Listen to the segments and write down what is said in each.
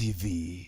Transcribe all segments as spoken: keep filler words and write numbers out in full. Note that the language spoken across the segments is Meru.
T V.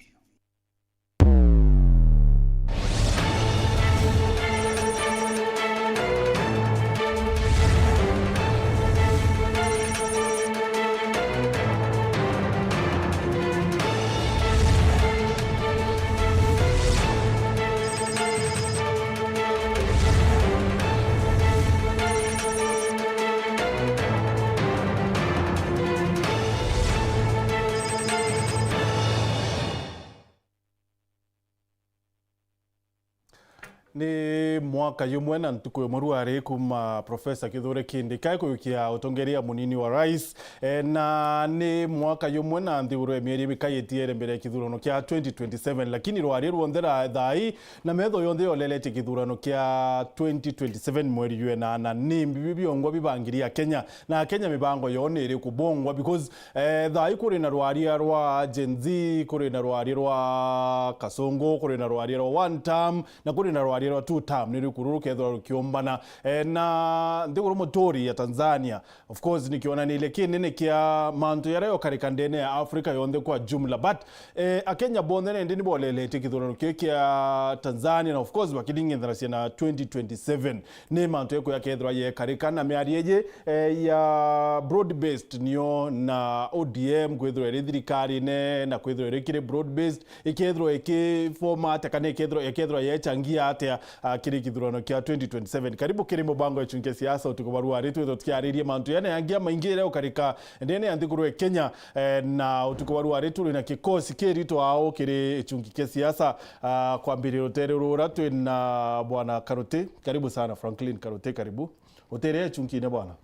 Ni mwaka jumwe na ntuku imwe ruari kuma Profesa Kithure Kindiki kujukia utongeria munini wa rais. E, na ni mwaka jumwe na nthiguru ya mieri ibiri itiere mbere ya kithurano kia twenty twenty-seven, lakini rwari ruonthe ra thaai na metho yonthe yoleletie kithurano kia twenty twenty-seven mweri jwa enana. Ni mbi biongwa bibangiria Kenya, na Kenya mibango yoo ni iriku bongwa? Because, eh, thaai kuri na rwaria rwa Gen Z, kuri na rwaria rwa Kasongo, kuri na rwaria rwa one term, na kuri na rwaria rwa two term, ni ruriku rukethirwa rukiumbana. Eh, na nthiguru muturi ya Tanzania, of course, ni kionaniria kinene kia mantu jaria jokarika ndene ya Africa yonthe kwa jumla. But, eh, Akenya bonthe nende ni boleletie kithurano kii kia Tanzania, na of course, bakiringithanacia na twenty twenty-seven. Ni mantu jaku jakethirwa jekarika, na miario iji, eh, ya broad based nio na O D M kwithirwa iri thirikarine, na kwithirwa iri kiri broad based, ikethirwa ikiforma atia, kana ikethirwa, ikethirwa yechangia atia, ah, kiri kithurano kia twenty twenty-seven. Karibu kiri mubango ya Chunkia Siasa utuku bwa ruari, twithirwa tukiariria mantu jana yangi jamaingi jaria ukarika ndene ya nthiguru ya Kenya, eh, na utuku bwa ruari turi na kikosi kirito ao kiri Chunkia Siasa. Ah, kwambiria rutere rura twi na Bwana Karuti. Karibu sana, Franklin Karuti, karibu. Utere chunkine bwana.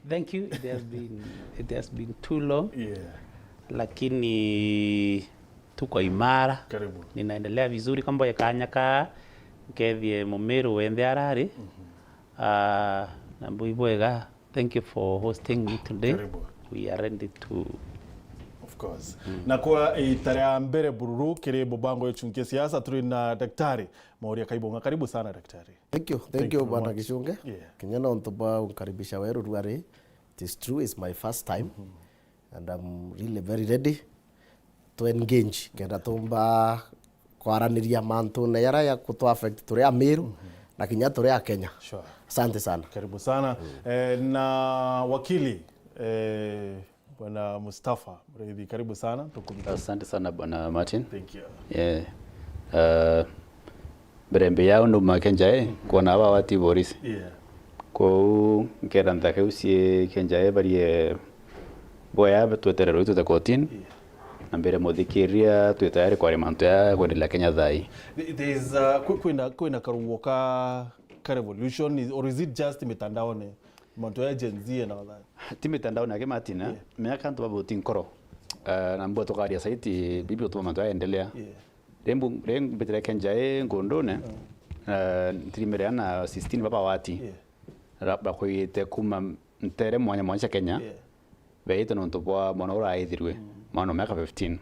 Thank you. It has been, it has been too long. Yeah. Lakini tuko imara. Karibu. Ninaendelea vizuri, kamboye kanya ka nkethie mumiru wenthe arari. Mhm. Ah, na mbui bwega. Thank you for hosting me today. Karibu. We are ready to... Of course. Mm. Na kwa ita ria mbere bururu kiri mubango ya Chunkia Siasa, turi na Daktari Mauria Kaibonga. Karibu sana, Daktari. Thank you. Thank you, Bwana Gichunge. Yeah. Kinya nontu bwa unkaribisha weru ruari. It is true, it's my first time. Mm-hmm. And I'm really very ready to engage, kenda tumba kwaraniria mantune jaria ya kutu affect turi Amiru, mhm, na kinya turi Akenya. Sure. Asante sana. Karibu sana. Mm. Eh, na wakili, eh, Bwana Mustafa Muriithi, karibu sana. Tukumbuke. Asante sana, Bwana Martin. Thank you. Yeah. Uh, mbere mbi yao nduma Kenjae, mm, kwona aba wati borisi. Yeah. Kou nkera nthaka iu cie Kenjae barie boya twetere rui twite kotini. Yeah. Na mbere muthikiria twi tayari kwaria mantu ya kwendelea Kenya thai. Th-, there is, uh, kwi-, kwina, kwina karuo ka, ka revolution, is, or is it just mitandaone? Mantu ya Gen Z and all that. Ti mitandaone ake, Martin, eh? Yeah. Menya ka antu baboti nkoro. Uh, na mbua tukaria saiti bibi utuma mantu yaendelea. Yeah. Rimbu, ri mbitire Kenjae ngundune, mm, uh, ntirimire ana sixteen baba wati. Yeah. Ra-, bakwite kuma ntere mwanya mwanya cia Kenya, yeah, beite nontu bwa mwana uraithirwe, mm, mwana wa miaka fifteen.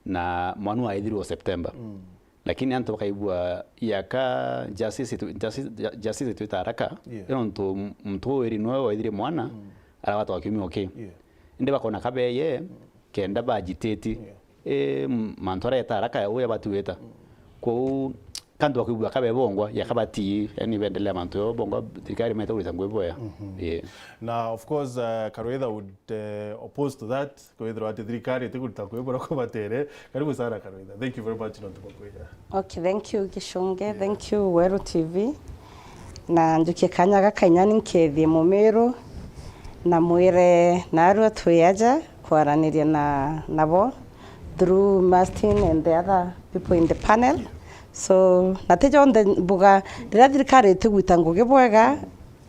Na mwana uraithirwe o September. Mm. Lakini antu bakaigua yaka justice itu-, justice, ju-, justice itwita haraka, yeah, nontu m-, muntu uu wiri niwe waithirie mwana, mm, aragwatwa kiumia uki. Yeah. Indi bakona kabeye, mm, kenda bajititi. Yeah. Eh, m-, mantu areta haraka ya uya batuita. Mm. Kou kantu bakwigua kabe bongwa, ya kabati, yani bendelea mantu yo bongwa, thirikari mete kurita ngui boya. Mhm. Yeah. Na of course, uh, Karwitha would, uh, oppose to that, kwithirwa ati thirikari itikurita ngui bora kubatere. Karibu sana, Karwitha. Thank you very much, nontu bwa kwija. Okay, thank you, Gishunge. Yeah. Thank you, Weru T V. Na njukie kanya gaka inya ni nkethie Mumiru na mwire narua twi aja kwaraniria na, nabo through Martin and the other people in the panel. So, na ti jonthe mbuga, riria thirikari itigwita ngugi bwega,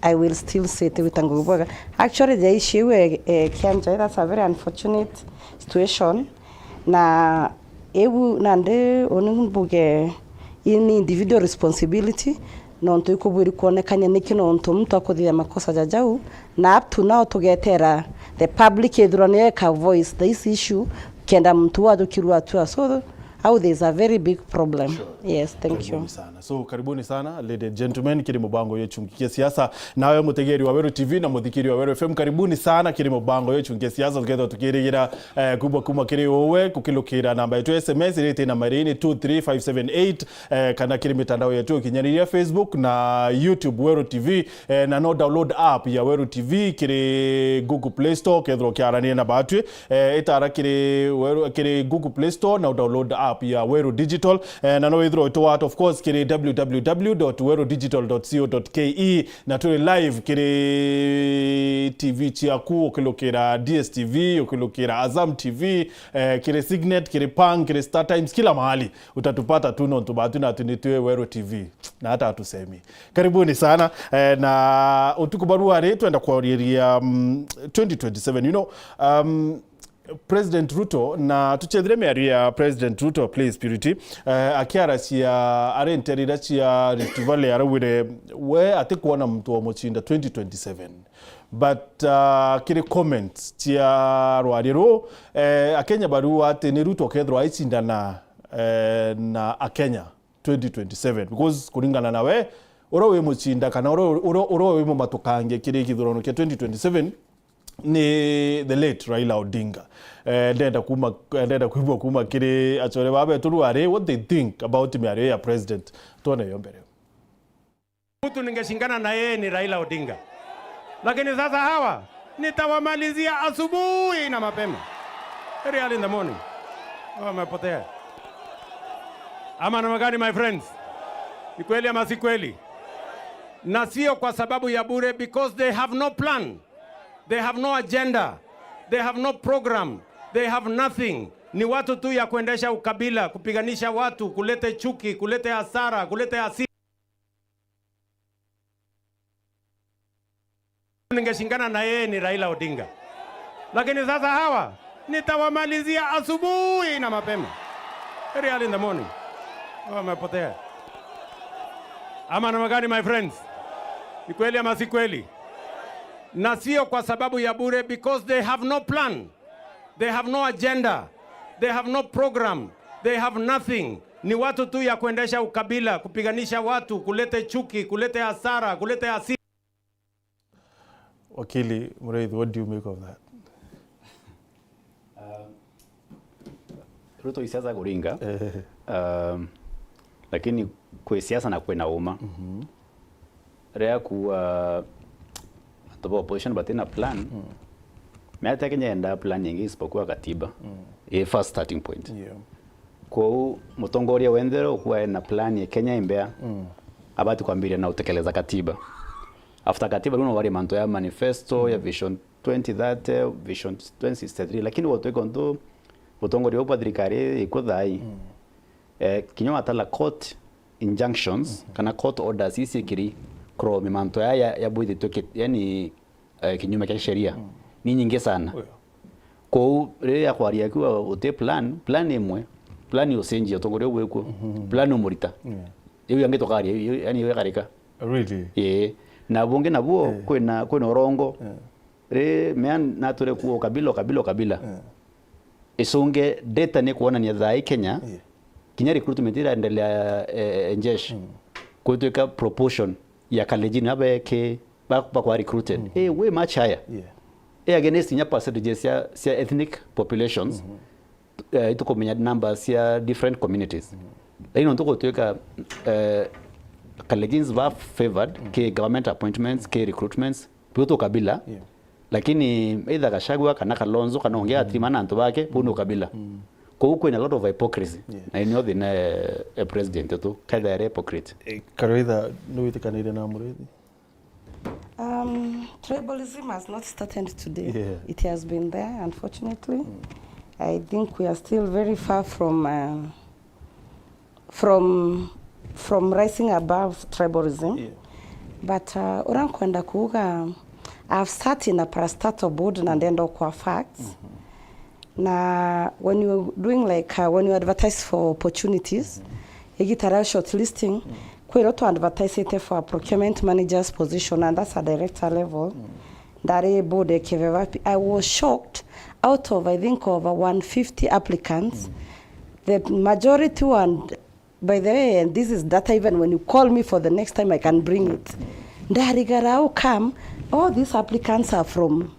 I will still say itigwita ngugi bwega. Actually, the issue e, e, Kianjai, that's a very unfortunate situation. Na iu nandi uni mbuge, ii ni individual responsibility, nontu ikubwiri kwonekania niki nontu muntu akuthithia makosa jajau, na up to now tugetera the public ithirwa niyo ika voice this issue, kenda muntu uu ajukirua atua. So, how there's a very big problem. Sure. Yes, thank you. Karibuni sana. So, karibuni sana, ladies and gentlemen, kiri mubango ya Chunki kia Siasa. Nawe mutegeri wa Weru T V na muthikiri wa Weru F M, karibuni sana kiri mubango ya Chunki kia Siasa. Tukethwa tukirigira, eh, kubwa kuma kiri uwe, kukilukira namba yetu ya S M S, iri iti namba iri ni two three five seven eight, eh, kana kiri mitandao yetu ukinyaniria Facebook na YouTube Weru T V, eh, na no download app ya Weru T V kiri Google Play Store, kethirwa ukiarania na batwi, eh, itara kiri Weru, kiri Google Play Store na download app ya Weru Digital, eh, na no withirwa utu watu, of course, kiri w w w dot weru digital dot co dot k e, na turi live kiri T V ciaku ukilukira D S T V, ukilukira Azam T V, eh, kiri Signet, kiri Pang, kiri Star Times, kila mahali utatupata tu nontu batu na tunitwe Weru T V. Na hata hatusemi. Karibuni sana. Eh, na utuku barua ri twenda kwariria, mm, twenty twenty-seven. You know, um, President Ruto, na tuchethire miario ya President Ruto, please, Purity, eh, akiaracia ari nterira cia Rift Valley, araugire we atikwona muntu wa mucinda twenty twenty-seven. But, uh, kiri comments cia rwari ru, eh, Akenya bariuga ati ni Ruto kethirwa aicindana, eh, na Akenya twenty twenty-seven, because kuringana na we, uria wi mucinda kana uria, uria, uria wi mumatukange kiri githurano kia twenty twenty-seven ni the late Raila Odinga. Eh, ndenda kuma, ndenda kwigua kuma kiri achore babetu rwari, what they think about miario ya president. Twone yo mbere. Mtu ningeshingana na yeye ni Raila Odinga. Lakini sasa hawa, nitawamalizia asubuhi na mapema. Very early in the morning. Hawa wamepotea. Ama namna gani, my friends? Ni kweli ama si kweli? Na sio kwa sababu ya bure, because they have no plan. They have no agenda. They have no program. They have nothing. Ni watu tu ya kuendesha ukabila, kupiganisha watu, kulete chuki, kulete hasara, kulete hasira. Ningeshingana na yeye ni Raila Odinga. Lakini sasa hawa, nitawamalizia asubuhi na mapema. Very early in the morning. Hawa wamepotea. Ama namna gani, my friends? Ni kweli ama si kweli? Na sio kwa sababu ya bure, because they have no plan. They have no agenda. They have no program. They have nothing. Ni watu tu ya kuendesha ukabila, kupiganisha watu, kulete chuki, kulete hasara, kulete hasira. Wakili Muriithi, what do you make of that? Um, Ruto i siasa kuringa. Eh. Um, lakini kwi siasa na kwina uma. Mhm. Riria kuuga antu ba opposition batina plan, mm, miaka ya Kenya yendaa plan ingi isipokuwa katiba. Mm. I first starting point. Yeah. Kwou mutongoria wenthe ukuwa ena plan ya Kenya imbea, mm, abati kwambiria na utekeleza katiba. After katiba, riu no warie mantu ya manifesto, ya, mm, vision twenty thirty, vision twenty sixty-three, lakini gwatuika untu utongoria buu bwa thirikari ikwo thaai, mm, eh, kinya watala court injunctions, mhm, kana court orders ii ciikiri kuromia mantu aya ya, yabwithitwe ki-, yani, eh, kinyume kia sheria, mm, ni nyingi sana. Oyo. Kwou riria kwaria akiuga uti plan, plan imwe, plan ucenjia utongoria uu wikwo, mhm, plan umurita. Yeah. Iu yangi tukaria, iu, yani iu ikarika. Really? Ii. Na bungi nabuo, eh, kwina, kwina urongo. Yeah. Ri mea natwire kuuga ukabila, ukabila, ukabila. Yeah. Icunge data ni kuonania thaai Kenya, yeah, kinya recruitment iraendelea, eh, eh, njeshi. Mm. Gutwika proportion ya Kalenjin abe ki ba, bakwa recruited, mm, i way much higher. Yeah. I against kinya percentages cia, cia ethnic populations. Mm-hmm. Eh, itukumenya numbers cia different communities. Mm-hmm. Lakini nontu gutwika, eh, Kalenjins ba favored, mm, ki government appointments, ki recruitments, biu tu kabila. Yeah. Lakini either Gachagua kana Kalonzo kana ungi, mm, atirima na antu bake, bau ni ukabila. Mm. Kwou kwina a lot of hypocrisy. Yeah. Na inio thina, eh, eh, president tu, kethira ari hypocrite. Eh, Karwitha, ni witikanire na Muriithi? Um, tribalism has not started today. Yeah. It has been there, unfortunately. Mm. I think we are still very far from, uh, from, from rising above tribalism. Yeah. But, uh, uria nkwenda kuuga, I've sat in a parastatal board na ndenda kwa facts. Mm-hmm. Na when you doing, like, uh, when you advertise for opportunities, mm-hmm, igita ria shortlisting, mm, kwiro tu advertisete for a procurement manager's position, and that's a director level. Mm. Ndari board ya Kiveva. I was shocked, out of, I think, over one fifty applicants, mm, The majority one, by the way, and this is data, even when you call me for the next time, I can bring it. Ndarigara, how come all these applicants are from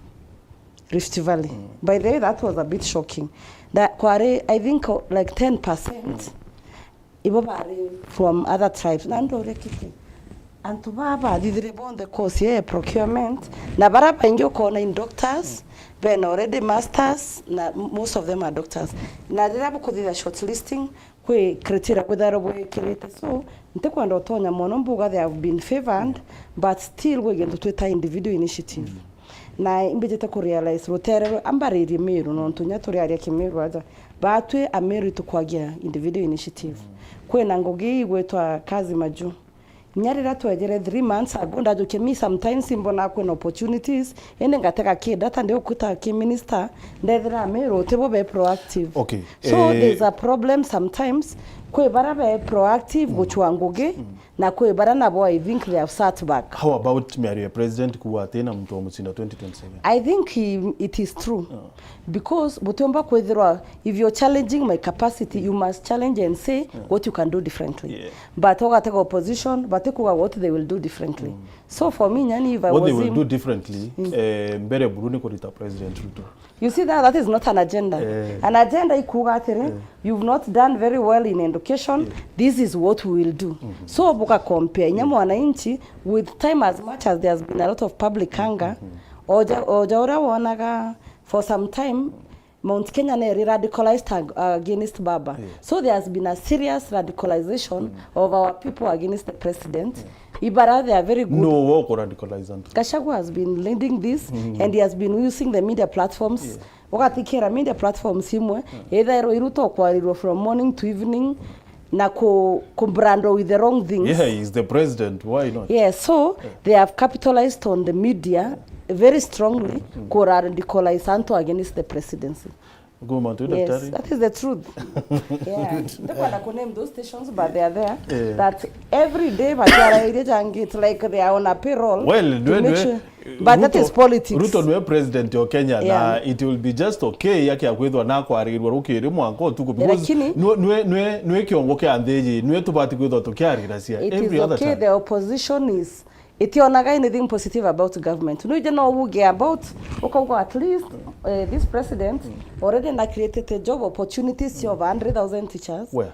Rift Valley? By the way, that was a bit shocking. That kwari, I think, uh, like ten percent ibo bari from other tribes. Na ndore kiki. Antu baa bathithire bonthe course ya procurement, na bara baingi ukona in doctors, bena already masters, na most of them are doctors. Na riria bukuthitha shortlisting, kwi criteria bwithairwa bwikirite. So, ntikwenda utonya mono mbuga they have been favored, but still gwi gintu twita individual initiative. Na imbijite ku realize rutere rwe, ambaririe Miru, nontu nya turiaria Kimiru aja. Batwi Amiru itukwagia individual initiative. Kwina ngugi igwitwa Kazi Maju. Nya riria twejere three months ago, ndajukia mi sometimes imbona kwina opportunities, indi ngatega ki data ndi ukuta ki minister, ndethira Amiru utibo be proactive. Okay. So, eh, there's a problem sometimes, kwi bara be proactive guchwa ngugi, na kwi bara nabo I think they have sat back. How about miario ya president kuuga ati na muntu wa mucinda twenty twenty-seven? I think he, it is true. Because butiumba kwithirwa, if you're challenging my capacity, you must challenge and say what you can do differently. Yeah. But ugatega opposition, batikuga what they will do differently. So for me, nyani, if I What they was will him, do differently, eh, mbere buru ni kurita President Ruto. You see that, that is not an agenda. Eh. An agenda ikuga atiri, you've not done very well in education, this is what we will do. So buka compare nya mwananchi with time, as much as there has been a lot of public hunger, oja, oja uria wonaga for some time, Mount Kenya neri radicalized ag-, against Baba. Yeah. So there has been a serious radicalization of our people against the president. Ibara, they are very good. No, wo ku radicalize antu. Gachagua has been leading this, and he has been using the media platforms. Yeah. Ugatikira media platforms imwe, either iruto kwarirwo from morning to evening, na ku, ku brandwo with the wrong things. Yeah, he's the president. Why not? Yeah, so they have capitalized on the media very strongly ku radicalize antu against the presidency. Goma tu, yes, daktari. That is the truth. Yeah. Ndio kwenda ku name those stations, but they are there. Yeah. That every day batiara iria jangi, it's like they are on a payroll. Well, to nwe, make nwe, sure. But that Ruto, is politics. Ruto nwe president of Kenya, yeah, na it will be just okay yake akwithwa na kwarirwa rukiri mwanka utuku, because lakini nwe, nwe, nwe, nwe kiongo kia nthiji, nwe tubati kwithwa tukiarira cia. It is every other okay, time. The opposition is, itionaga anything positive about government. Nuije no uge about, ukauga at least, eh, this president already na created a job opportunities of hundred thousand teachers. Where?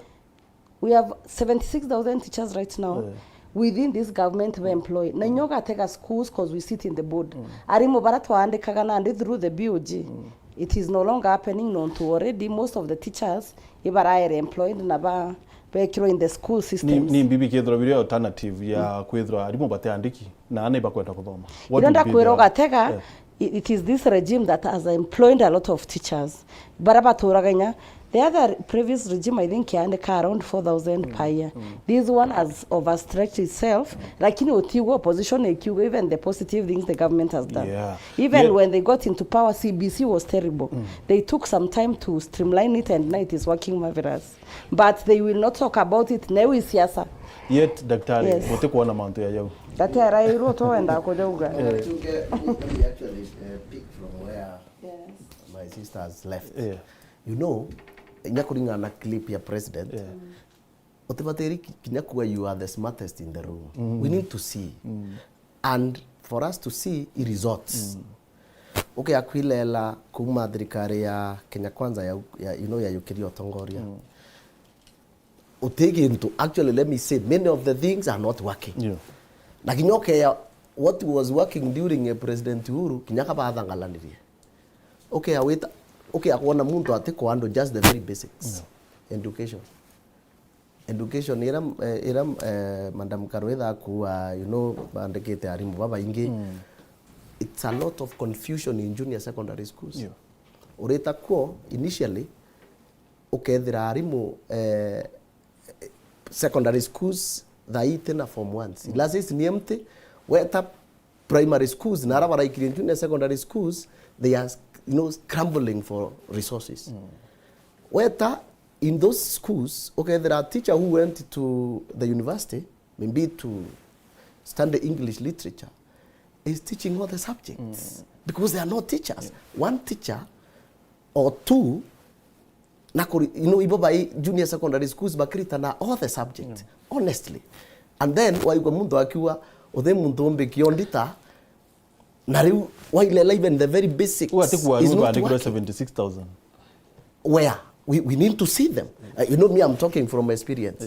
We have seventy-six thousand teachers right now. Yeah. Within this government we employ. Na inyo gatega schools 'cause we sit in the board. Arimu bara twaandikaga nandi through the B O G. It is no longer happening nontu already most of the teachers ibaraere employed na ba, bekirwo in the school systems. Ni, ni mbibi kethirwa biri alternative ya kwithirwa arimu bateandiki na ana ibakwenda kuthoma. What would be the, iria ndakwira ugatega, yeah. I-, it is this regime that has employed a lot of teachers. Bara baturaga inya, the other previous regime, I think, yaandika around four thousand per year. This one has overstretched itself, lakini utigwa opposition ikiuga even the positive things the government has done. Yeah. Even when they got into power, C B C was terrible. They took some time to streamline it and now it is working marvelous. But they will not talk about it, na iu i siasa. Yet, daktari, yes, muti kuona mantu ya jau. Daktari, iru tu wenda kujauga. Let me actually, uh, pick from where, yes, my sister has left. Yeah. You know, inya kuringana na clip ya president, yeah, utibatiri ki-, kinya kuga you are the smartest in the room. We need to see. And for us to see, i results. Ukiakwilela kuma thirikari ya Kenya Kwanza ya, ya, you know, ya yukiria utongoria. Uti gintu, actually, let me say, many of the things are not working. Yeah. Na kinya ukeya, what was working during, eh, President Uhuru, kinya kabathangalanirie. Ukeya wita, ukeya kwona muntu ati kwando just the very basics. Yeah. Education. Education ira, eh, ira, eh, Madam Karwitha akua, you know, bandikite arimu babaingi. It's a lot of confusion in junior secondary schools. Yeah. Urita kuo, initially, ukethira arimu, eh, secondary schools thaa ii ti na form ones. Classes ni empty. Weta primary schools, na ara baraikirie junior secondary schools, they are, you know, scrambling for resources. Weta in those schools, ukethira a teacher who went to the university, maybe to study English literature, is teaching all the subjects because they are not teachers. Yeah. One teacher or two Na kuri, you know, ibo bai junior secondary schools bakiritana all the subjects, honestly. And then waigua muntu akiuga, "Uthi muntu umbikia audit," na riu wailela even the very basics. Uga ti kuwa is riu not bandikirwe working. Seventy-six thousand. Where? We, we need to see them. Uh, you know me, I'm talking from experience.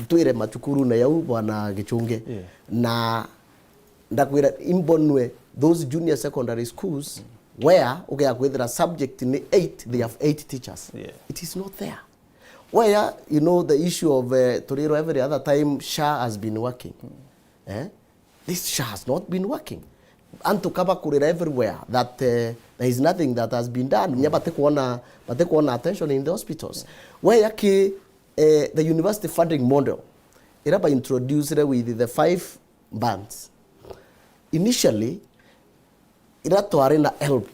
Twire macukurune yau, bwana Gichunge. Yeah. Na ndakwira, imbonwe those junior secondary schools where ugea kwithira subject ni eight, they have eight teachers. Yeah. It is not there. Where, you know, the issue of, uh, turirwa every other time SHA has been working. Eh? This SHA has not been working. Antu kabakurira everywhere that, uh, there is nothing that has been done. Nya batikuona, batikuona attention in the hospitals. Where ki, uh, the university funding model, ira ba introduced with the five bands. Initially, ira twari na help,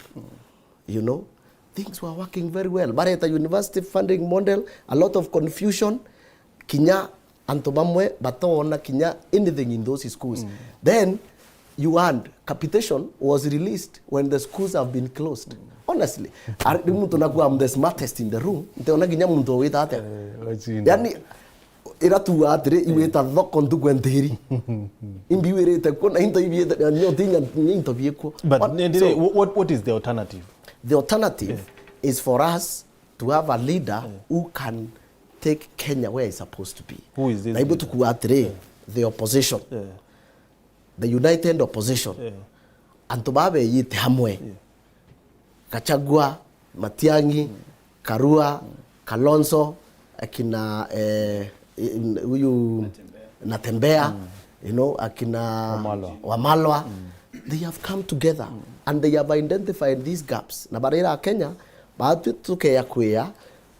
you know, things were working very well. Bareta university funding model, a lot of confusion, kinya antu bamwe batoona kinya anything in those schools. Then you had capitation was released when the schools have been closed. Honestly, ari muntu nakuwa, I'm the smartest in the room, nteona kinya muntu wita atia. Eh, wachinda. Yani, ira tuuga atiri, iwita thoko ndugu ntiri. Imbi wirite kuo, na into ibiite, na nyo tinya, nyo into biekuo. But what, nendire, so, wh-, what, what is the alternative? The alternative is for us to have a leader who can take Kenya where it's supposed to be. Who is this leader? Na ibu tukuuga atiri, the opposition. The united opposition. Eh. Antu baa beyite hamwe. Eh. Gachagua, Matiang'i, Karua, Kalonzo, akina, eh, huyu Natembea, you know, akina Wamalwa. Wamalwa. They have come together and they have identified these gaps. Na barira Kenya, baatwi tukeya kwia,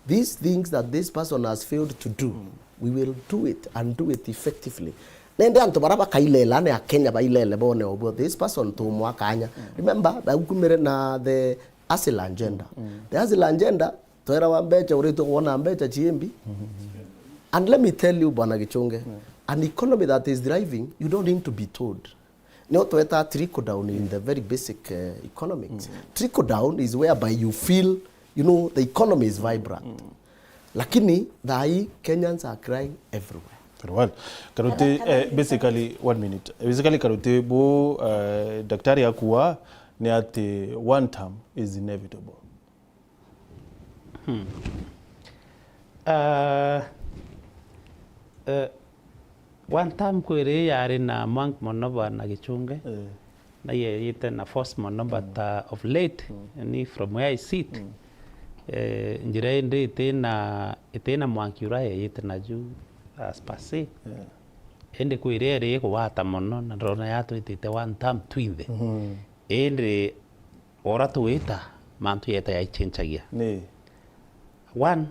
these things that this person has failed to do, we will do it and do it effectively. Nende antu bara bakailela ni Akenya bailele bone obuo, this person tumwa kanya. Remember, baukumire na the hustle agenda. The hustle agenda, twerawa mbecha, uritwe kuona mbecha chiimbi. And let me tell you, Bwana Gichunge, an economy that is thriving, you don't need to be told. Nio tweta trickle down in the very basic, uh, economics. Trickle down is whereby you feel, you know, the economy is vibrant. Lakini thaa hii Kenyans are crying everywhere. Very well. Karuti, eh, basically, one minute. Basically, Karuti, bu, eh, daktari akua ni ati one term is inevitable. Hmm. Ah, eh, one term kwiri yari na mwank mono, Bwana Gichunge. Eh. Na yeyite na force mono, but, uh, of late, ni from where I sit, eh, njira indi itina, itina mwanki uria yeyite naju as per se. Indi kwiri iri igwata mono, na ndona yatwitite one term twinthe. Indi ora tuwita, mantu yeta yaichenchagia. Ni. One,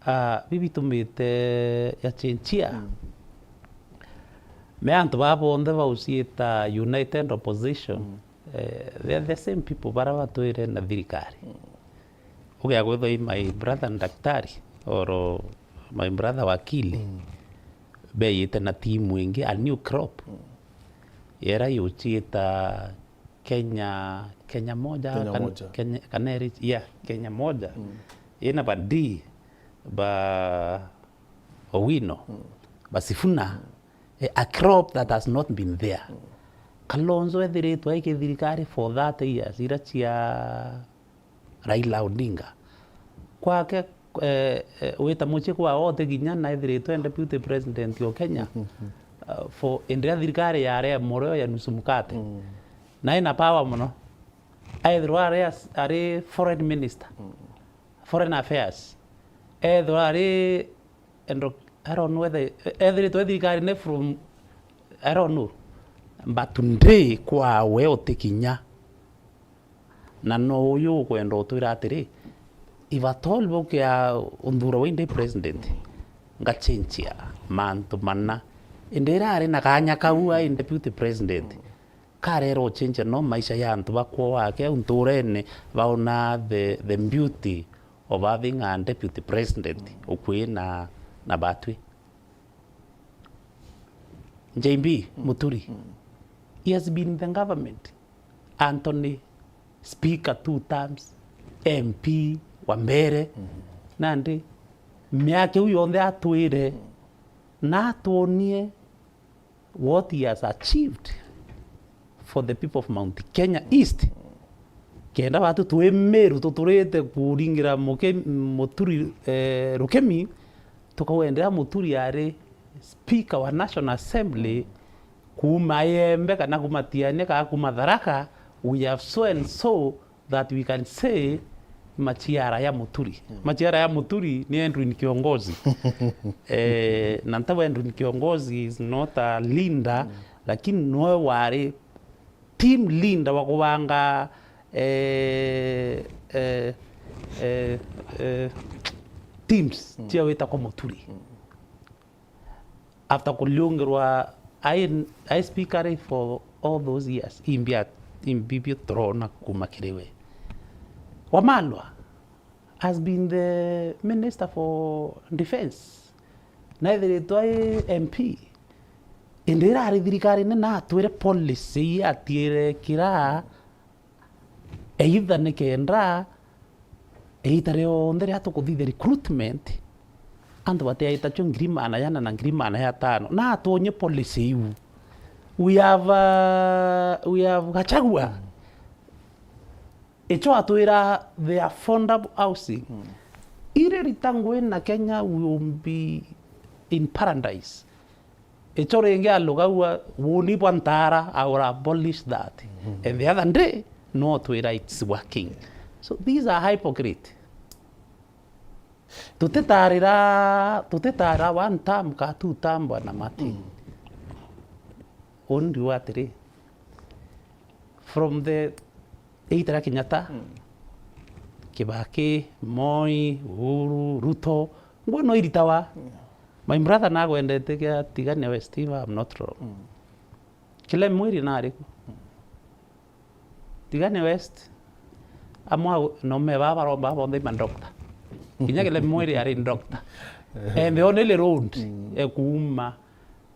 ah, bibi tumite ya chenchia. Me antu baa bonthe bauciita united opposition. Eh, they are the same people bara batwire na thirikari. Ugea kwithwa i my brother daktari, or my brother wakili, beyite na timu ingi, a new crop. Yera yuciita Kenya, Kenya moja, Kenya kan-, moja. Kenya, kana eri-, yeah, Kenya moja. Ina ba D, ba Owino, ba Sifuna, eh, a crop that has not been there. Kalonzo ethiritwe aiki thirikari for thirty years, ira cia Raila Odinga. Kwake, eh, eh, wita mucii kwa ote kinya na ethiritwe deputy president o Kenya, uh, for, indi ya thirikari yare ya mureo ya nusu mukate. Na ina power mono. Aethirwa ari as-, ari foreign minister, foreign affairs. Ethirwa ari endo, I don't know whether, ethiritwe thirikari ni from, I don't know. But ndi kwawe uti kinya. Na no uyu ukwenda utwira atiri, if at all bukia unthura wi ndi president, ngachenchia mantu mana. Indi ira ari na kanya kau ai deputy president, karera uchenchia no maisha ya antu ba kwao wake au nturene, baona the, the beauty of having a deputy president ukui na, na batwi. J B Muturi, he has been in the government. Anthony, speaker two terms, M P, wa mbere. Nandi miaka iu yonthe atwire na atwonie what he has achieved for the people of Mount Kenya East. Kenda batu twi Meru tuturite kuringira muke-, Muturi, eh, rukemi, tukawendera Muturi ari speaker wa National Assembly kuuma Iembe kana kuuma Tiania kana kuuma Tharaka, we have so and so that we can say machiara ya Muturi. Machiara ya Muturi ni Edwin Kiongozi. Eh, na ntau Edwin Kiongozi is not a leader, lakini noe wari team leader wa kubanga, eh, eh, eh, eh, teams cia wita kwa Muturi. After kuliungirwa ai, ai speaker for all those years, imbia, imbibio turona kuma kiri we. Wamalwa has been the minister for defence. Na ethiritwe ai M P. Indi irari thirikari nene atwire policy atiire kira either ni kenda iita rionthe riria tukuthithia recruitment, antu batiaita cio ngiri magana jana na ngiri magana jatano, na atwonye policy iu. We have, uh, we have Gachagua. Icio atwira the affordable housing. Iri rita ngwina Kenya, we will be in paradise. Icho ringi alugaua, woni bwa ntara, I will abolish that. And the other day, no twira it's working. So these are hypocrite. Tutitarira, tutitarira one term ka two term, Bwana Martin. Uni ndiuga atiri, from the Eitera Kenyatta, Kibaki, Moi, Uhuru, Ruto, ngwe no iritawa. My brother nagwendete kia Tigania West, if I'm not wrong. Kile Mwiri nari ku. Tigania West, amwe no me baba baromba bonthe ma doctor. Kinya kile Mwiri ari doctor. And the only road e kuuma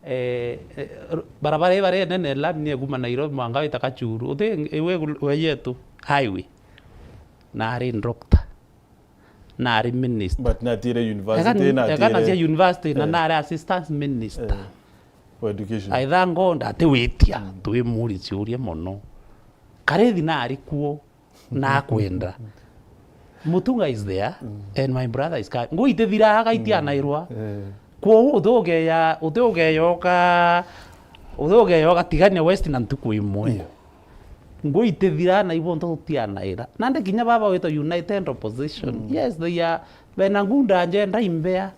Eh, eh, r-, barabara ii bari nene, lami ni ekuma Nairobi mwanka wita Kachuru. Uti iwe gu-, we yetu highway. Na ari doctor. Na ari minister. But natire university, eka, natire eka natia university, na eh, nari assistant minister. Eh, for education. I thank God ati witia, twi muri ciuria mono. Karithi nari kuo. Nakwenda. Mutunga is there, and my brother is coming. Ngui itithiraga itianairwa. Eh. Kwou utiugeya, utiugeyoka, utiugeyoka Tigania West na ntuku imwe. Yeah. Ngui itithiraga na ibo nto tutianaira. Nandi kinya baba witwa United Opposition. Yes, they are, bena ngunda njenda imbea.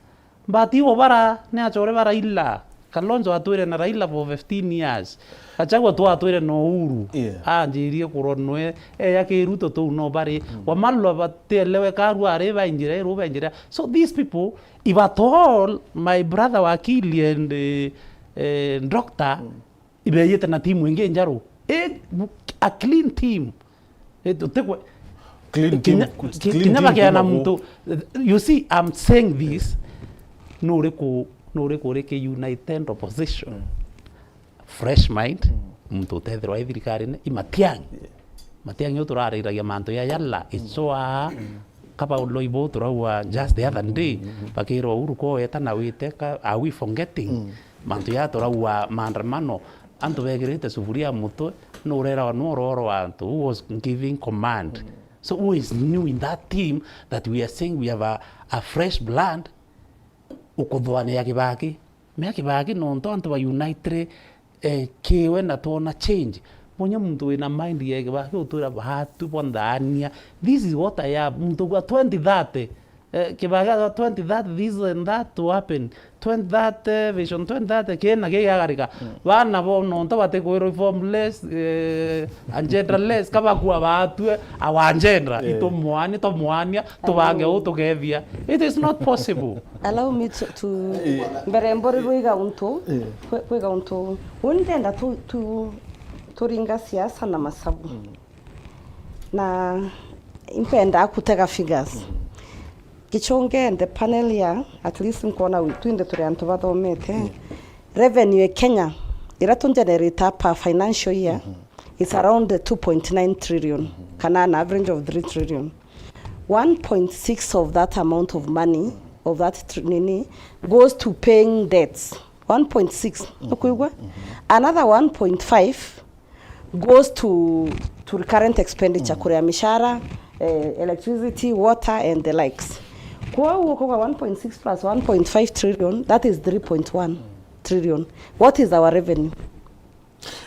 But ibo bara ni achore ba Raila. Kalonzo atwire na Raila for fifteen years. Gachagua tu atwire na Uhuru. Yeah. Anjirie kurwa nwe, eya ki Ruto tu no bari. Wamalwa batielewe karua ari ba injira iru ba injira. So these people, if at all my brother wakili and, eh, eh, doctor, ibeyite na timu ingi njaru. Eh, a clean team. Eh, tutikwe-, clean team, kinya, clean ki-, team kinya bakeana kuma ku- muntu. You see, I'm saying this, nuriku, nuriku uri ki United Opposition? Fresh mind, muntu utethirwa i thirikarine, i Matiang'i. Yeah. Matiang'i uturariragia mantu ya yala, icoa, kaba uloi bo turauga just the other day, bakirwa Uhuru ko weta na wite ka, are we forgetting? Mantu ya turauga maandamano, antu begirite sufuria mutwe, nurerawa nu uroro wa antu, who was giving command? So who is new in that team that we are saying we have a, a fresh blood? Ukuthwania Kibaki. Mea Kibaki nontu antu ba united, eh, kiwe na twona change. Munya muntu wina mind ya Kibaki utwira batu bwa ndania. This is what I have. Muntu kwa twenty thirty. Eh, Kibaki atwa twenty thirty, this and that to happen. Twenty thirty, vision twenty thirty, kina gigagarika. Bana bo nontu batikwirwa formless, eh, and genderless, kabakua batue, our gender, eh, itumwani, tumwania, tubange uu tugethia. It is not possible. Allow me to, to, mbere mburi rwiga untu, kwi-, kwiga untu. Uni ndenda tu, tu, turinga siasa na masabu. Na impenda kutega figures. Gichunge and the panel ya, at least nkona wi-, twinthe turi antu bathomete. Revenue ya Kenya, ira tu generate per financial year, is around the two point nine trillion, kana an average of three trillion. One point six of that amount of money, of that tr-, nini, goes to paying debts. One point six, ukuigua? Another one point five goes to, to recurrent expenditure, kuria mishara, eh, electricity, water and the likes. Kwou ukauga one point six plus one point five trillion, that is three point one trillion. What is our revenue?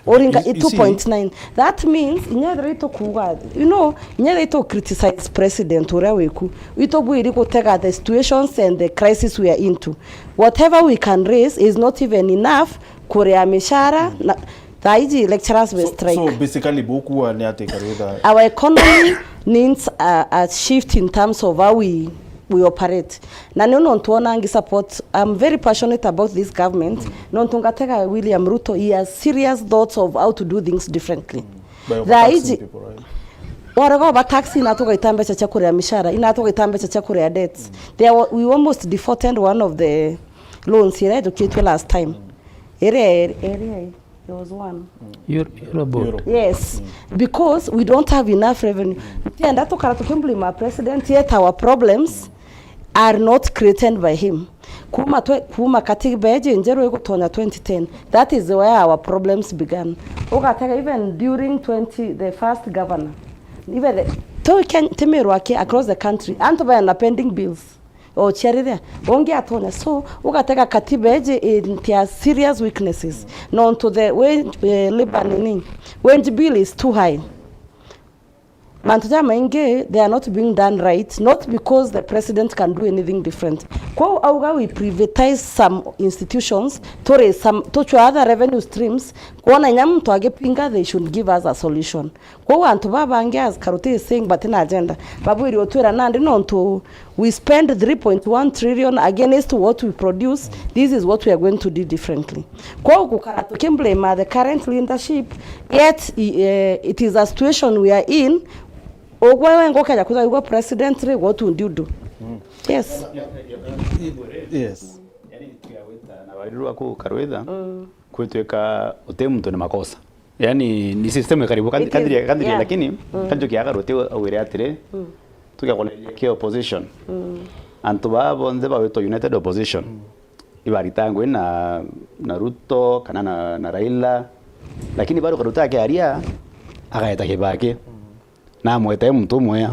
Uringa. You, you see, two point nine. That means, inya ethira itukuuga, you know, inya ethira itu criticize president uria wiku, itubwiri gutega the situations and the crisis we are into. Whatever we can raise is not even enough kuria mishara na thaa iji lecturers we strike. So basically, bukua ni ati Karwitha? Our economy needs a, a shift in terms of how we, we operate. Na niu nontu wona ngi support, I'm very passionate about this government, nontu ngatega William Ruto, he has serious thoughts of how to do things differently. By overtaxing people, right? Warega overtaxing, na tugaita mbeca cia kuria mishara, ina tugaita mbeca cia kuria debts. There wa-, we almost defaulted one of the loans iria ijukitue last time. Iria, iria, there was one. Euro-, Eurobond. Euro. Yes, because we don't have enough revenue. Tienda tukara tukimblame our president, yet our problems are not created by him. Kuma twe-, kuma katiba iji njeru igutonya twenty ten, that is where our problems began. Ugatega even during twenty, the first governor, even the, to Ken-, timirwa ki across the country, antu bena pending bills. Ochiariria, ungi atonya. So, ugatega katiba iji it has serious weaknesses. Nontu the way, eh, labor nini, wage bill is too high. Mantu jamaingi, they are not being done right, not because the president can do anything different. Kwou auga we privatize some institutions, turi some, tuchwa other revenue streams, kwona inya muntu agipinga, they should give us a solution. Kwou antu baba bangi, as Karuti is saying, batina agenda, babwiri utwira nandi nontu we spend three point one trillion against what we produce, this is what we are going to do differently. Kwou gukara tukimblame the current leadership, yet, eh, it is a situation we are in. Ugwe we ngokeja kuja ugwe president ri, what would you do? Yes. Yes. Na warirwa ku Karwitha, kwitwika uti muntu ni makosa. Yani, ni system ikaribwa, kan-, It is, kandiri, kandiri, yeah. Lakini, kanjukia Karuti awire atiri, tugakoneria ki opposition. Antu baa bonthe bawitwa United Opposition. Ibarita ngui na, na Ruto, kana na, na Raila. Lakini bado Karuti akiaria, agaeta Kibaki. Na amweta e muntu umwe ya.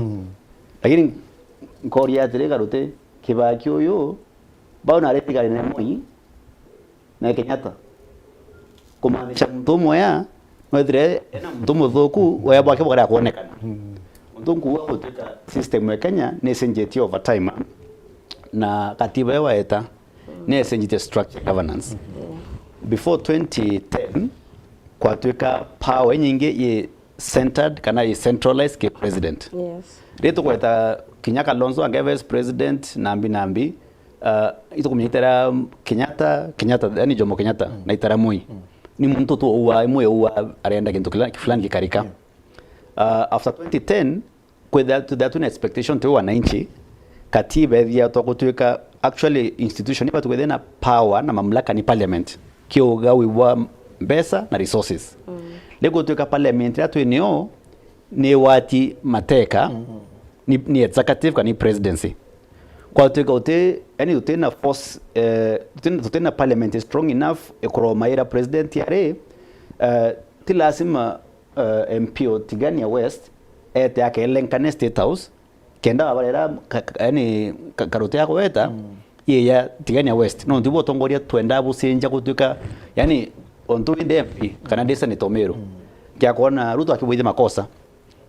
Lakini nkoria atiri, Karuti, Kibaki uyu, bau nari thigari na Moi, na Kenyatta. Kumaanisha muntu umwe ya, nwethire ena muntu muthuku, wea bwake bukarea kwonekana. Muntu nkuuga gutwika system ya Kenya ni icenjetie over time, ah. Na katiba iyo waeta, ni icenjetie structure governance. Before twenty ten, kwatwika power inyingi i centered kana i centralized ki president. Yes. Ri tukweta kinya Kalonzo ange vice president, nambi nambi, uh, itukumenya itera Kenyatta, Kenyatta, yani Jomo Kenyatta, na itera Moi. Ni muntu tu uwa, imwe uwa arenda kintu kila, fulani gikarika. Uh, after twenty ten, kwithira, kwithira twina expectation twi wananchi, katiba ethia twa gutwika actually institution iba tukwithia na power na mamlaka ni parliament, kiugawi bwa mbeca na resources. Ni gutwika parliament iria twi nio ni wati mateka, ni, ni executive kana ni presidency. Kwatwika uti, yani tutina force, eh, tutina, tutina parliament strong enough ikuromaira president ari, eh, ti lazima, eh, M P o Tigania West ete akelenkane State House, kenda wabarera ka-, ka-, yani ka-, Karuti ya kuweta, ye ya Tigania West. Nontu ibo utongoria twenda bucenjia gutwika, yani, ontu ndi M P kana ndi senator Meru. Kia kuona Ruto akibwithia makosa,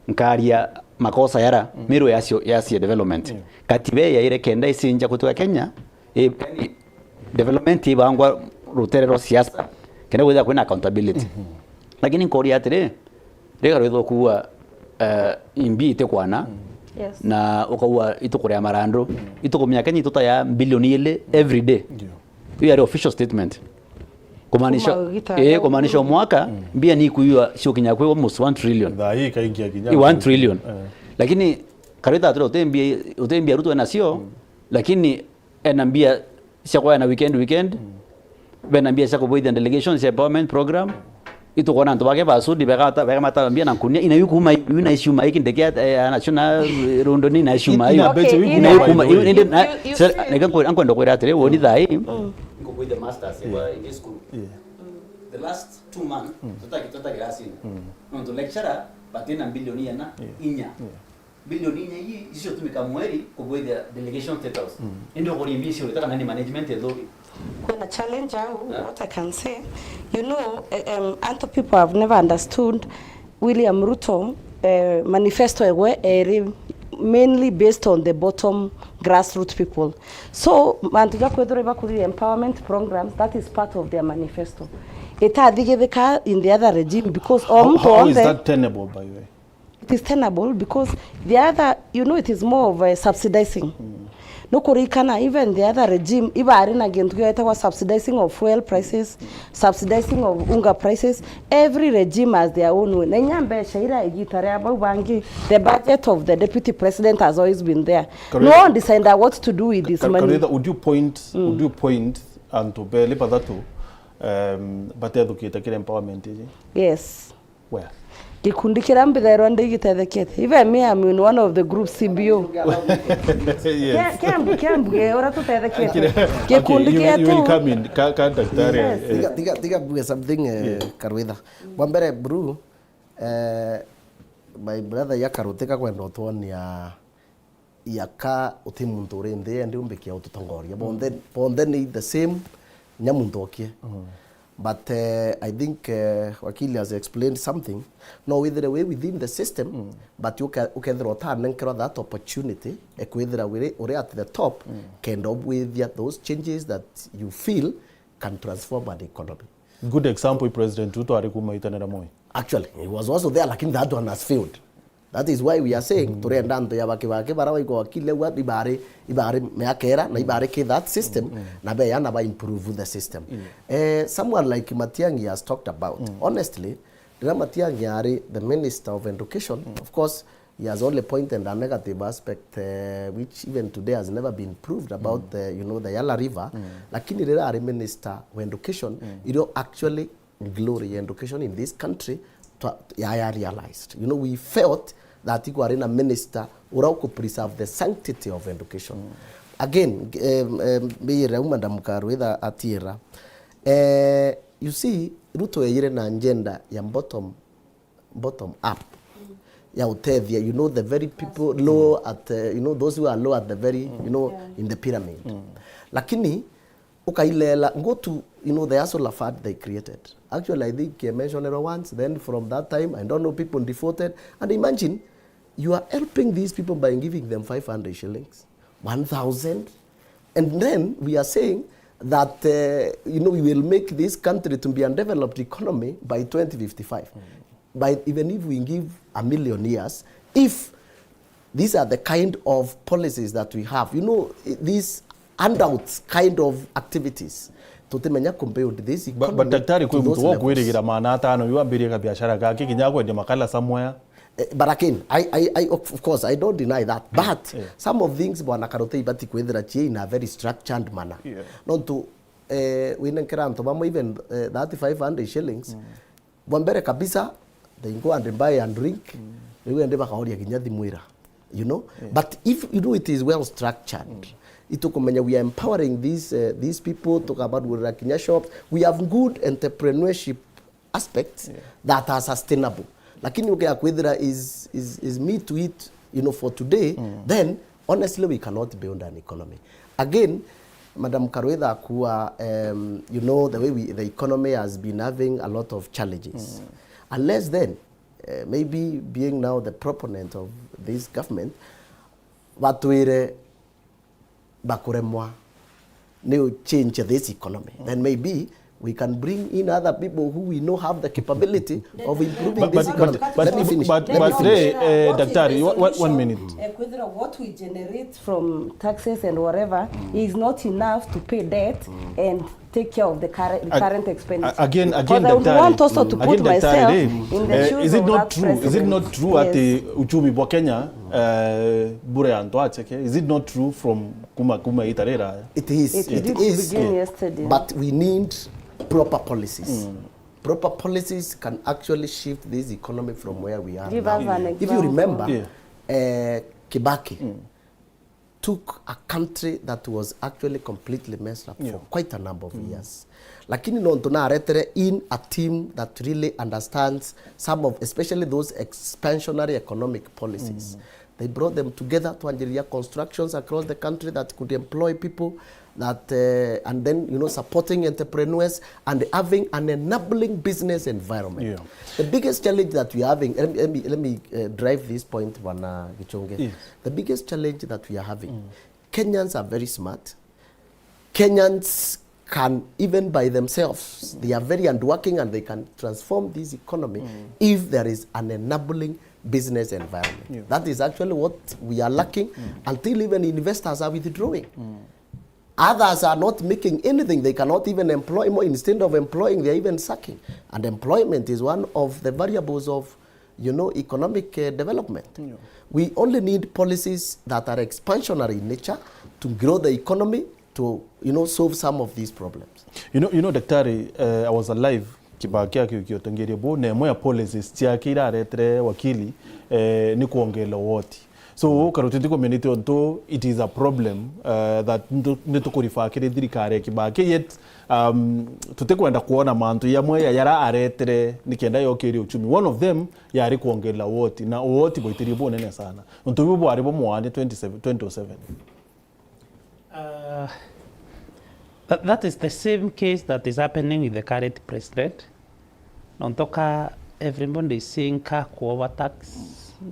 nkaria makosa yara, Meru yacio, yacio development. Katiba yaire kenda icenjia gutwika Kenya, i, yani, development ibangwa rutere rwa siasa, kenda gwithira kwina accountability. Lakini nkoria atiri, riga rwitha ukuua, eh, imbi itikwana, Yes. na ukaua itukuria marandu, itukumenya Kenya ituta ya bilioni ili every day. Ndio. Hiyo yari official statement. Kumaanisha, Kuma gita eh, kumaanisha o mwaka, mbia ni kuiwa cio kinya kwi almost one trillion. Thaa hii kaingia kinya I one trillion. Eh. Lakini Karuti atiri uti mbia, uti mbia Ruto enacio, lakini ena mbia cia kweana weekend, weekend. Bena mbia cia kubwithia delegation cia empowerment program. Itukona antu bake basudi beka mata-, beka mata mbia na nkunia, ina yu kuma yu na icuma iki ndeke, eh, anacio na rundu ni na icuma yu. Ina mbeca Okay, yu you kuma know, Ina yu kuma, you- yu nende you- na, you- you se-, see- neka nkwe-, ankwenda kwira atiri, woni thai. Nkukwithia masters kwa English school. Yeah. The last two months, tutaki, tutaki rasini. Nontu lecturer, batina bilioni ena, inya. Bilioni inya ii, icio tumika mweri kubwithia delegation State House. Indi ukuri mbia icio uritaka nani management ethuri. Kwina challenge au, what I can say, you know, eh, um, antu people have never understood William Ruto, eh, manifesto egwe eri mainly based on the bottom grassroots people. So, mantu ja kwithirwa ibakuthithia empowerment programs, that is part of their manifesto. Itathigithika in the other regime because o How, muntu how is onthe that tenable, by the way? It is tenable because the other, you know, it is more of a subsidizing. Nukuririkana even the other regime, ibari na gintu gietagwa subsidizing of fuel prices, subsidizing of unga prices. Every regime has their own way. Na inya mbeca ira igita ria bau bangi, the budget of the deputy president has always been there. Karwitha- No one decide what to do with this Ka- money. Karwitha, would you point, would you point antu beli bathatu, um, batethukite kiri empowerment iji? Yes. Where? Gikundi kiria mbithairwa ndigitethekete. Even me, I'm in one of the groups C B O. Yes. Kiambu, kiambu, ge, ora tutethekete. Akire- Gikundi okay, you, you will gietu. Come in. Ka, ka daktari. Yes. Eh. Tiga, tiga, tiga mbuge something, eh, Karwitha. Bwa mbere, Bru, eh, my brother, ya Karwitha kwenda utwonia yaka uti muntu uri nthi endi umbikia ututongoria. Bonthe, bonthe ni the same, nya muntu okie. But, eh, I think, eh, wakili has explained something. No withire wi within the system, but uke-, ukethirwa utanenkerwa that opportunity, ekwithira wiri, uri at the top, kenda ubwithia those changes that you feel can transform an economy. Good example, President Ruto ari kuma itanera Moi. Actually, he was also there, lakini that one has failed. That is why we are saying, turenda antu ya baki baki bara baigwa wakili au ibari, ibari miaka era na ibari ki that system, na be yana ba improve the system. Eh, someone like Matiang'i has talked about. Honestly, rira Matiang'i ari the Minister of Education, of course, he has only pointed a negative aspect, eh, which even today has never been proved about the, you know, the Yala River. Lakini rira ari Minister of Education, irio actually glory ya education in this country twa-, ya, ya realized. You know, we felt that ikwari na minister ura uku preserve the sanctity of education. Again, em, em, mbiyire u Madam Karwitha atiira. Eh, you see, Ruto eyire na agenda ya bottom, bottom up, ya utethia, you know, the very people low at, uh, you know, those who are low at the very, you know, in the pyramid. Lakini ukailela, go to, you know, the hustle fund they created. Actually, I think I mentioned it once, then from that time, I don't know, people defaulted. And imagine, you are helping these people by giving them five hundred shillings, one thousand. And then we are saying that, uh, you know, we will make this country to be a developed economy by twenty fifty-five. By, even if we give a million years, if these are the kind of policies that we have, you know, these handouts kind of activities, tutimenya kubuild this But, economy but daktari, to kwi those muntu levels. Wokwirigira maana atano yu ambirie kabiashara gake kinya kwendia makala somewhere. Eh, but again, I, I, I, of of course, I don't deny that. But some of things, bwana Karwitha, ibati kwithira cie in a very structured manner. Nontu, eh, winenkera antu bamwe even, eh, that five hundred shillings, bwa mbere kabisa, they go and buy a drink, riu endi bakaoria kinya thimu ira, you know? But if, you know, it is well structured, itukumenya we are empowering these, eh, these people, tukabarurira kinya shops. We have good entrepreneurship aspects that are sustainable. Lakini ukea kwithira is, is, is me to eat, you know, for today, then honestly we cannot build an economy. Again, Madam Karwitha akuwa, um, you know, the way we, the economy has been having a lot of challenges. Unless then, uh, maybe being now the proponent of this government, batwire bakuremwa ni u change this economy, then maybe we can bring in other people who we know have the capability of improving But, this but, economy. but, but, Let me finish. but, Let but me finish. today, uh, daktari, one, one minute. Eh, kwithira what we generate from taxes and whatever is not enough to pay debt and take care of the current, the Ag- current expenditure. a- again, Because again, I would daktari, want also to put again, daktari, myself eh, in the eh, shoes is it of not that true? Is it president. Not true Yes. ati uchumi bwa Kenya, eh, bure antu acheke? Is it not true from kuma, kuma itarira? It is. It It did is. Begin yesterday. But we need proper policies. Proper policies can actually shift this economy from where we are Give now. Us an If you example. Remember, Yeah. eh, Kibaki took a country that was actually completely messed up Yeah. for quite a number of years. Lakini nontu naretere in a team that really understands some of, especially those expansionary economic policies. They brought them together to anjiria constructions across the country that could employ people, that uh, and then, you know, supporting entrepreneurs and having an enabling business environment. Yeah. The biggest challenge that we are having, let me, let me, let me uh, drive this point, Bwana Gichunge. Yes. The biggest challenge that we are having, Kenyans are very smart. Kenyans can, even by themselves, they are very hardworking and they can transform this economy if there is an enabling business environment. Yeah. That is actually what we are lacking until even investors are withdrawing. Others are not making anything. They cannot even employ more. Instead of employing, they are even sucking. And employment is one of the variables of, you know, economic uh, development. Yeah. We only need policies that are expansionary in nature to grow the economy, to, you know, solve some of these problems. You know, you know, Daktari, uh, I was alive Kibaki akiukia utongeria bu, na imwe ya policies ciake iraretere wakili eh, ni kuongerera woti. So ukaruti ti community ontu it is a problem uh, that nitukurifaa kiri thirikari ya Kibaki, yet um, tutikwenda kuona mantu yamwe ya yara aretere nikenda yokirie uchumi. One of them yari kuongerera woti, na woti bwaitirie bunene sana. Untu bu bwari bumwani twenty seven, twenty oh seven. Uh, that, that is the same case that is happening with the current president. Nontu ka everybody is seeing ka ku overtax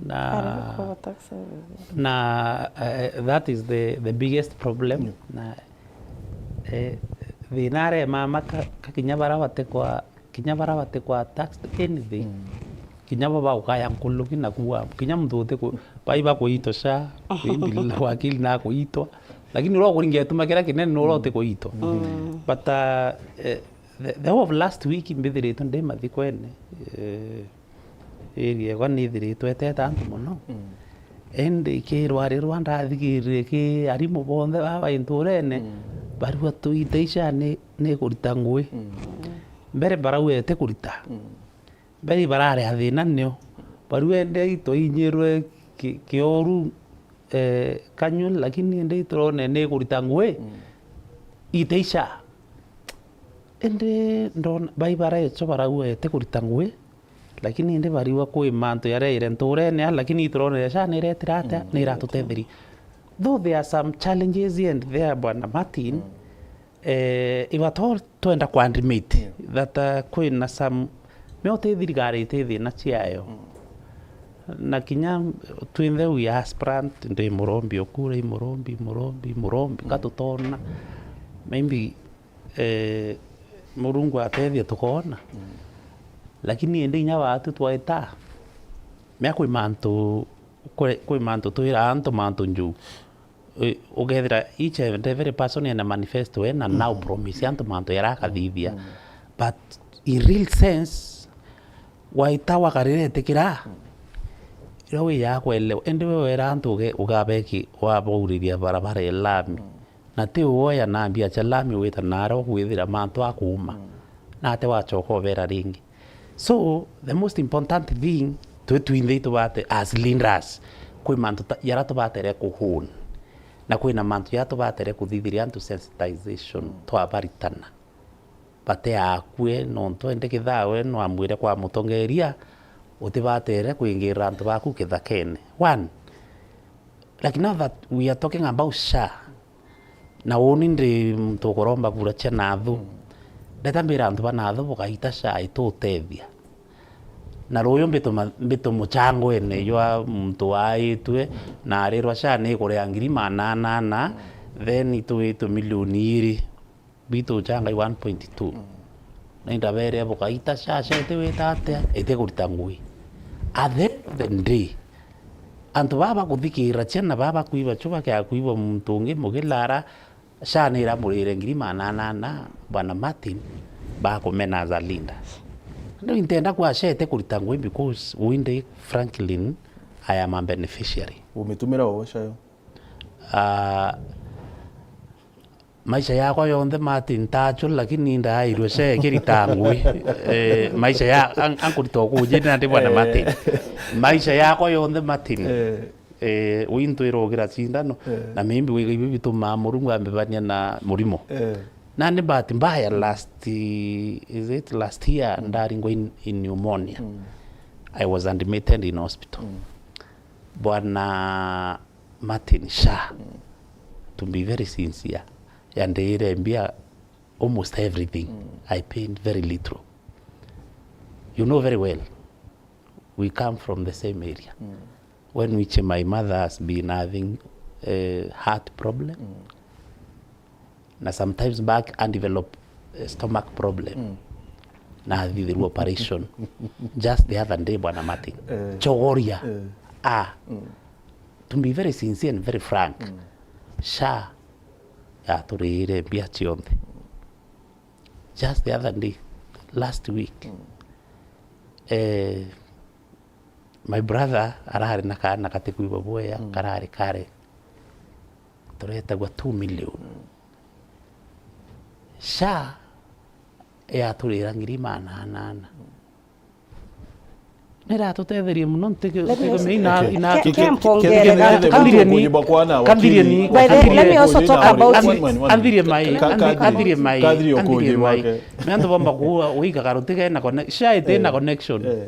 na Ariko bataxes. na uh, that is the, the biggest problem. Na eh, thina are mama ka, ka kinya bara batekwa kinya bara batekwa tax anything. Kinya bo bagukaya nkuluki na kuwa kinya muntu uti ku bai bakuitwa sha maybe wakili na kuitwa, lakini uria ukuringa gituma kiria kinene ni uria uti kuitwa. But uh, eh, the, the whole of last week mbithiritwe ndi mathikwene eh, area igwa nithiritwe etete antu mono. Indi ikirwa rirwa ndathigirire ki arimu bonthe baba inturene barua tuite ica ni ni kurita ngui. Mbere barauga iti kurita. Mbere ibarari a thina nio. Barua ende itwainyirwe ki- kioru eh, kanyua, lakini indi iturone ni kurita ngui. Ite ica. Indi ndona bai baraecho barauga iti kurita ngui. Lakini indi bariwa kwi mantu yareire nturene a, lakini ituronere ca niretira atia, niratutetheria. Though there are some challenges here and there, Bwana Martin, eh, iba to twenda ku admit that uh, kwina some miote thirikari iti thina ciayo. Na kinya twinthe we aspirant, ndi murombi ukura, i murombi, murombi, murombi, katutona. Maybe eh, Murungu atethia tukoona. Lakini indi inya baatu twaita mea kwi mantu kwi kwi mantu twira antu mantu njuu. Eh, ukethira each and every person ena manifesto ena now promise antu mantu yarakathithia. But in real sense, waita wakarira etikira iria wiyaa kwelewa. Indi we wera antu uge- ugabeki wabauriria barabara ya lami. Na ti uoya na mbia cia lami wita naria ukwithira mantu akuuma. Na ati wachoka ubera ringi. So the most important thing twi twinthe itubate as leaders, kwi mantu ta- yara tubatere kuhun na kwina mantu yara tubatere kuthithiria antu sensitization twabaritana. Bate akue nontu ende kithaa we no amwire kwa mutongeria utibatere kwingirira antu baku kithakene. One, like now that we are talking about sha, na uni ndi muntu ukuromba kura cia nathu. Ndeta mbira antu ba nathu bukaita sha itutethia. Na ruyu mbituma- mbitumuchangwene jwa muntu waaitwe na arirwa sha ni kuria ngiri maana anana, then itwitwe milioni iri. Bitu uchanga i one point two. Na indabere bukaita sha sha iti wita atia, iti kurita ngui. At the end of the day, antu baba bakuthikira ciana baba bakwiba chuba kia kuiba muntu ungi mugilara sha ni iramurire ngiri maana anana, Bwana Martin, bakumena as a leader. Ndio intenda kwa sha iti kurita ngui because winde Franklin, I am a beneficiary. Umitumira wo sha yo? Ah, Maisha yakwa yonthe, Martin, ntacho, lakini ndaairwe cee kirita ngui. Eh, maisha ya, an-, ankurita ukuji nandi bwana, eh, Martin. Maisha yakwa yonthe, Martin. Eh. Eh, wi ntwira ugira cindano, eh, na maybe wiga ibi bitumaa Murungu ambibania na murimo. Eh. Nandi bahati mbaya last, is it last year, mm, ndaringwa in, in pneumonia. Mm. I was admitted in hospital. Mm. Bwana Martin, SHA, mm, to be very sincere, yandiire mbia almost everything. Mm. I paid very little. You know very well, we come from the same area. Mm. When which my mother has been having a heart problem, mm, na sometimes back undeveloped, eh, stomach problem. Mm. Na athithirwa operation just the other day, bwana Martin. Eh. Chogoria. Eh. Ah. Mm. To be very sincere and very frank, mm, SHA yaturiire mbia cionthe. Just the other day, last week, mm, eh, my brother arari na kaana gatikwigua bwega, mm, karari kare, turetagwa two million. Mm. SHA yaturira ngiri maana anana. Mm. Niratutetherie muno, ntege-, let me ntege-, also, ina-, okay, ina-, ke-, ke-, ke-, mpongere ke-, ga-, ke-, kambirie ni, kujiba kwa na kambirie wakili, ni, by the way, let me also talk about it. One, one, one. Anthirie mai, ka-, ka-, anthirie mai, kadri anthirie okujiba mai. Ke. Me antu bomba kuua, uiga karutige na conne-, SHA ite na, eh, connection. Eh.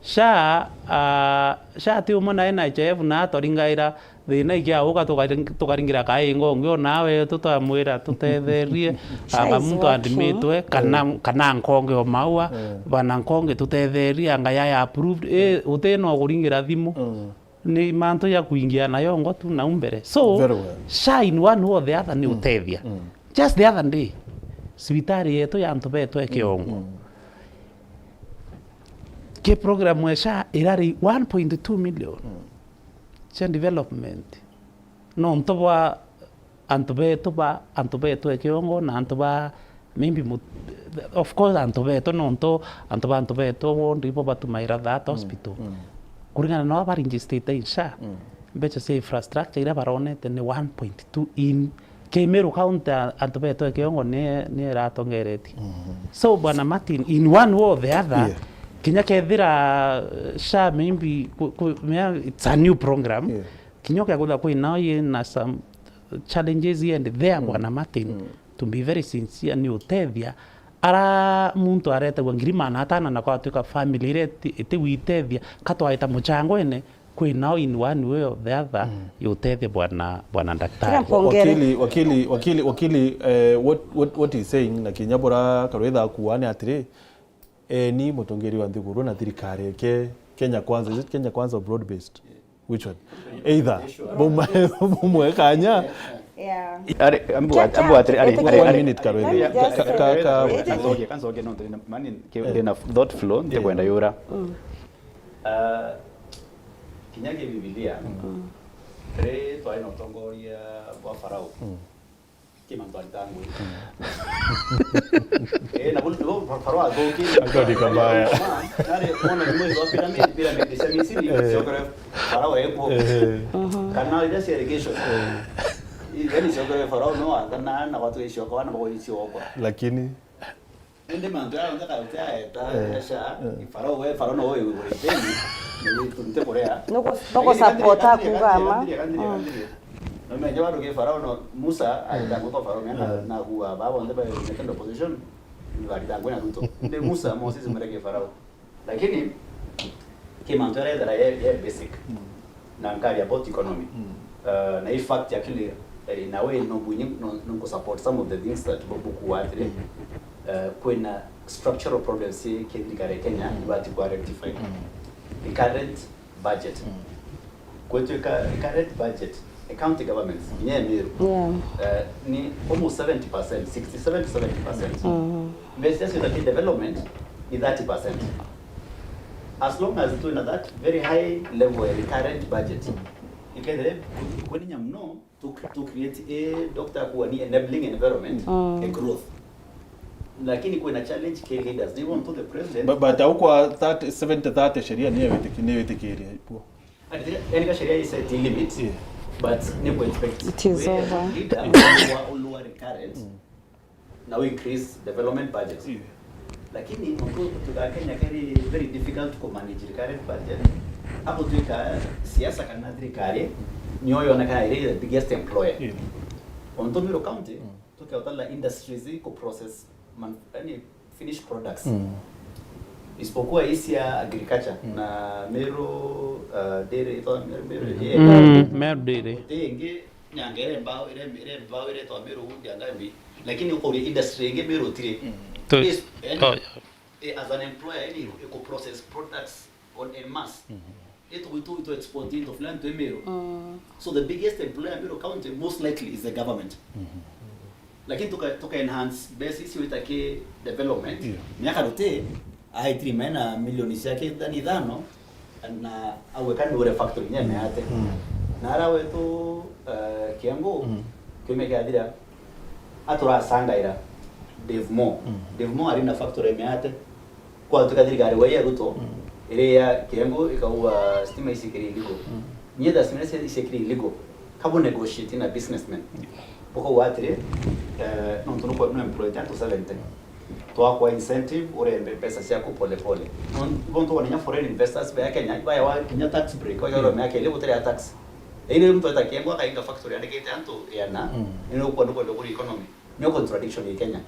SHA, ah, SHA ti umwe na N H I F na atwaringaira thina ikiauka tukari-, tukaringira kaingo ungi, o nawe tutamwira tutetherie, SHA anga is muntu working. Andimitwe, kana, eh, kana nkonge o maua, eh, bana nkonge tutetherie, anga yaya approved, eh, uti no kuringira thimu. Mm. Ni mantu ya kuingia nayo ngo tu nau mbere. So, very well. SHA in one way or the other ni, mm, utethia. Mm. Just the other day, cibitari yetu ya antu betu e Kiongo. Mm. Ki program ya SHA irari one point two million. Mm. Cia development. Nontu bwa antu betu ba, antu betu e Kiongo na antu ba maybe mut-, of course antu betu, nontu antu ba antu betu bo ndibo batumaira that, mm, hospital. Mm. Kuringana na aba registered in SHA, mm, mbeca cia infrastructure iria baronete ni one point two in Kimiru County, a-, antu betu e Kiongo ni, ni iratongeretie. Mhm. So, bwana Martin, in one way or the other, yeah, kinya kethira, uh, SHA maybe ku-, ku-, mea, it's a new program, yeah, kinya ukiaguthwa kwinao yina some challenges here and there, mm, bwana Martin, mm, to be very sincere, ni utethia ara muntu aretagwa ngiri maana atano na kwatuika family iria iti-, itigwitethia, katwaita muchangwene, kwinao in one way or the other, mm, yutethia bwana, bwana daktari. Kira mpongere. Wakili, wakili, wakili, wakili, eh, what, what, what he's saying, na kinya bura karwitha akuwa ni atiri, eh, ni mutongeri wa nthiguru na thirikari ke Kenya Kwanza, is it Kenya Kwanza or broad based? Which one? Either. Bumwe, bumwe kanya. Yeah. Ari, ambu Cha-, at-, ambu cha-, atiri, ari, ita-, ari, one ari. Minute, Karwele. Let me just Ka-, say, ka-, ka-, ita-, Kanzoge, kanzoge, no, ndina, mani, ke-, eh, ndina thought flow, ntikwenda yura. Mm. Ah, kinya ki Bibilia, mm, ri twari na utongoria bwa Farao. Mm. Ki mantu aritangwe. Eh, na bulu, bulu, Farao athuki. Akodi kabaya. Nari, mwana ni mwezi wa pyramid, pyramid cia Misiri, eh, ciokere Farao ekuo. Eh. Mhm. Kana iria cia irrigation. Eh. Yaani ciokere Farao no athana na watu icio kwa na bako icio kwa. Lakini Indi mantu jaa jonthe kauti aeta, eh, SHA, eh, Farao we, Farao no we wigurite ni, ni witu nti kuria. Nuku-, nuku support akuga ma. Kandiria, kandiria, mm, kandiria. No menye bandu ki Farao no, Musa, mm, aita ngoko Farao, mena, eh, na kuga, ba bonthe ba United Opposition, ni barita ngwina Ruto. Indi Musa, Moses, mureke Farao. Lakini, ki mantu jaria ethera ye, ye basic. Mm. Na nkari about economy. Mm. Uh, na in fact, actually, eh, in a way, no, bunyi, no, no ku support some of the things that bu-, bukuwa atiri. Mm. Uh, kwina structural problems ci ki thirikari ya Kenya, mm, ibati kwa rectify. Mm. The current budget. Mm. Gwetwika the current budget, the county governments, kinya Meru, yeah, uh, ni almost seventy percent, sixty-seven to seventy percent. Mm. Mbeca cia development ni thirty percent. As long as twina that very high level ya recurrent budget, ikethire kwini nyamu no to, to create a, doctor kuwa ni enabling environment, mm, ya growth. Lakini kwina challenge ki leaders. Ni wontu the president. But, but au kwa thirty, seventy thirty sheria ni witiki-, ni witikiria ipuo. Ati, yani ka sheria i set limit, yeah, but ni ku expect. It is over. Leader wa, wa, wa current, na u increase development budget. Lakini muntu tuga Kenya keri very difficult to manage recurrent budget. Apo twika siasa kana thirikari, nio yonekana iri the biggest employer. Onto Meru County, tukiotala industries ku process man-, yani finished products. Isipokuwa hii cia agriculture na Meru, uh, dairy, itwa Meru, Meru, yeah. Meru dairy. Guti ingi nyanga ire mbao, ire, ire mbao ire itwa Meru wood ya ngambi, lakini uko industry ingi Meru tiri. Is, yani, eh, as an employer, yani, you could process products on en masse. Itu, itu, itu export into fulani twi Meru. So the biggest employer Meru County most likely is the government. Lakini tuka, tuka enhance base isi wita ki development. Miaka ruti, aitiri mena milioni ciake thani ithano, na awe kandi ure factory nyene ate. Na ara wetu, eh, Kiambu, kiumia kiathira, aturasangaira Dave Moore. Dave Moore ari na factory miate. Kwatuika thirikari wa ya Ruto, iri ya Kiambu ikaua stima icikiri illegal. Nyie the stima ici icikiri illegal, kabu negotiate na businessmen. Bukauga atiri, eh, nontu nukwa no employ antu seventy. Twakwa incentive, urembe pesa ciaku pole pole. Nontu, nontu waninya foreign investors ba Kenya, baya wa kinya tax break, kwa hiyo miaka ile gutire ya tax. Iri muntu eta Kiambu akainga factory andikite antu ena, ni nukwa nukwa ndukuri economy. No contradiction in Kenya.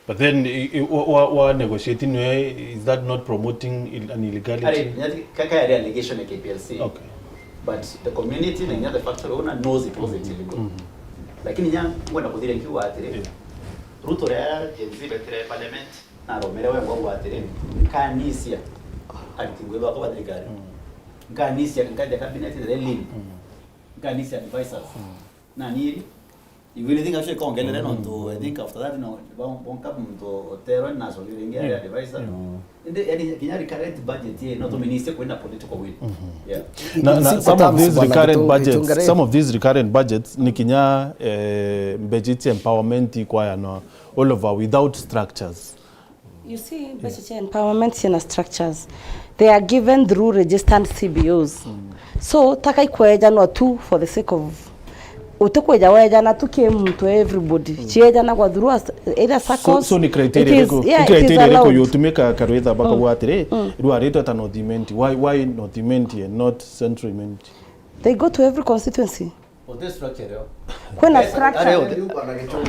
But then, i, i, wa, wa, wa negotiate nwe, is that not promoting il-, an illegality? Ari, nyati, kaka yari allegation ya K P L C. Okay. But the community, na nya the factory owner knows it wasn't illegal. Lakini nya, ngwenda kuthire nkiuga atiri, Ruto ria Gen Z betire parliament, na aromere we ngwa atiri, nkanisia ariti ngwe bakwa ba thirikari. Nkanisia, nkaja cabinet ire lean. Nkanisia advisors. Na ni You really think I should ongelele nontu, I think after that, no, bon, bon kap muntu oterwe na solire ingi ya advisor. Indi, yani, kinya recurrent budget ye, no tuminise kwina political will. Yeah. Na, na, some of these recurrent budgets, some of these recurrent budgets ni kinya, eh, budget empowerment ikwaya no all over without structures. You see, mbeca cia empowerment ciina structures. They are given through registered C B Os. So, taka ikwejanwa tu for the sake of, utikweja wejana tu ki muntu, everybody. Ciejanagwa through a s-, either circles. So, so ni criteria iriku, yeah, ni criteria iriku yutumika karwitha bakauga atiri, rwaritwe ta North Imenti. Why, why North Imenti and not Central Imenti? They go to every constituency. Kwina structure.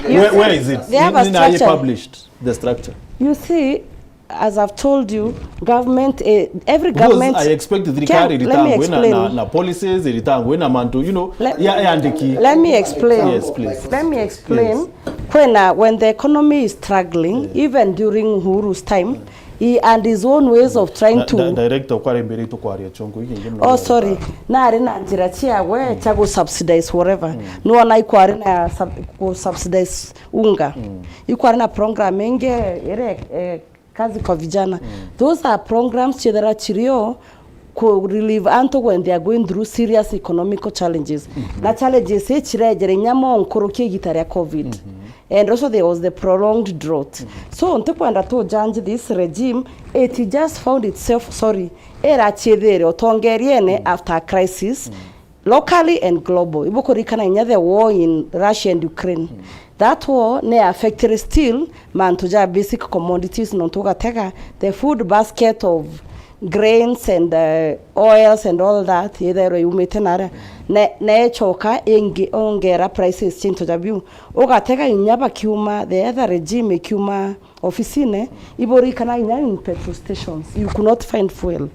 Where, where is it? They have a structure. Published the structure. You see, as I've told you, government, eh, every government. Because I expect thirikari iritangwe na, na, na policies, iritangwe na mantu, you know, ya, yandiki. Let me explain. Yes, please. Let me explain. Kwina, when the economy is struggling, even during Uhuru's time, he and his own ways of trying to. Director, kwari mbere tu kwaria chongo iki ingi. Oh, sorry. Nari na njira ciawe cia gu subsidize whatever. Nuona ikwari na sub-, gu subsidize unga. Ikwari na program ingi ire, eh, kazi kwa vijana. Those are programs ciethera cirio ku relieve antu when they are going through serious economical challenges. Na challenges ici cirejere inya mo nkuruki igita ria covid. And also there was the prolonged drought. So, ntikwenda to judge this regime, it just found itself, sorry, irachiithire utongeriene after a crisis, locally and global. Ibukuririkana inya the war in Russia and Ukraine. That war ni affected still mantu ja basic commodities, nontu ugatega the food basket of grains and, uh, oils and all that, ithairwa yumite naria. Ne, nechoka ingi ongera prices cia into ja biu. Ugatega inya bakiuma, the other regime ikiuma ofisine, iburikana inya in petrol stations, you could not find fuel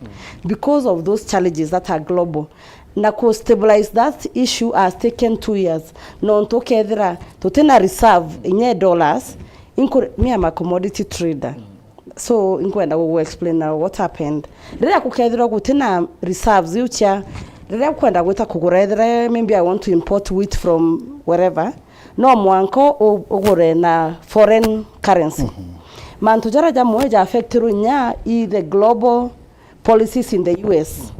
because of those challenges that are global. Na ku stabilize that issue has taken two years. Nontu ukethira tutina reserve inya dollars, inkuri-, me am a commodity trader. So, inkwenda gugu explain now what happened. Riria gukethirwa gutina reserves iu cia, riria ukwenda gwita kugura, ethira maybe I want to import wheat from wherever, no mwanka u-, ugure na foreign currency. Mantu jaria jamwe ja affectirwe inya i the global policies in the U S.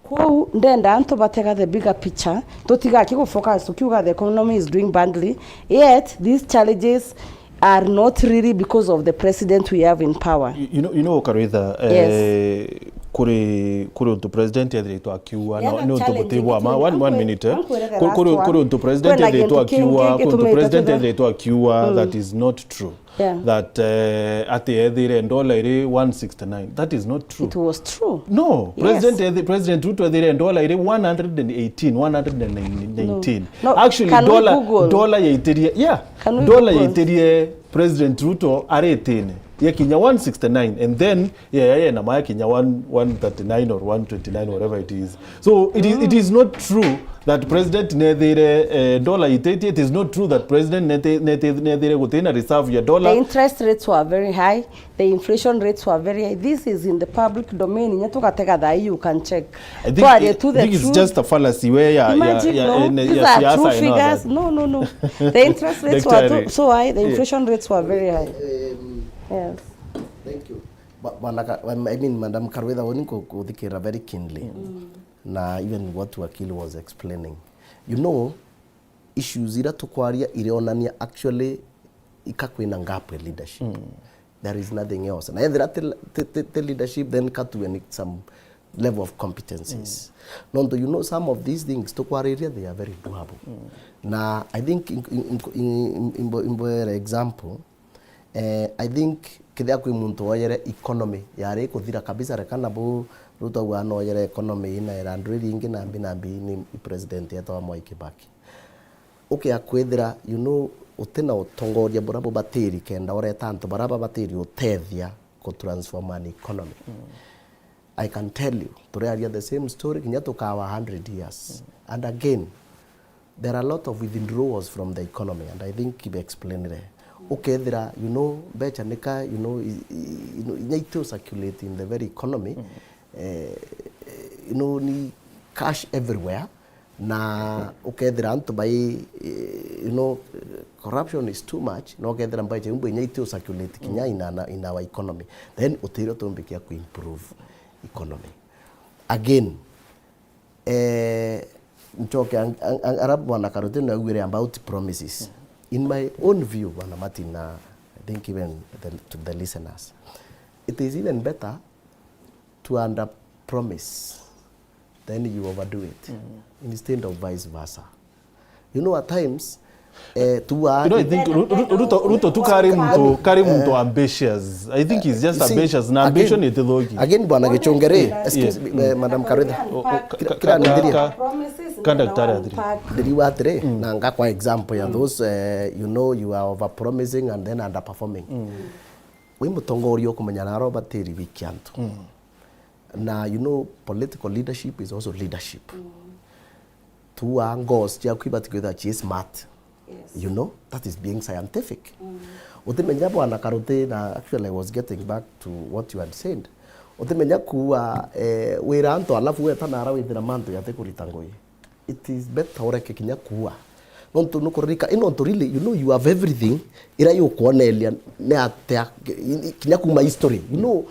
Kwou ndenda antu batega the bigger picture, tutigaki gu focus tukiuga the economy is doing badly, yet these challenges are not really because of the president we have in power. You, you know, you know, Karwitha, eh, Kuri, kuri untu president ethiritwe akiuga, no, ni untu buti bwa ma. One, one minute, eh. Kuri, kuri, kuri untu president ethiritwe akiuga, kuri untu president ethiritwe akiuga, that is not true. Yeah. That, eh, ati ethire dollar iri one sixty-nine. That is not true. It was true. No, yes. President ethi-, President Ruto ethire dollar iri one hundred and eighteen, one hundred and nineteen. No. No. Actually, can we dollar, Google? Dollar yaitirie, yeah. Can we Google? Dollar yaitirie President Ruto aritine yakinya one sixty-nine, and then yeah, yeah, yeah, na maya kinya one, one thirty-nine or one twenty-nine, whatever it is. So it is, it is not true that president nethire, eh, dollar ititie. It is not true that president nete-, nete-, nethire gutina reserve ya dollar. The interest rates were very high. The inflation rates were very high. This is in the public domain. Inya tugatega thaa hii, you can check. I think, twarie I tu the think it's truth. Just a fallacy where ya, ya, imagine, ya, no, ya, these ya are siasa true and all figures. That. No, no, no. The interest rates were too, so high. The, yeah, inflation rates were very high. Um, yes. Thank you. Ba-, bwana Ka-, I mean, Madam Karwitha, uni ku-, kuthikira very keenly. Mm. Na even what Wakili was explaining. You know, issues ira tukwaria irionania actually ika kwina gap ya leadership. Mm. There is nothing else. Na ethira ti, ti, ti, ti leadership, then ka tuwe ni some level of competencies. Mm. Nontu, you know, some of these things tukwariria, they are very doable. Mm. Na I think in, in, in, in, in, in, in example, Eh, I think kethira kwi muntu woyere economy yari kuthira kabisa, reka nabu Ruto auga noyere economy ina era andu iringi nambi nambi ni president etwa Mwai Kibaki. Ukia kwithira, you know, utina utongoria buria bubatiri kenda ureta antu baria babatiri utethia ku transform an economy. Mm. I can tell you, turiaria the same story kinya tukawa hundred years. Mm. And again, there are a lot of withdrawals from the economy, and I think kibe explainire. Ukethira, you know, mbecha nika, you know, i-, i-, you know, inya itu circulate in the very economy, mm, eh, you know, ni cash everywhere, na ukethira antu bai, eh, you know, corruption is too much, na ukethira mbecha imwe inya itu circulate kinya, mm, in, in our economy, then utiro tumbikia ku improve economy. Again, eh, nchoke ang-, ang-, ang-, ara Bwana Karwitha naugire about promises. Mm. In my own view, Bwana Martin, na I think even the, to the listeners, it is even better to under promise, then you overdo it, mm, instead of vice versa. You know, at times, eh, tu are, you know, I think Ru-, Ru-, Ruto, Ruto tu kari muntu, kari muntu, eh, ambitious. I think he's just, you see, ambitious. Na ambition again, itithuki. Again, Bwana Gichungere, yeah, excuse me, eh, Madam Karwitha. O, o, ka-, kira, ka-, kira ka-, nithiria, ka-, ka-, ka-, daktari athiri. Ndiriuga atiri, mm, na nga kwa example ya, mm, those, eh, you know, you are over promising and then underperforming. Mm. Wi mutongoria ukumenya naro batiri wiki antu. Mm. Na, you know, political leadership is also leadership. Mm. Tua ngos ciaku ibati kwithirwa ci smart. Yes. You know, that is being scientific. Mm. Utimenya Bwana Karwitha, na actually I was getting back to what you had said. Utimenya kuwa, eh, wira antu alafu weta nara withira mantu yate kurita ngui. It is better ureke kinya kuua. Nontu nukuririka, i nontu really, you know, you have everything ira yukwoneria ni atia, kinya kuma history. You know,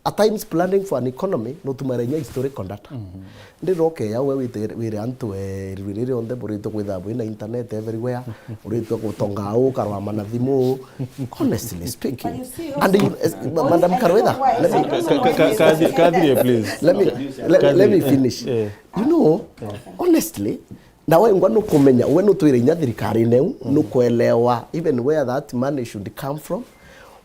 at times planning for an economy nutumagira inya historical data. Mhm. Ndiroke ya we wite-, wire antu, eh, riu riri rionthe buritwe kwithirwa bwina internet everywhere, uritwe gutonga au, ukarwama na thimu. Honestly speaking. But you see, and you, eh, Madam Karwitha, let me, ka-, ka-, ka-, kathi-, kathirie, please. Let me, let, let me finish. Eh. You know, honestly, na wengwa nukumenya, we nutwire inya thirikarine u, mm, nukwelewa even where that money should come from.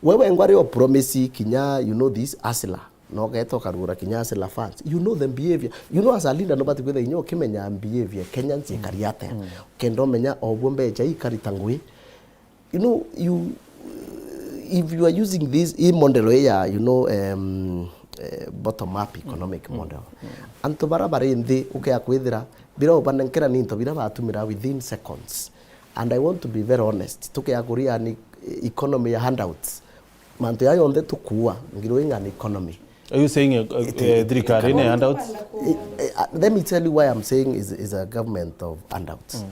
We wengwa rio promise kinya, you know, this hustler, na ugeta ukarugura kinya hustler funds. You know the behavior. You know, as a leader, nubati kwitha inya ukimenya behavior Kenyans ikari atia. Mm. Kenda umenya obuo mbecha ikarita ngui. You know, you, if you are using this, hii model ya, you know, um, eh, bottom up economic model, antu bara bari nthi ukea kwithira bira ubanenkera ni into bira batumira within seconds. And I want to be very honest, tukea kuria ni economy ya handouts. Mantu ya yonthe tukua, ngiro inga ni economy. Are you saying, uh, uh, it, uh, thirikari ni handouts? It, uh, let me tell you why I'm saying is, is a government of handouts. Mm.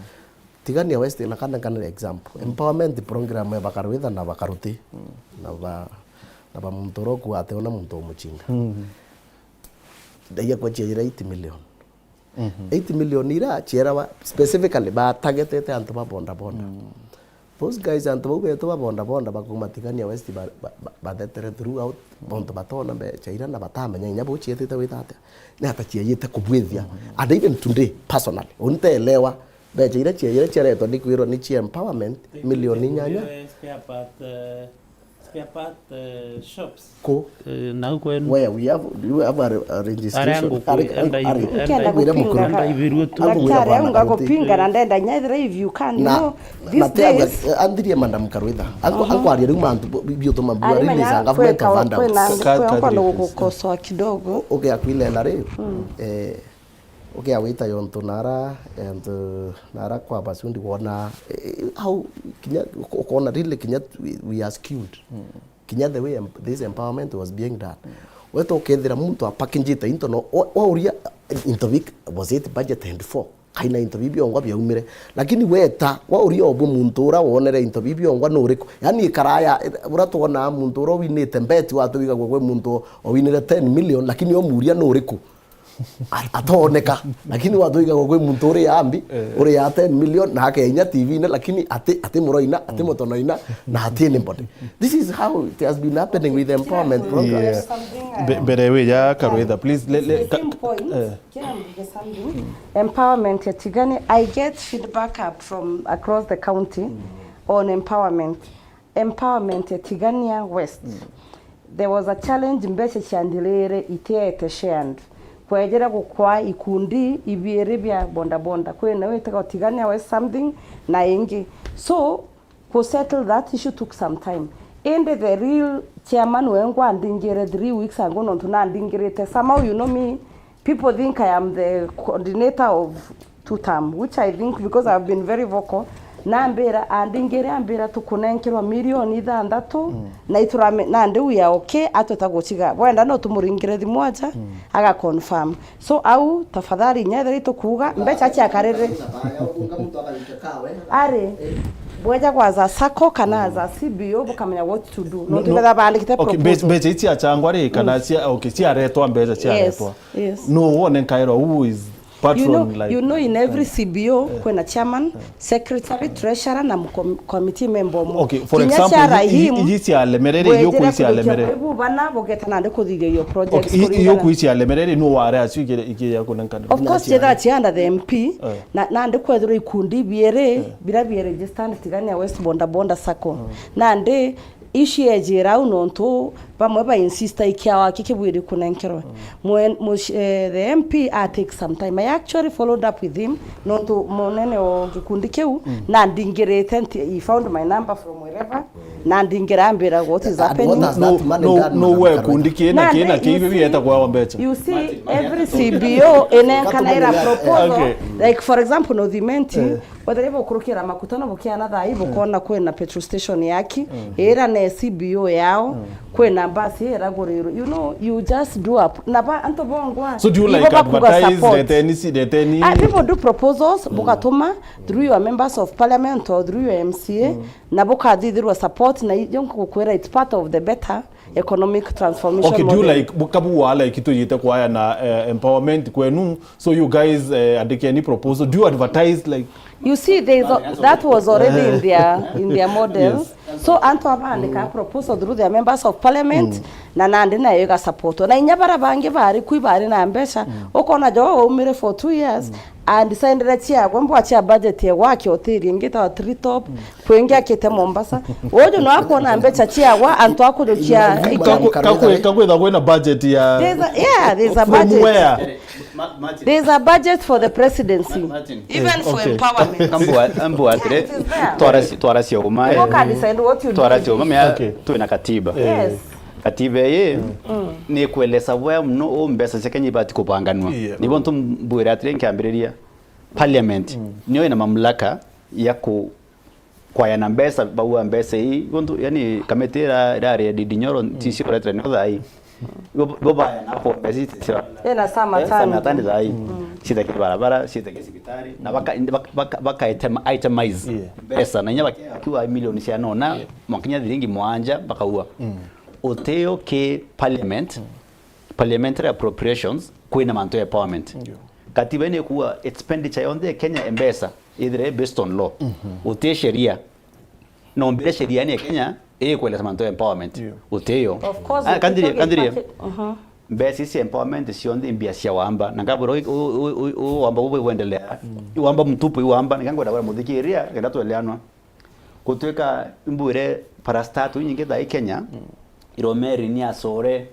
Tigania West na kana kana example. Mm. Empowerment program ya Bakarwitha na Bakaruti. Mm. Na ba, na ba muntu uroku ate ona muntu umuchinga. Mm. Ndaia kwa chia ira eight million. Mhm. Eight million ira chierawa specifically ba targetete antu ba boda boda. Mm. Those guys, antu bau betu ba boda boda bakuuma Tigania West ba, ba, ba, bathetere throughout, bontu batona mbecha ira na batamenya inya buu cietite gwita atia. Ni ata ciejite kubwithia. And even today, personally, unteelewa, mbecha ira ciejire ciaretwa ni kwirwa ni cia empowerment, milioni inyanya. Spare part, eh, spare part, eh, shops. Ku? Eh, nau kwenu. Where we have, do you have a, a registration? Aria nguku, enda ibi-, enda ibi-, enda ibirue tu. Daktari, au ngakupinga na ndenda nya ethira if you can, you know, these days. Anthirie Madam Karwitha. Ankwaria riu mantu biutuma bua release a government of handouts. Kwenda gukosoa kidogo. Ukia kwilela ri, eh, ukia wita yontu nara, and, uh, nara kwa basundi wona, eh, how kinya ukona really kinya we, we are skewed. Kinya the way em-, this empowerment was being done. Weta ukethira muntu apakinjite into no, wa-, wauria into big, was it budgeted for? Kaina into bibi biongwa biaumire. Lakini weta, wauria obu muntu ura wonere into bibi biongwa nuriku? Yani ikaraya, ura twona muntu ura winite mbeti watu wigagwo kwi muntu owinire ten million, lakini omuria nuriku? A-, atoneka. Lakini wathuigagwo kwi muntu uri ya mbi, eh, uri ya ten million, na akeinya T V-ini, lakini ati, ati muroina, ati mutonoina, na ati anybody. This is how it has been happening with empowerment programs. Yeah. Something, uh, mbere wi ya Karwitha, please, le, le, the same point, eh. Can I say something? Empowerment ya Tigania, I get feedback up from across the county on empowerment. Empowerment ya Tigania West. There was a challenge, mbeca cia ndirire itiete shared. Kwejire gukwa ikundi ibiiri bia boda boda. Kwina witaga Tigania West something na ingi. So, ku settle that issue took some time. Indi the real chairman wengwa andingire three weeks ago nontu nandingirite. Somehow, you know me, people think I am the coordinator of two term, which I think, because I've been very vocal, nambira, andingire ambira tukunenkerwa milioni ithanthatu, na iturame, nandi we are okay, atweta guciga. Bwenda no tumuringire thimu aja, aga confirm. So au, tafadhali, inya ethira itukuuga, mbeca ciakarire. Ari, bweja gwa za sacco kana za C B O, bukamenya what to do. No, no, tubetha bandikite okay, mbe-, proposal. Mbeca ici ciachangwa ri, kana cia, okay, ciaretwa mbeca, yes, ciaretwa. Yes. No wone nkairwa who is patron, you know, like, you know, in every C B O, eh, kwina chairman, eh, secretary, treasurer na mkom-, committee member umwe. Okay, for example, iji, iji cialemere ri, ijo kwi cialemere. Bana bugeta nandi kuthithia iyo project. Okay, i-, ijo kwi cialemere ri, no ware acio ikija kunenkana. Of course, cietha cia under the M P, eh, na, nandi kwethirwa ikundi biere, eh, bira bie registered Tigania West Boda Boda Sacco. Mm. Nandi iciejira au nontu bamwe ba insista ikiao aki kibwiri kunenkerwa. Mm. Mwen-, mush-, eh, the M P a take some time. I actually followed up with him nontu munene o gikundi kiu, mm, na ndingirite nti, he found my number from wherever, na ndingira ambira what is happening. No, no, no, we kundi kina, kina kiu bieta kwa mbecha. You see, every C B O inenkana ira proposal. Okay. Like, for example, North Imenti, eh. Wethira bukurukira makuta no bukiana thaa ii, bukona kwina petrol station yaki, ira ne C B O yao, kwina mbasi iragurirwe. You know, you just do up. Na ba, antu bongwa, so do you, ibo like, bakuga advertise, support. Leteni si, leteni. Ah, people do proposals, bugatuma through your members of parliament or through your M C A, na bukathithirwa support, na ijo ngukwira it's part of the better economic transformation model. Okay, do you, like, bukabu wa, like, itujite kwaya na, eh, empowerment kwenu, so you guys, eh, andikeni proposal, do you advertise, like? You see, there is a, that was already in their, in their model. Yes. So antu abandika proposal through their members of parliament, na nandi nayo iga support. Na inya bara bangi bari kui bari na mbeca, ukona jo waumire for two years, and decided ciagwe mbwa cia budget ya gwake hoteli ingi ta Tree Top, kwingi akite Mombasa. Uju no akwona mbeca ciagwa, antu akujukia. Kakwi-, kakwitha kwina budget ya. There's a, yeah, there's a budget. From where? There's a budget for the presidency. Even for empowerment. Ambwa, ambwa atire, twaracia, twaracia uma. People can decide what you do. Twaracia uma, mea, twina katiba. Yes. Katiba ii ni kwelesa bwea muno u mbeca cia Kenya ibati kubanganwa. Yeah. Nibo ntu mbwire atiri nkiambiriria. Parliament niyo ina mamlaka ya ku-, kwayana mbeca, baua mbeca ii, guntu, yani, kamiti ira, irari ya Ndindi Nyoro, ti cio kuretera nio thaa ii. Bo, bo bayana kwa mbeca ii cia, ina Sam Atani. Sam Atani thaa ii. Ciithakia barabara, ciithakia cibitari, na baka, baka, baka, baka itema-, itemize mbeca, na inya bakiuga milioni cia nona, mwakinya thiringi mwanja, bakaua. Utio ki parliament, parliamentary appropriations, kwina mantu ya empowerment. Katiba ino ikuuga expenditure yonthe ya Kenya ya mbeca ithire based on law. Uti sheria. Nombire sheria ya Kenya ikweleza mantu ya empowerment. Ndio. Utiyo. Of course, Ah, kandirie, ukiuga kandirie. Gipati-, aha. Mbeca ici cia empowerment cionthe mbia cia wamba. Na ngabura u-, u-, u-, u-, u-, wamba bubwe bwendelea. Mm. Iwamba mtupu, iwamba. Nikangwenda bora muthikiria, kenda tweleanwa. Gutwika mbwire parastatal inyingi thaa ii Kenya, Mm. iromeri ni acore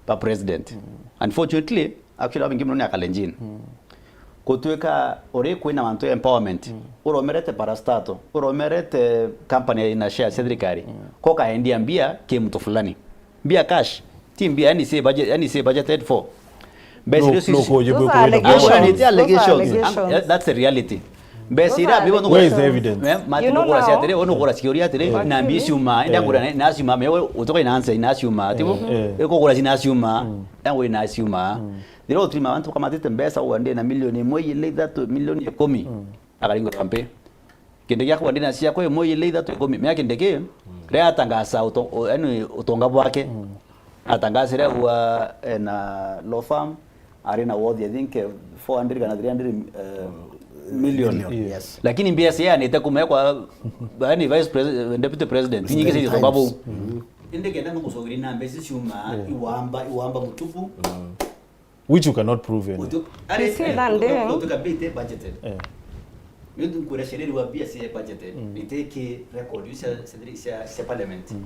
ba president. Mm. Unfortunately, actually, abingi muno ni Akalenjin. Mm. Gutwika uri kwina mantu ya empowerment, Mm. uromerete parastatal, uromerete company ina shares cia thirikari, Mm. ko kaendia mbia ki mtu fulani. Mbia cash, ti mbia, yani si budget, yani si budgeted for. Mbeca No, iria no, uci- kuuji Those bwi are kuwina allegations. Actually, it's Those are allegations. allegations. Am-, that's the reality. Mbeca Those iria are bibo allegations. Where is the evidence? Eh, Martin, You know nukura cia now, atiri, we nukura ciuria atiri, Yeah. na mbia ciuma, enda Yeah. ngura na, na ciuma, me we utuka ina answer ina ciuma, ati bo? Yeah. Yeah. Ikugura cina ciuma, Mm. na we ina ciuma. Mm. Thira uturima bantu kamatite mbeca, uga ndi na milioni imwe ile ithatu, milioni ikumi. Mm. Akaringura mpi. Kindi gia kuga ndi na ciakwa imwe ile ithatu ikumi. Mea kindi ki, Mm. ria atangaza uto-, u-, yani utonga bwake. Mm. Atangasire ua ena law firm, ari na worth, I think, eh, four hundred kana three hundred, eh, million. Million, Yes. yes. Lakini mbia cianite kuma kwa, yani, vice president, deputy president, nyingi Ten cia tonga bau. times. Mm. Indi kenda ndugucokeria na mbeca ciuma, Yeah. iwamba, iwamba mutupu. Mm. Which you cannot prove any. Utu-, You see, eh, that utu-, day. utuka budget. Yeah. Ni untu nkwira sheria wa mbia cia budgeted, Mm. itiki record cia, cia, cia, cia parliament. Mm.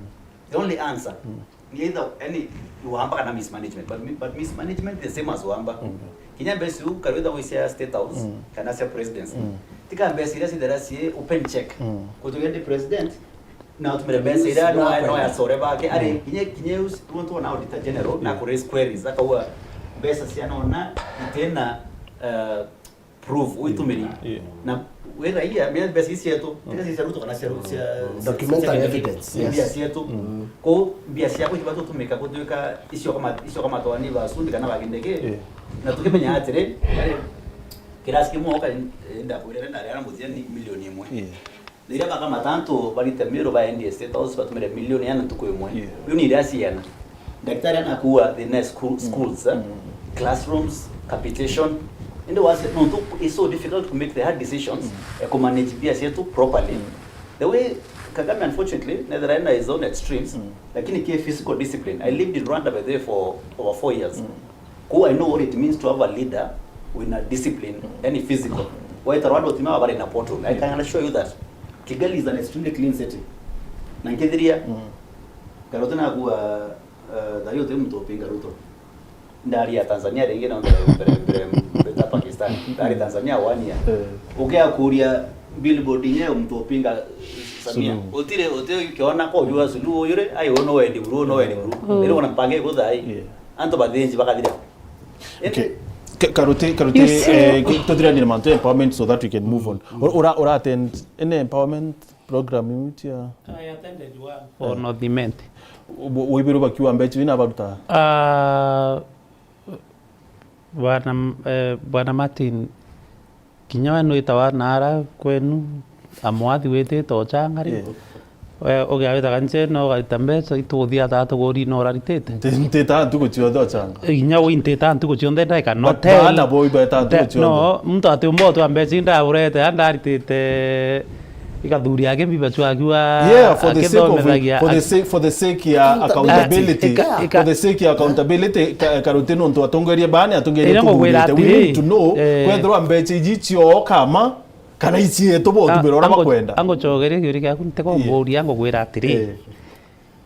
The only answer Mm. ni either, yani, wamba kana mismanagement, but mi-, but mismanagement is the same as wamba. Mm. Kinya mbeca iu, kari witha cia State House, Mm. kana cia presidency. Mm. Tika mbeca iria cithera cie open check. Mm. Kutuge ndi president, na utumire mbeca iria no, no ya core bake, ari, Mm. kinya, kinya us-, muntu ona Auditor General, na Yeah. ku raise queries, akauga mbeca cia nona, itena, eh, proof uitumiri. Yeah. Na we raia, menya mbeca ici cietu, Mm. tiga cia Ruto kana cia Ru-, cia, cia, Documentary cia evidence, mbia yes. cietu. Mm. Kou mbia ciaku itiba tutumika gutuika icio kama, icio kama twani ba Sudi kana ba Kindiki. Yeah. Na tukimenya atiri, ari, kirasi kimwe oka, eh, ndakwirire ndari ara muthia ni milioni imwe. Yeah. Riria baka matantu barite miru baendie State House batumire milioni yana ntuku imwe. Yeah. Milioni iria ciana. Daktari anakuwa the next school, Mm. schools, eh? Mm. Classrooms, capitation. Indi wase, nontu it's so difficult to make the hard decisions, Mm. eh, ku manage mbia cietu properly. Mm. The way Kagame, unfortunately, nethera ena his own extremes, Mm. lakini ki physical discipline. I lived in Rwanda, by the way, for over four years. Mm. Kou I know what it means to have a leader wina discipline, Mm. yani physical. Waita Rwanda utimama bari na portal. I can assure you that Kigali is an extremely clean city. Na nkithiria, Mm. Karuto nakuwa, uh, thayo uti muntu upinga Ruto. Ndari ya Tanzania ringi na mbere, mbere, mbere, mbere ta Pakistan. Ndari Tanzania one year. Eh. Ukia kuria billboard yenyewe muntu upinga Samia. Suluhu. Utire, utire ukiona ko jua Suluhu yure, ai, uno wendi buru, uno wendi buru. Mm. Iri ona mpange kuthai. Yeah. Antu bathinji bakathira. Okay. Ka-, Karuti, Karuti, You see eh, ki-, tuthiranire mantu ya empowerment so that we can move on. Mm. Ura, ura, ura attend any empowerment program iu cia? I attended one for Eh. North Imenti. Wo-, woibirwe bakiuga mbeca iu nabaruta? Ah, bwana, eh, bwana Martin, kinya we nwitawa naara kwenu, amwathi witite uchangari. Yeah. We, ugiawitaga nche, no ugarita mbeca, ituguthia taa tuguri, no uraritite? Nti-, ntitaga ntuku cionthe ochanga. Inya wi ntitaga ntuku cionthe, ndaika no But ten. Baana bo ibetaga ntuku Nte-, cionthe. No, muntu ati umba utwa mbeca indaburete, a ndaritite ikathuri yake mbiba chwa akiwa Yeah, for the sake of, akithomithagia for the ak- sake, for the sake ya Ika-, accountability. ika-, ika- For the sake ya accountability, ka-, Karuti nontu atongeria baana, atongeria Ira ngugwira tuthurite. We atiri, need to know eh, kwethirwa mbeca iji cio kama, kana icietu bo Ah, tumira uria ango-, bakwenda. Angocogeria kiuria giaku, ntikumburia, Yeah. ngugwira atiri, Eh.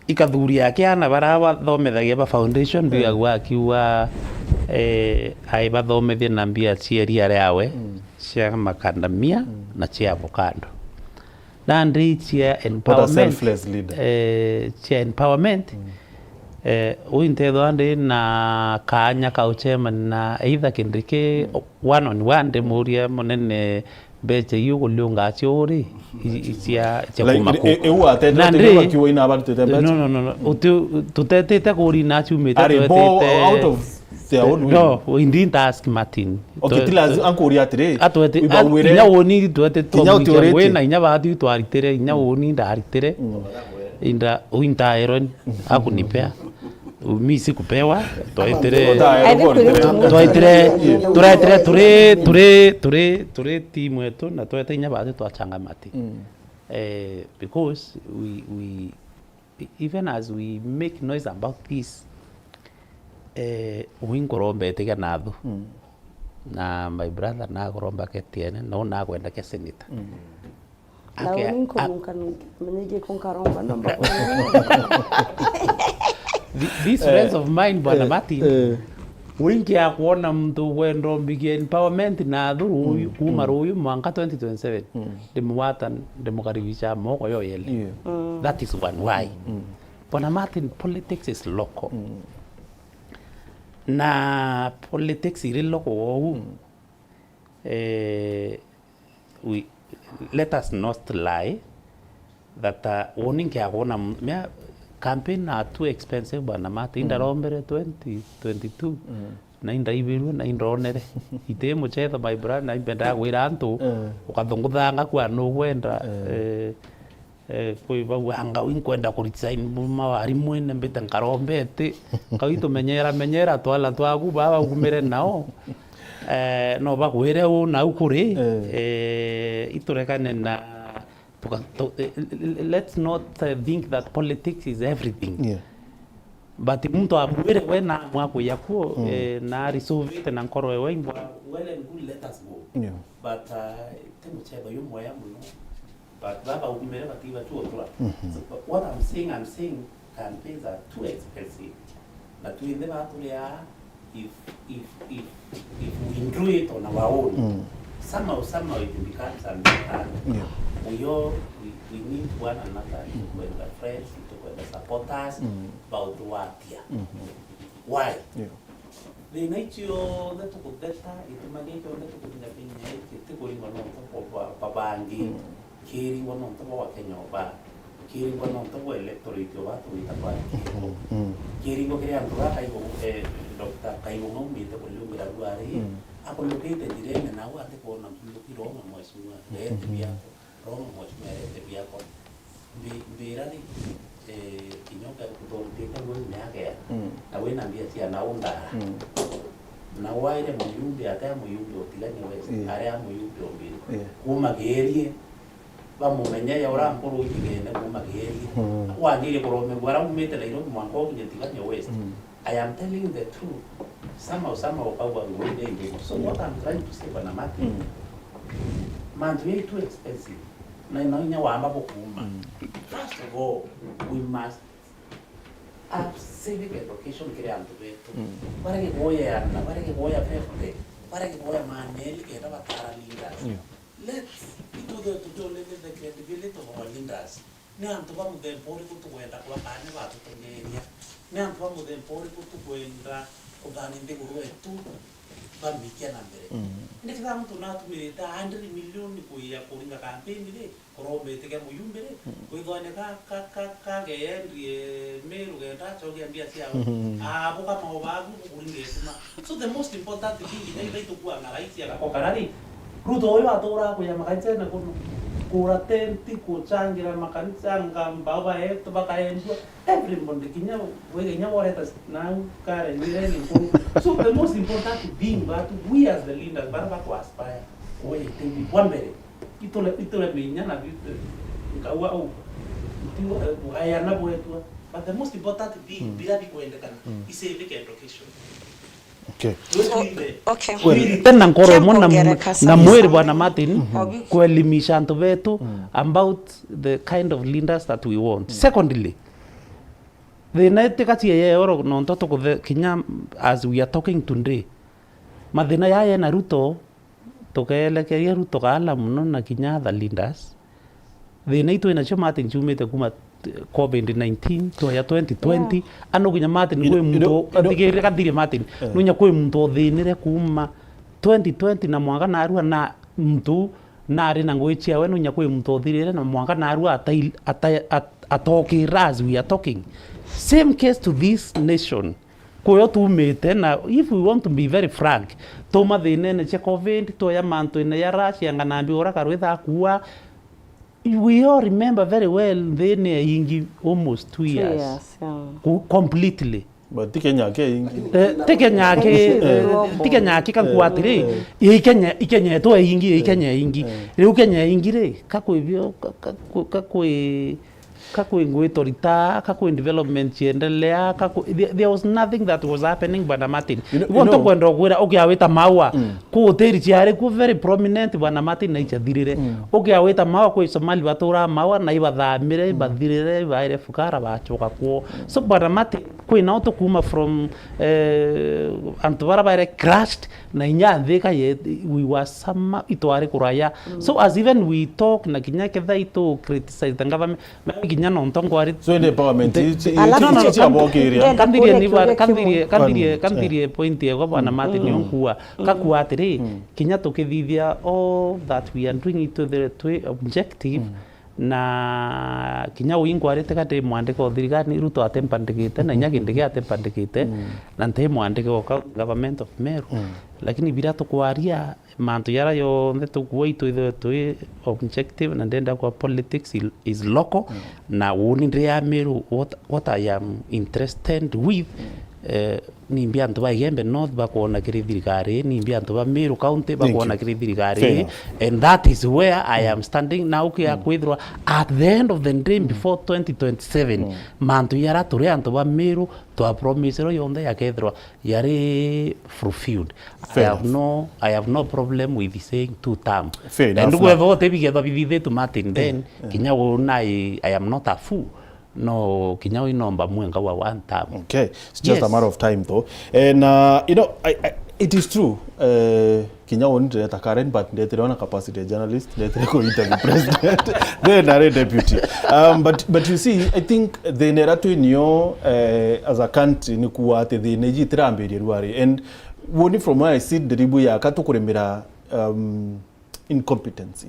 ikathuri ya kiana bara bathomithagia ba foundation, Eh. bigagua akiuga, eh, ai bathomithie na mbia cia ria riawe, Mm. cia macadamia, Mm. na cia avocado. Nandi cia What a empowerment, selfless leader. eh, cia empowerment, Mm. eh, ui ntethwa ndi na kaanya ka uchemania na either Kindiki Mm. one on one, ndimuria, "Munene, mbeca iu ukuriunga cio uri, i-, i-, cia, cia Like, kuma i-, ku?" i-, iu atete Na uti ndi- bakiwa ina abarutite mbeca? No, no, no, no. Uti-, tutetite kuri na ciumite, Ari bo twetite out of their own will? No, we didn't ask Martin. Okay, Twe-, tila twe-, ankuria atiri, atwete, iba a-, wire, inya woni twete kinya twamwikia utiurite. Ngwi na inya bathi twaritire, inya woni ndaritire. Mm. Inda, uinta Aaron, akunipea. Mi sikupewa, twaitire, Ota, I think we need to move twaitire, on. Turetire turi, turi, turi, turi timu yetu, na twete inya bathi twachanga Martin. Mm. Eh, because we, we, even as we make noise about this, eh, wi nkuromba itiga nathu. Mm. Na my brother nakuromba ketiene, no nakwenda ke senator. Mm. Na ake- uni a- nkurunka nungi, menye giko nkaromba, nomba Th- this friends of mine, Bwana Martin, eh. Wingi ya kuona muntu ukwenda umbikie empowerment na athu ruyu, mm, kuma ruyu mwanka twenty twenty-seven. Mm. Ndimugwata, ndimukaribisha moko yo yeli. Yeah. Mm. That is one why. Mm. Bwana Martin, politics is local. Mm. Na politics iri local wou, mm, eh, we, let us not lie that, uh, woni nkiagona m-, mea, campaign are too expensive, Bwana Martin. Mm. Indarombere twenty twenty-two. Mm. Na indaibirue, na indonere. Iti muchetho, my brother, na imbendaa gwira antu, eh, ukathunguthanga kwa nugwenda, eh, eh, eh, kwi bau, "Ah, Ngau, inkwenda ku resign muma warimu ine, mbite nkarombete." Ngau, itumenyera, menyera twala twaku baba ugumire nao. Eh, no bagwire u nau kuri, eh, eh, iturekane na tuka-, tu-, eh, let's not, eh, think that politics is everything. Yeah. But muntu amwire we na mwakuya kuo, mm, eh, na arisuvite na nkoro ewe imbwa, well and good, let us go. Yeah. But, uh, ti muchetho yu mwega muno. But baba ugumire batiba tuotura. Mhm. So, but what I'm saying, I'm saying campaigns are too expensive. Na twinthe baturia, if, if, if, if we do it on our own, mm, somehow, somehow it becomes a big hand. Yeah. We all, we, we need one another. Mm. Itukwenda friends, itukwenda supporters, mm, bautuatia. Mm-hmm. Why? Yeah. Thina icio cionthe tukutheta, gituma giki kionthe tukuthina kinya iki, ti kuringwa nontu bwa, bwa bangi, mm, kiringwa nontu bwa Wakenya oba, kiringwa nontu bwa electorate oba tugita kwa, mm, mm, kiringwa kiri antu ba Kaibo, eh, Doctor Kaibo Ng'au aumite kuriungira ruari, mm, akulukite njirene nau atikwona mburuki, roma mheshimiwa, rete, mm, biako, roma mheshimiwa, rete biako. Mbi-, mbira ri, eh, kinya uke-, uthondekete ngui miaka ya, mm, na wina mbia cia na undara. Mm. Na waire muyumbi, ate a muyumbi utigania West, yeah, aria muyumbi umbiri. Yeah. Kuma Giirie, bamumenye ya ura nkuru ujigene kuma Giirie. Mm. Wanjirie kuromegua ara umite Nairobi mwanka ukinye Tigania West. Mm. I am telling you the truth. Somehow, somehow, ukagwa ngui ni ngimu. So what I'm trying to say, Bwana Martin, mm, mantu yai too expensive. Na ina inya wamba bukuuma. Mm. First of all, we must have civic education kiri antu betu. Mm. Barege kuoya yana, barege kuoya fifty, barege kuoya maneli kenda batara leaders. Yeah. Let's, ituthe tutionere the credibility of our leaders. Ni antu ba muthemba uriku tukwenda kwaka ni batutongeria? Ni antu ba muthemba uriku tukwenda kuthani nthiguru yetu bamikia na mbere? Mm. Indi kethira muntu natumirite a hundred million kuia kuringa campaign ri, kuromete kia muyumbi ri, mm, kwithwa ni ka, ka, ka, kageendie Meru kenda acokia mbia ciao. Mm. Abo kama obagu kuringa ituma. So the most important thing, ithai, ithai tukua ng'araiti agako karari, Ruto uyu aturaa kuya makanisene kuno, kura tenti, kuchangira makanisa, ngamba baetu bakaendua, everybody, kinya we, kinya woreta nau kare nywire ni nkuru. So the most important being that we as the leaders, bara baku aspire, we, tebi, kwa mbere, itule, itule minya na bitu, nkaua au, itio, eh, bugayana bwetua, but the most important being, mm, bila bikwendekana, mm, is civic education. Okay. So, okay. Tena nkoro imwe na, na mwiri, Bwana Martin, kuelimisha antu betu about the kind of leaders that we want. Secondly, thina itikacie yeyoro nontu tukuthe kinya as we are talking today. Mathina yaya na Ruto, tukeelekeria Ruto kaala muno na kinya other leaders. Thina itwi nacio, Martin, ciumite kuma covid nineteen, twaja twenty twenty. Yeah. Ano kinya Martin, kwi muntu, thikirira kathiri Martin, nunya kwi muntu uthinire kuma twenty twenty na mwanka narua, na muntu nari na ngui ciawe, nunya kwi muntu uthirire na mwanka narua atai-, atai-, at-, atokira as we are talking. Same case to this nation. Kuyo tumite, na if we want to be very frank, tuma thinene cia covid, twoya mantuine ya Russia, ng'ana mbi ura karwitha akua. We all remember very well, nthini ya ingi almost two years. Two years, yeah. Ku-, completely. But ti Kenya ke ingi. Eh, ti Kenya ki, eh, ti Kenya ki kakua atiri, i Kenya, i Kenya etu e ingi, i Kenya e ingi. Riu Kenya e ingi ri, kakwibio, ka- ka- ku- kakwi kakwi ngwito rita, kakwi development ciendelea, kakwi there, there was nothing that was happening, Bwana Martin. You know- Ibo you know- ntukwenda kwira ukiawita maua ku hoteli ciari ku very prominent, Bwana Martin, na ichathirire. Ukiawita maua kwi Somali batura maua na ibathamire, ibathirire, ibaire fukara, bachoka kuo. So Bwana Martin, kwina utu kuma from, eh, antu bara baire crushed na inya nthika ye, we were some itwari kuraya. So as even we talk na kinya ketha itu criticize the government, maybe kinya no ntongwari. So in empowerment, Alafu No, no, no, cia bokiria. ndenda Kanthirie kuria ni ba- kiuria kimwe. kanthirie kanthirie kanthirie point yego, Bwana Martin, onkua kakua atiri, kinya tukithithia all that we are doing it to the twi objective, na kinya ui nkwarite ka ndi mwandiko o thirikari, Ruto atempandikite na inya Kindiki atempandikite, na nti mwandiko o county government of Meru. Lakini bira tukwaria mantu yara yonthe tukua itwithwe twi objective, na ndenda kwa politics il- is local, na uni ndi ya Meru, what, what I am interested with, eh, nimbi antu ba Igembe North bakwona kiri thirikari, nimbi antu ba Meru County bakwona kiri thirikari. Fair enough. And that is where I am standing now, kia kwithirwa at the end of the day, before twenty twenty-seven, mantu yara turi antu ba Meru twa promisirwe yonthe yakethirwa yari fulfilled. I Fair have no, I have no problem with saying two term. Fair enough. And kwethwa utebigetha bithithitu Martin, then kinya una I, I am not a fool. No, kinya wi nomba mwenga wa one term. Okay, it's just a Yes. matter of time though. And uh, you know, I, I, it is true. Uh, kinya uni ndireta Karen, but ndetire ona capacity ya journalist, ndetire ku interview president, then are deputy. Um, but but you see, I think the nera twi nio, uh, as a country ni kuwa ati thina iji itirambiria ruari. And woni from where I sit, ndiribu ya katukuremera, um, incompetency.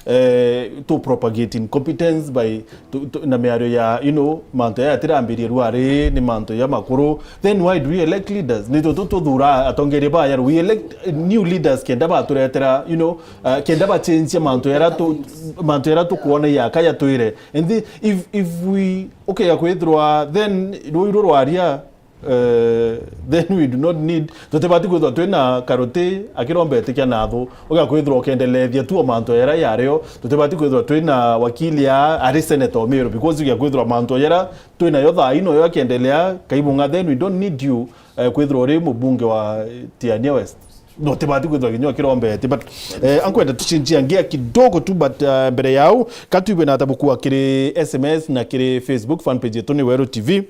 Eh, to propagate incompetence by to, to, na miario ya, you know, mantu ya atirambirie ruari ni mantu ya makuru, then why do we elect leaders? Ni tu tuthura atongeria baya, we elect new leaders kenda baturetera, you know, uh, kenda bachenjia mantu yara tu mantu yara tukuona ya kaya twire. And the, if if we okay ya kwithirwa, then rui ru rwaria, eh, then we do not need, tutibati kwithirwa twina Karuti akirombete kia nathu ugakwithirwa ukendelethia tu o mantu yara yario. Tutibati kwithirwa twina wakili a ari senator o Meru, because ugakwithirwa mantu yara twinayo thaa ino yo akiendelea Kaibung'a, then we don't need you, eh, kwithirwa uri mubunge wa, eh, Tigania West. No, tibati kwithirwa kinya ukirombete, but, eh, ankwenda tuchinjia ngia kidogo tu, but, uh, mbere yau katwibwe na tabukua kiri S M S na kiri Facebook fan page yetu ni Weru T V.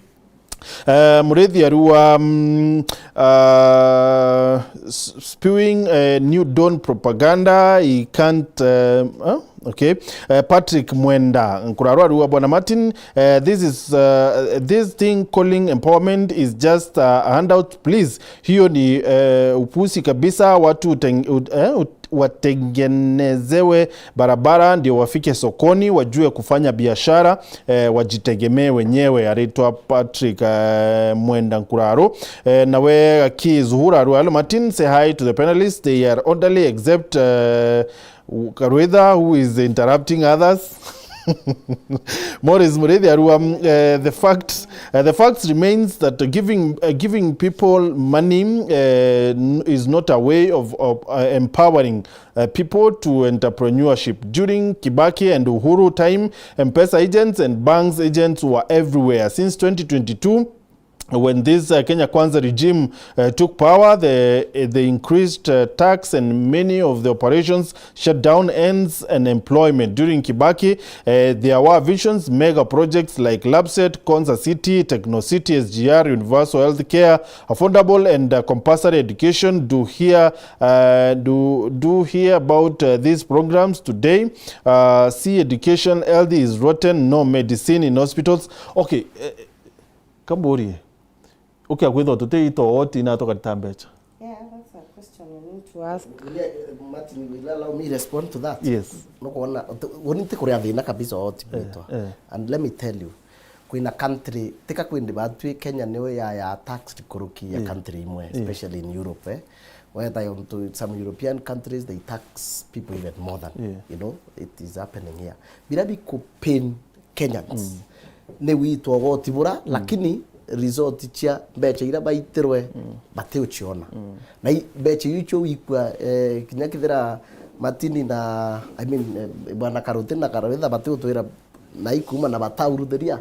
Eh, Murithi arua, mm, uh, s- spewing, eh, new dawn propaganda, he can't, eh, huh? Okay. Eh, Patrick Mwenda Nkurarwa arua, Bwana Martin, eh, this is, uh, this thing calling empowerment is just, uh, a handout, please. Hiyo ni, eh, upuzi kabisa. Watu uteng- ut- eh, ut- watengenezewe barabara ndio wafike sokoni, wajue kufanya biashara, eh, wajitegemee wenyewe. Aritwa Patrick, eh, Mwenda Nkuraro. Eh, nawe Gaki Zuhura arua, hello Martin, say hi to the panelists. They are orderly except, eh, Karwitha, who is interrupting others. Morris Murithi arua, um, uh, the facts, uh, the facts remains that giving, uh, giving people money, uh, n- is not a way of, of, uh, empowering, uh, people to entrepreneurship. During Kibaki and Uhuru time, M-Pesa agents and banks agents were everywhere. Since twenty twenty-two, when this, uh, Kenya Kwanza regime, uh, took power, the, uh, they increased, uh, tax and many of the operations shut down, ends and employment. During Kibaki, uh, there were visions, mega projects like LAPSSET, Konza City, Techno City, S G R, universal health care, affordable and, uh, compulsory education. Do hear, uh, do, do hear about, uh, these programs today. Uh, see education, health is rotten, no medicine in hospitals. Okay, uh, Kamburie, ukia kwithwa tuti ito oti na tukarita mbecha? Yeah, that's a question you need to ask. Will you, uh, Martin, will you allow me respond to that? Yes. Nukwona, uni nti kuria thina kabisa oti gwitwa. Eh. And let me tell you, kwina country, tika kwindi batwi Kenya niyo ya, ya taxed kuruki ya country imwe, especially in Europe, eh. Weta onto some European countries, they tax people even more than, Yeah. you know, it is happening here. Bira biku pain Kenyans. Ni witwa goti bura, lakini result cia mbeca iria baitirwe batiuciona. Na i-, mbeca iu icio wikua, eh, kinya kithira Matini na, I mean, eh, bwana Karuti na Karwitha batiutwira na ikuma na batauruthiria.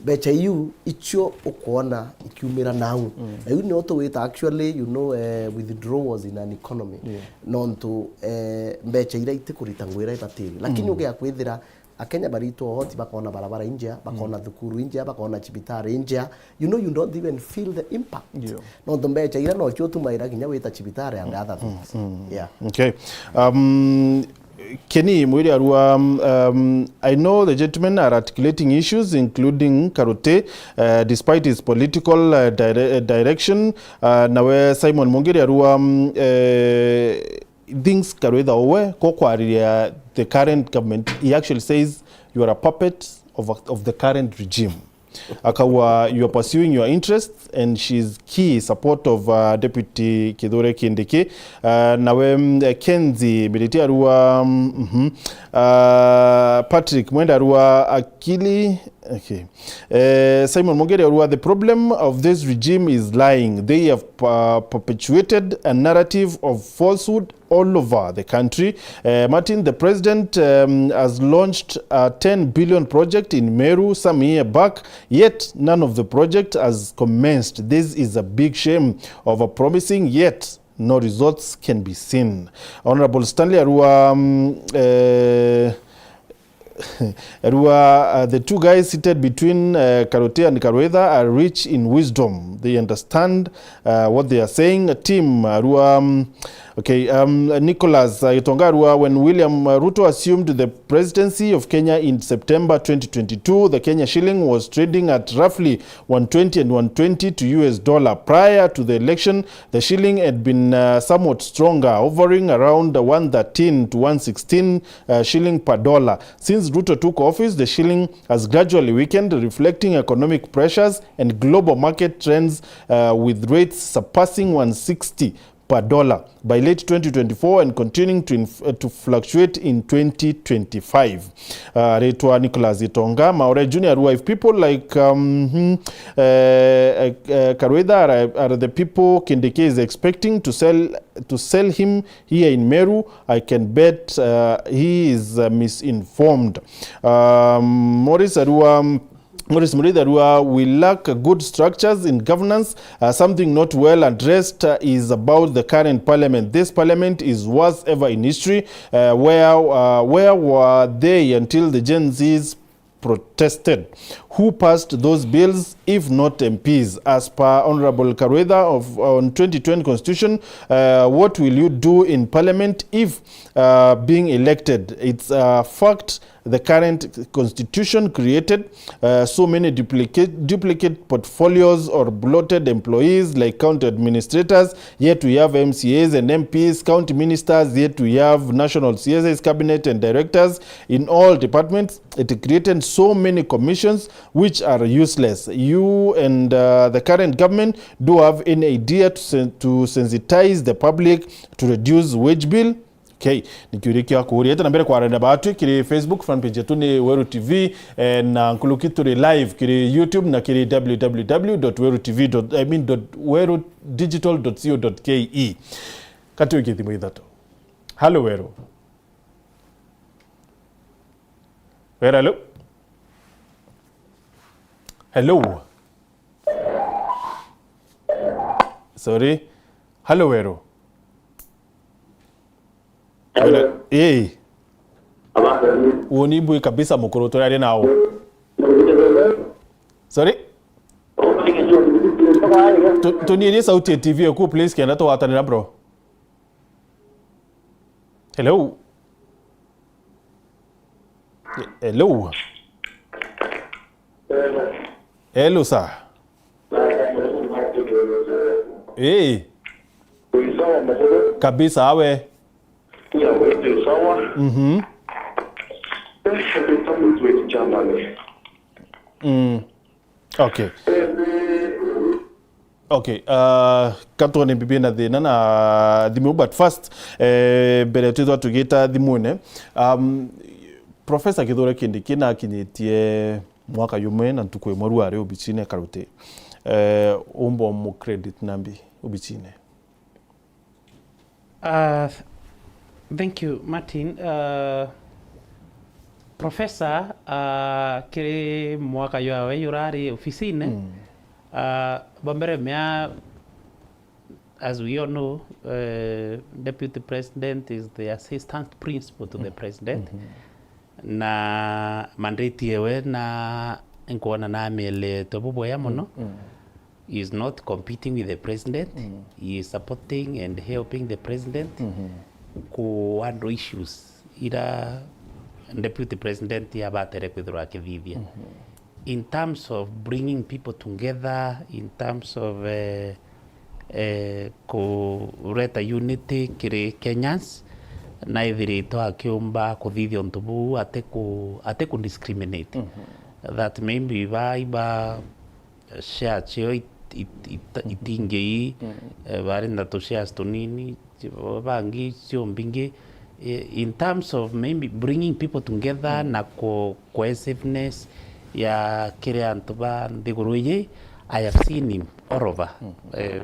Mbeca iu icio ukwona ikiumira nau. Na iu nio tuwita actually, you know, eh, withdrawals in an economy. Nontu, eh, mbeca iria itikurita ngugi iria ibatiri. Lakini ugia kwithira Akenya baritwa uhoti, bakona barabara injea, bakona thukuru injea, bakona cibitari injea. You know, you don't even feel the impact. Nontu mbeca iria nocio utumaira kinya wita cibitari and other things. Yeah. Okay. Um, Kenny Mwiri arua, um, I know the gentlemen are articulating issues including Karuti, uh, despite his political, uh, dire-, uh, direction. Uh, nawe Simon Mungiri arua, um, uh, thinks Karwitha uwe ko kwariria the current government, he actually says, "You are a puppet of, a, of the current regime." Akauga, "You are pursuing your interests," and she's key support of, uh, Deputy Kithure Kindiki. Uh, nawe, mm, eh, Kenzi Miriti arua, mm, mhm. Uh, Patrick Mwenda arua, akili, okay. Eh, Simon Mungiri arua, "The problem of this regime is lying. They have, uh, perpetuated a narrative of falsehood all over the country." Uh, Martin, the president, um, has launched a ten billion project in Meru some year back, yet none of the project has commenced. This is a big shame. Over promising, yet no results can be seen. Honorable Stanley Arua, um, uh, Arua, uh, the two guys seated between, uh, Karuti and Karwitha are rich in wisdom. They understand, uh, what they are saying. Team Arua, um, okay, um, Nicholas, uh, Gitonga Arua, when William, uh, Ruto assumed the presidency of Kenya in September twenty twenty-two, the Kenya shilling was trading at roughly one twenty and one twenty to U S dollar. Prior to the election, the shilling had been, uh, somewhat stronger, hovering around one thirteen to one sixteen, uh, shilling per dollar. Since Ruto took office, the shilling has gradually weakened, reflecting economic pressures and global market trends, uh, with rates surpassing one sixty per dollar by late twenty twenty-four and continuing to inf-, uh, to fluctuate in twenty twenty-five. Uh, aritwa Nicholas Gitonga. Maore Junior Arua, if people like, um, hmm, uh, uh, uh, Karwitha are, are the people Kindiki is expecting to sell, to sell him here in Meru, I can bet, uh, he is, uh, misinformed. Um, Morris Arua, um, Morris Muriithi Arua, "We lack good structures in governance. Uh, something not well addressed, uh, is about the current parliament. This parliament is worst ever in history. Uh, where, uh, where were they until the Gen Zs protested? Who passed those bills if not M Ps?" As per Honorable Karwitha of, on twenty twenty constitution, uh, what will you do in parliament if, uh, being elected? It's a fact the current constitution created, uh, so many duplicate, duplicate portfolios or bloated employees like county administrators, yet we have M C As and M Ps, county ministers, yet we have national C S Is, cabinet and directors in all departments. It created so many commissions which are useless. You and, uh, the current government do have any idea to sen-, to sensitize the public to reduce wage bill? Okay, ni kiuria kia kuuria. Ita na mbere kwarenda batwi kiri Facebook fan page yetu ni Weru T V, eh, na nkuruki turi live kiri YouTube na kiri W W W dot weru T V dot, I mean, dot weru digital dot co dot K E. Kati wiki thimu ithatu. Hello, Weru. Weru, hello? Hello? Sorry. Hello, Weru. Hello. Hey. Woni bwi kabisa mukuru turaria nao. Sorry? Tu-, tunyihie sauti ya T V eku, please, kenda tugwatanira, bro. Hello? Hello? Hello, sir. Eh. Kabisa, awe. Mhm. Mm. Okay. Okay, uh, ka twone mbibi na thina na thimu, but first, eh, mbere twithwa tugita thimune, um, Professor Kithure Kindiki nakinyitie mwaka jumwe na ntuku imwe rwari obicine Karuti. Eh, umba mu credit nambi obicine? Uh, thank you, Martin. Uh, Professor, uh, kiri mwaka jwawe jurari ofisine, mm. Uh, bambere mea, as we all know, uh, deputy president is the assistant principal to the president. Mm-hmm. Na mandate yewe na nkuona na amieletwe bubwea mono. Mm, mm. He is not competing with the president. Mm. He is supporting and helping the president, mm-hmm, ku handle issues ira deputy president abatere kwithirwa akithithia. Mm-hmm. In terms of bringing people together, in terms of, eh, eh, kureta unity kiri Kenyans, naithiritwe akiumba kuthithia untu buu ati ku, ati ku discriminate. Mm-hmm. That maybe ba iba share cio it-, it-, it-, itingi ii, mm, eh, bari na tu shares tunini, bangi cio mbingi. Eh, in terms of maybe bringing people together, mm, na ku cohesiveness ya kiri antu ba nthiguru iji, I have seen him all over. Mm. Eh,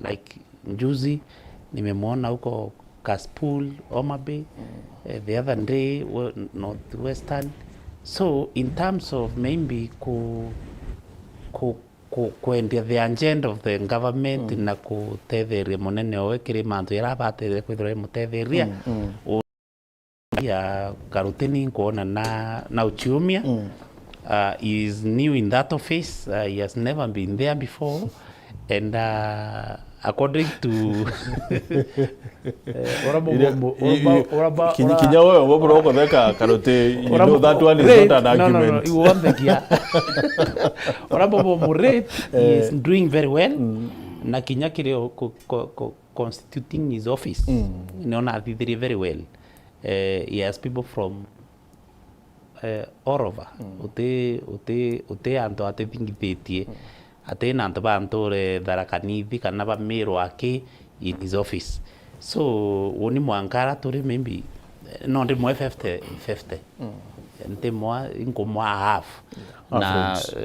like juzi nimemwona huko Kasipul, Homa Bay, mm, eh, the other day, we-, North Western. So in terms of maybe ku, ku, ku, kwendia the agenda of the government, mm, na kutetheria munene owe kiri mantu jaria abatetheria kwithirwa imutetheria, mm, mm, u-, ya Karutini nkuona na, na uchiumia. Mm. Uh, he is new in that office. Uh, he has never been there before. And, uh, according to, eh, ora bo, ira-, bo, i-, ora ba, i-, ora ba, kinya, ora kinya wewe, wewe bro, ukotheka Karuti, you ora know bo, that one is rate, not an argument. No, no, no, you won't think, yeah. Ora bo, bo, bo rate, he is, eh, doing very well. Mm. Na kinya kiri o-, ko-, ko-, ko-, constituting his office. Mm. Niona athithirie very well. Eh, he has people from, eh, all over. Mm. Uti, uti, uti antu atithingithitie. Mm. Ati na antu ba nture Tharaka Nithi kana ba Meru aki in his office. So, uni mwanka ara turi maybe, eh, no ndimwe fifty fifty. Mm. Ndimwa, inkumwa half. Yeah. Na, average,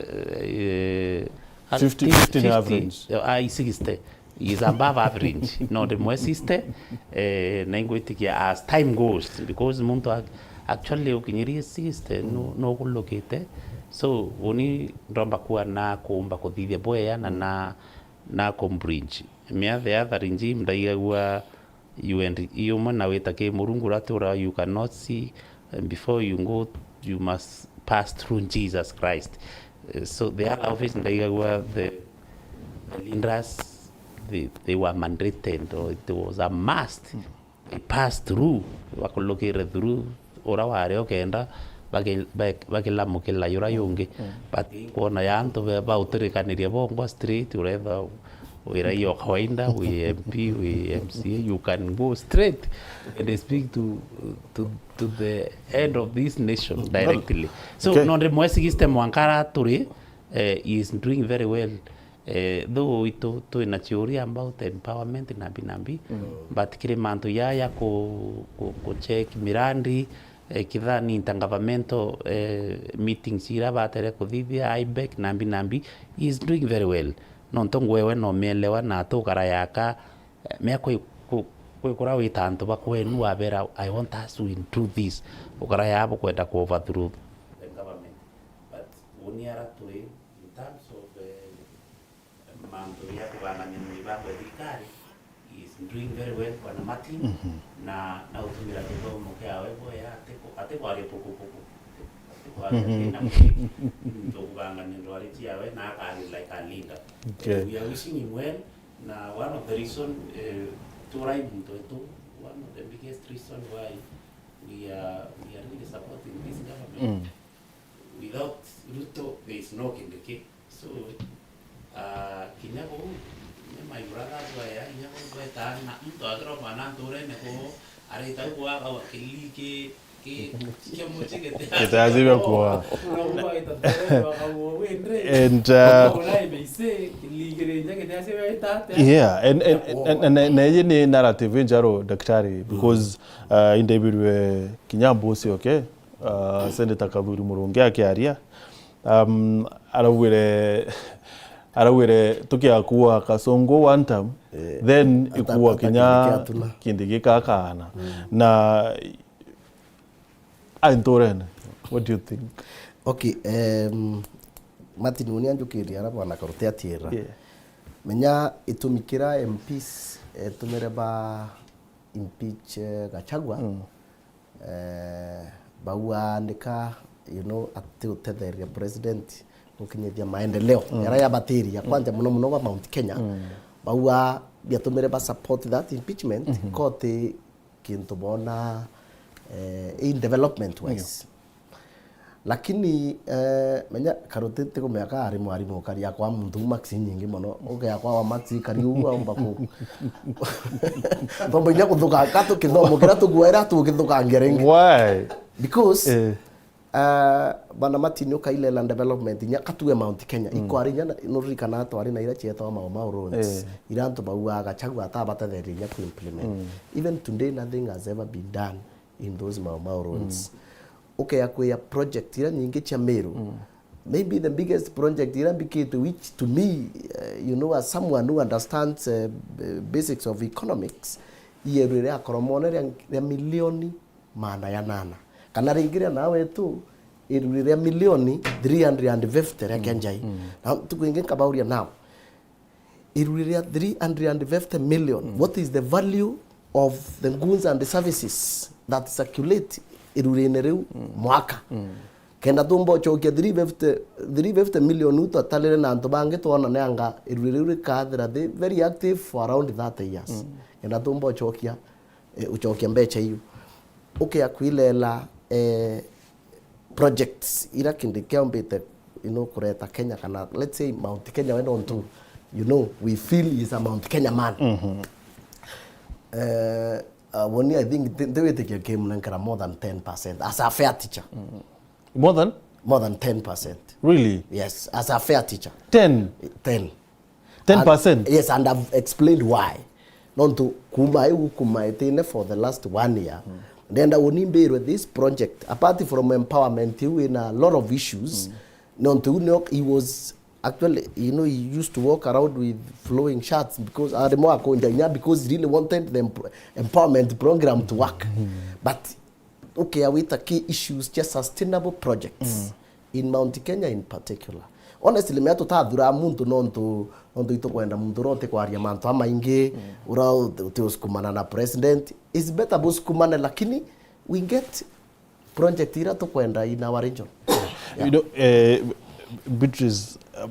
eh, eh, fifty, fifty ni fifty, average. Ah, sixty. Is above average. No ndimwe sixty, eh, na ingwitikia as time goes, because muntu ac-, actually ukinyirie sixty, no, no ukulukite. So, uni ndomba kuwa na kuumba kuthithia bwea na, na, na ku bridge. Mea the other regime ndaigagua you and you umwe na wita ki Murungu uratura, you cannot see, and before you go, you must pass through Jesus Christ. Eh, so the other office ndaigagua the, the leaders, they, they were mandated, or it was a must. Mm. They passed through, bakulukire through, ura wari ukenda baki-, baki-, bakilamukila yura yungi. Mm. But inkwona ya antu be-, bautirikaniria bongwa straight, uretha wi raia o kawaida, wi M P, wi M C A, you can go straight and speak to, to, to the head of this nation directly. So, okay, no ndimwesigiste mwanka ara turi, eh, he is doing very well. Eh, though itu twina theory about empowerment na mbi na mbi, mm, but kiri mantu jaya ku, ku, ku check mirandi, eh, kithani intergovernmental, eh, meetings ira batere kuthithia, IBEC na mbi na mbi, he is doing very well. Nontu ngwewe no mielewa na atukara yaka, eh, mea kwi, ku, kwi kura wita antu ba kwenu wabera, "I want us to do this." Ukara yabo kwenda ku overthrow the government. But uni ara turi, in terms of, eh, mantu ya kubangania mibango ya thirikari, he is doing very well, Bwana Martin, mhm, na, na utumira githomo kiawe bwega, ati ku-, ati kwaria pukupuku, ati kwaria, mhm, thina mwingi, ntu kubangania ndwari ciawe, na akaria like a leader. Okay. Eh, we are wishing him well, na one of the reason, eh, turai muntu wetu, one of the biggest reason why we are, we are really supporting this government. Mm. Without Ruto, there is no Kindiki. So, ah, kinya kuu, ni my brother bwaya, kinya kuu bwetana, muntu agira mwana nturene kuu, arita kuu akagwa kiliki, ki, kia muchi gite. Giteazibe kuoa. Na kuu agita nturene, akagwa wendre. And, uh, ula ibe ise, kiliki rinja giteazibe ita atia? Yeah, and, and, and, and, na iji ni narrative injaro, daktari, because, uh, indebirwe kinya mbusi, okay? Uh, Senator Kathuri Murungi akiaria, um, araugire, araugire tukiakuwa Kasongo one term, eh, then ikuwa kinya kindi gikakaana. Na ai nturene, what do you think? Okay, um, Martin, uni anjukirie ara bwana Karuti atiira. Yeah. Menya itumi kira M Ps etumire ba impeach, eh, Gachagua, eh, bauandika, you know, ati utetheria president gukinyithia maendeleo yara yabatiria, kwanja muno muno ba Mount Kenya. Baua biatumire ba support that impeachment, koti kintu bona, eh, in development wise. Lakini, eh, menya Karuti tikumenya ka ari mwarimu ukari akwa muntu u max nyingi mono. Uke akwa wa max ikari u aumba ku. Tombo inya kuthuka ka tukithomo kira tuguaira tukithukangia ringi. Why? Because, eh, uh, bana Martin ukailela development inya katue Mount Kenya. Ikwari inya nuririkana twari na ira cietwa Mau Mau roads. Eh. Ira antu bauaga Gachagua atabatetheria inya ku implement. Even today nothing has ever been done in those Mau Mau roads. Ukeya kwia project ira nyingi cia Meru. Maybe the biggest project ira mbikitwe, which to me, uh, you know, as someone who understands, uh, b- basics of economics, ieru ria Koromone ria, ria milioni maana ya nana. Kana ringi ria nawe tu, iru ria milioni three hundred and fifty ria Kenjai. Na tuku ingi nkabauria now, iru riria three hundred and fifty million, what is the value of the goods and the services that circulate irurine riu mwaka? Kenda tumba ucokia three fifty, three fifty million u twatarire na antu bangi, twona ni anga iruri riu rikathira the very active for around thirty years. Kenda tumba ucokia, eh, ucokia mbecha iu. Ukia kwilela, eh, projects ira kindi kiaumbite, you know, kureta Kenya, kana let's say Mount Kenya, we don't do, you know, we feel is a Mount Kenya man. Eh, uh, woni, I think, ndiwitikia kimunenkera more than ten percent as a fair teacher. More than? More than ten percent. Really? Yes, as a fair teacher. Ten? Ten. Ten percent? And, yes, and I've explained why. Nontu kuma iu kuma itine for the last one year, ndenda unimbirwe this project, apart from empowerment iu ina a lot of issues, nontu iu nio he was actually, you know, he used to walk around with flowing shirts because ari mwa akunja inya because he really wanted the emp- empowerment program to work. But ukea wita key issues cia sustainable projects in Mount Kenya in particular. Honestly, mea tutathura muntu nontu, nontu itukwenda muntu uria utikwaria mantu amaingi, uria uti- utiusukumana na president. It's better busukumane, lakini we get project ira tukwenda in our region. You know, eh, Beatrice, uh,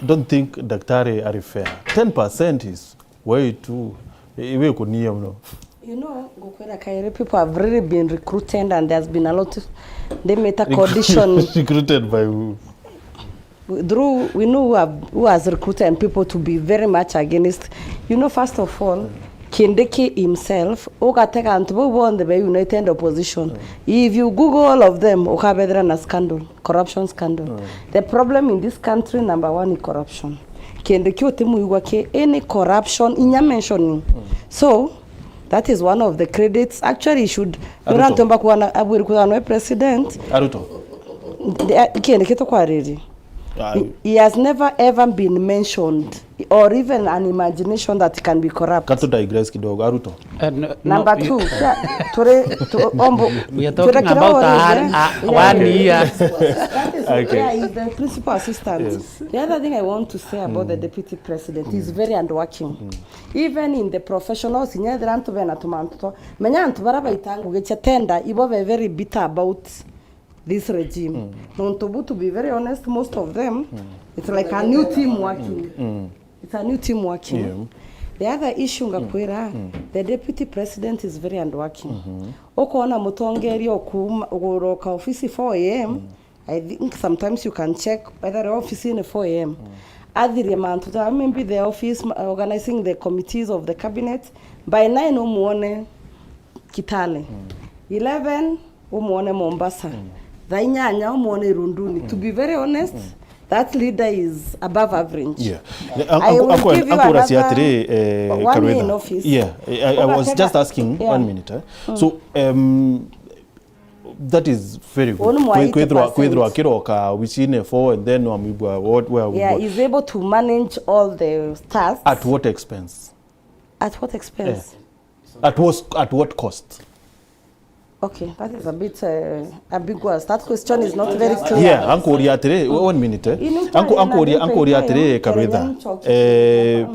don't think daktari ari fair. Ten percent is way too, iwe kunia muno. You know, ngukwira kairi, people have really been recruited and there's been a lot of, they made a condition. Recruited by who? Through, we know who, have, who has recruited people to be very much against. You know, first of all, Kindiki himself, ugatega antu bau bonthe be united opposition. If you Google all of them, ukabethira na scandal, corruption scandal. The problem in this country, number one, is corruption. Kindiki utimuigua ki any corruption inya mentioning. So, that is one of the credits. Actually, he should, Ruto. Nura ntomba kuona abwiri kuthana we president. Aruto. Kindiki tukwaririe. Ah. He, he has never ever been mentioned or even an imagination that he can be corrupt. Katu digress kidogo, Aruto. Uh, no, no, Number you two, yeah, turi, tu- ombo, We are talking about a, a, one year. That is, okay. Yeah, he's the principal assistant. Yes. The other thing I want to say about the deputy president, he's very hardworking. Even in the professionals, inya ethira antu bena tumantu twa, menya antu bara baita ngugi cia tender, ibo be very bitter about this regime. Nontu bu, to be very honest, most of them, it's like a new team working. It's a new team working. Yeah. The other issue ngakwira, the deputy president is very hardworking. Ukona mutongeria ukuma, uguroka ofisi four a m, I think sometimes you can check whether office ni four a m. Athirie mantu ta maybe the office, ma- organizing the committees of the cabinet, by nine umuone Kitale. Eleven umuone Mombasa. Thaa inyanya umuone Irunduni. To be very honest, that leader is above average. Yeah. I will give you another atiri, eh, one year in office. Yeah, I, I was just asking, yeah, one minute. Eh? So, um, That is very good. Uni mwa Kwi- kwithirwa- eighty percent. Kwithirwa akiroka obicine four and then wamwibua what, where we Yeah, go. He's able to manage all the tasks. At what expense? At what expense? Eh. At what, at what cost? Okay, that is a bit uh, ambiguous. That question is not very clear. Yeah, ankuria atiri, one minute. Eh. Inu Anku- twaria na ankuria- ndu ankuria twenty-five, atiri, Karwitha. Kenya nchoki. Eh,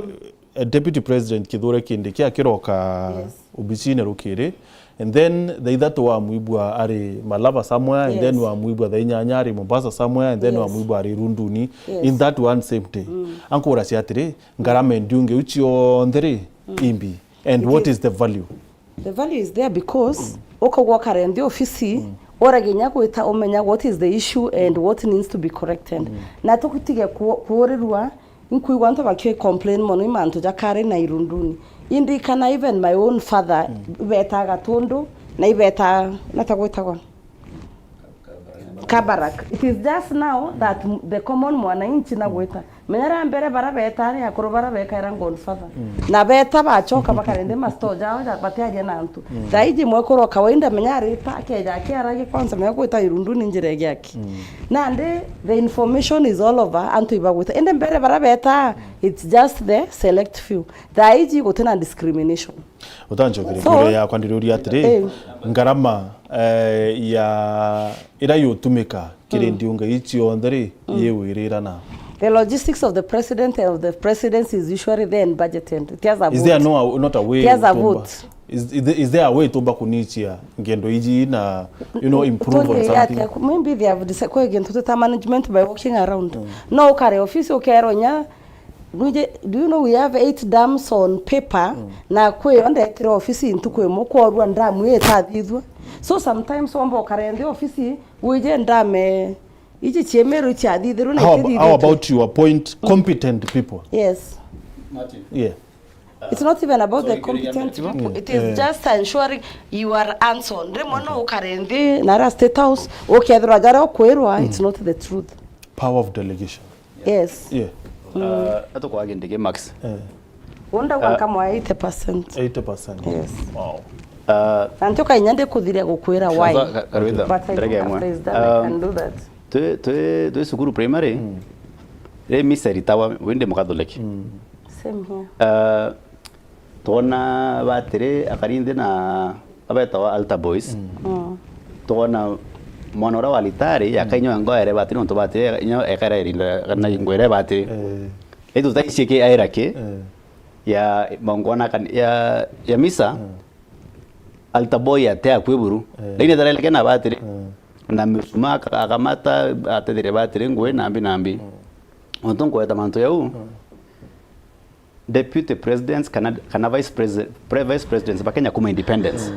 Deputy President Kithure Kindiki akiroka Yes. obicine rukiri, and then thaa ithatu wamwibua ari Malava somewhere, and then Yes. wamwibua thaa inyanya ari Mombasa somewhere, and then Yes. wamwibua ari Runduni Yes. in that one same day. Ankuria atiri, ngarama ndiunge u cionthe ri, imbi, and It what is- is the value? The value is there because ukaugwa ukare nthi ofisi, uraginya gwita umenya what is the issue and what needs to be corrected. Na tukutige ku- kuurirua, inkwigua antu baki complain mono i mantu ja Kari na Irunduni. Indi kana even my own father, ibetaga tundu, na ibeta, nata gwitagwa? Kabarak. It is just now that m- the common mwananchi na gwita. Menya ra mbere bara beta ari akuru bara bekaira godfather. Na beta bachoka bakare nthi ma store jao ja- batiaria na antu. Thaa iji mwekuru wa kawaida menya arita akeja akiaragia kwanza menya gwita Irunduni njira igiaki. Nandi the information is all over antu ibagwita. Indi mbere bara beta it's just the select few. Thaa iji gutina discrimination. Utanchokeria So- nkuria yakwa ndiriuria atiri, Eh. ngarama, eh, ya ira yutumika kiri ndiunga ii cionthe ri, yiwirira na? The logistics of the president and of the presidency is usually then budgeted. It has a Is there vote. No, not a way It has a utumba- vote. Is, is there- is there a way tumba kunichia ngendo iji na, you know, improve on Utonye something? Yake, maybe they have disa- kwe gintu tuta management by walking around. No ukare ofisi ukerwo nya Nwije, do you know we have eight dams on paper? Na kwi yo ndetire ofisi ntuku imwe kworua ndamu itathithua. So sometimes womba ukare nthi ofisi wije ndame iji ciemiru ciathithirwe na How, how itithithitue. About your point, competent people? Yes. Martin. Yeah. It's not even about the Sorry, competent Kiriamu. People. It is Yeah. just ensuring you are hands on. Rimwe no ukare nthi na ara State House ukethirwa jaria ukwirwa, it's not the truth. Power of delegation. Yes. Yeah. Uh, atukwa Kindiki Max. Eh. Unda Uh, nkamwa eighty percent. Eighty percent. Yes. Wow. Uh, Na nti ukainya ndikuthiria gukwira why. Sasa, Ka- Karwitha, But I ndege think imwe. After is done, I Um, can do that. Twi twi twi cukuru primary. Ri misa ritawa windi Mukatholeki. Same here. Uh, Twona batiri akari nthi na abetawa altar boys. Mm. Twona mwana uria wa ritari, aka inya ngoere batiri, nontu batiri inya ekara irinda kana ngwere batiri. Eh. Itu taicie ki aira ki Eh. ya maungwana kan-, ya, ya misa. Mm. Altar boy ate akwi buru. Eh. Laini tareleke na batiri. Mm. Na misuma aka-, akamata atethire batiri ngui nambi nambi. Mm. Ontu nkweta mantu yau. Mm. Deputy presidents kana, kana vice president, pre-, vice presidents ba Kenya kuma independence.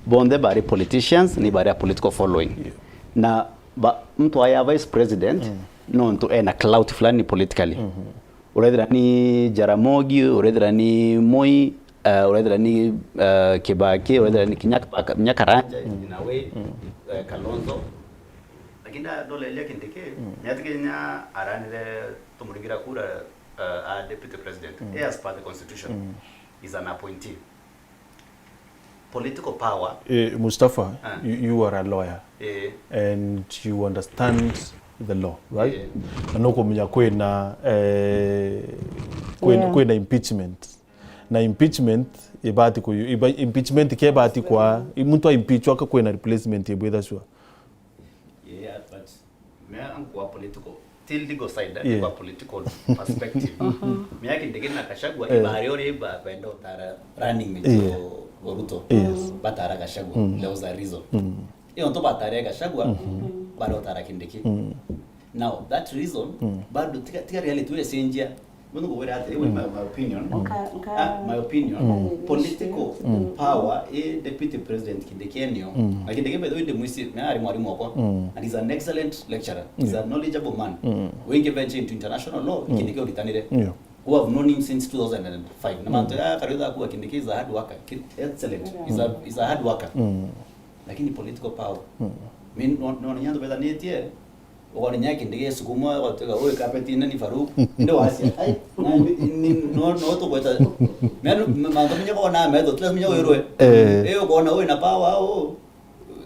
Bonthe bari politicians, ni bari a political following. Yeah. Na ba, mtu aya vice president, nontu ena clout fulani politically. Urethira ni Jaramogi, urethira ni Moi, uh, urethira ni, uh, Kibaki, urethira ni kinya Kibaka-, kinya Karanja, in a way, uh, Kalonzo. Lakini nda-, ndoleria Kindiki, ni ati kinya aranire tumuringira kura uh, a deputy president, eh, as per the constitution, is an appointee. Political power. Eh, Mustafa, Ah. you, you are a lawyer Eh. and you understand the law, right? Eh. Na nukumenya kwina, eh, kwina, Yeah. kwina impeachment. Na impeachment ibati ku, iba, impeachment ke ibati kwa, muntu a impeachwa ka kwina replacement ibwitha sure. Yeah, but me ankwa political, till legal side, eh, Yeah. kwa political perspective. Me aki ndege na Gachagua, Eh. ibari ore iba kwenda utara running mate Yeah. o, o Ruto. Yes. Batara Gachagua, there was a reason. Iyo nto batare Gachagua, bari utara Kindiki. Now, that reason, bado tiga, tiga reality we senjia. Mundu ngubwira atiri, my, my opinion. Nka-, nka- Ah, my opinion. Nka- Political power i deputy president Kindiki enio. Na Kindiki by the way ndi mwisi, na ari mwarimu wakwa. And he's an excellent lecturer. He's a knowledgeable man. Wingi venture into international law, Kindiki uritanire. Yeah. Who have known him since two thousand and five. Na mantu ya Karwitha kuwa Kindiki is a hard worker. Ki-, excellent. He's a, he's a hard worker. Lakini political power. Mi no, no, nyandu bethanitie, Ugoni nyaki ndigi sukumwa, ugatuika ui kapeti nene ni Farouk. Indi wasia, ai, na ni, ni, no, no tugweta. Mea, ma-, mantu minya kona metho, tila minya wirwe. Eh. Eh, ukona ui na power au.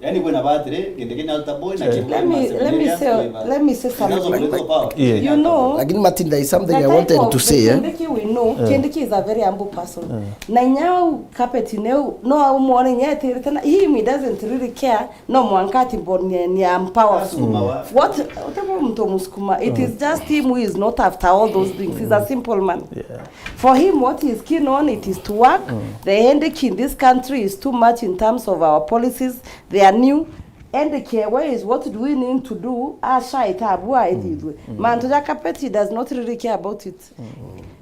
Yani kwina batiri, Kindiki ni altar boy na Kibwana Let me, let me say, let me say something. Yeah. You know, Lakini Martin, there is something I wanted to say, eh? Kindiki, we know, Kindiki is a very humble person. Na inya au carpet neu, no au mwone inya etirite na, him, he doesn't really care, no mwanka ati mboni ni am powerful. What, utakuwa mtu musukuma. It is just him who is not after all those things. He's a simple man. Yeah. For him, what he is keen on, it is to work. The headache in this country is too much in terms of our policies. They are new. Headache ewe is what do we need to do? Asha itabu aithithwe. Mantu ja carpet, he does not really care about it.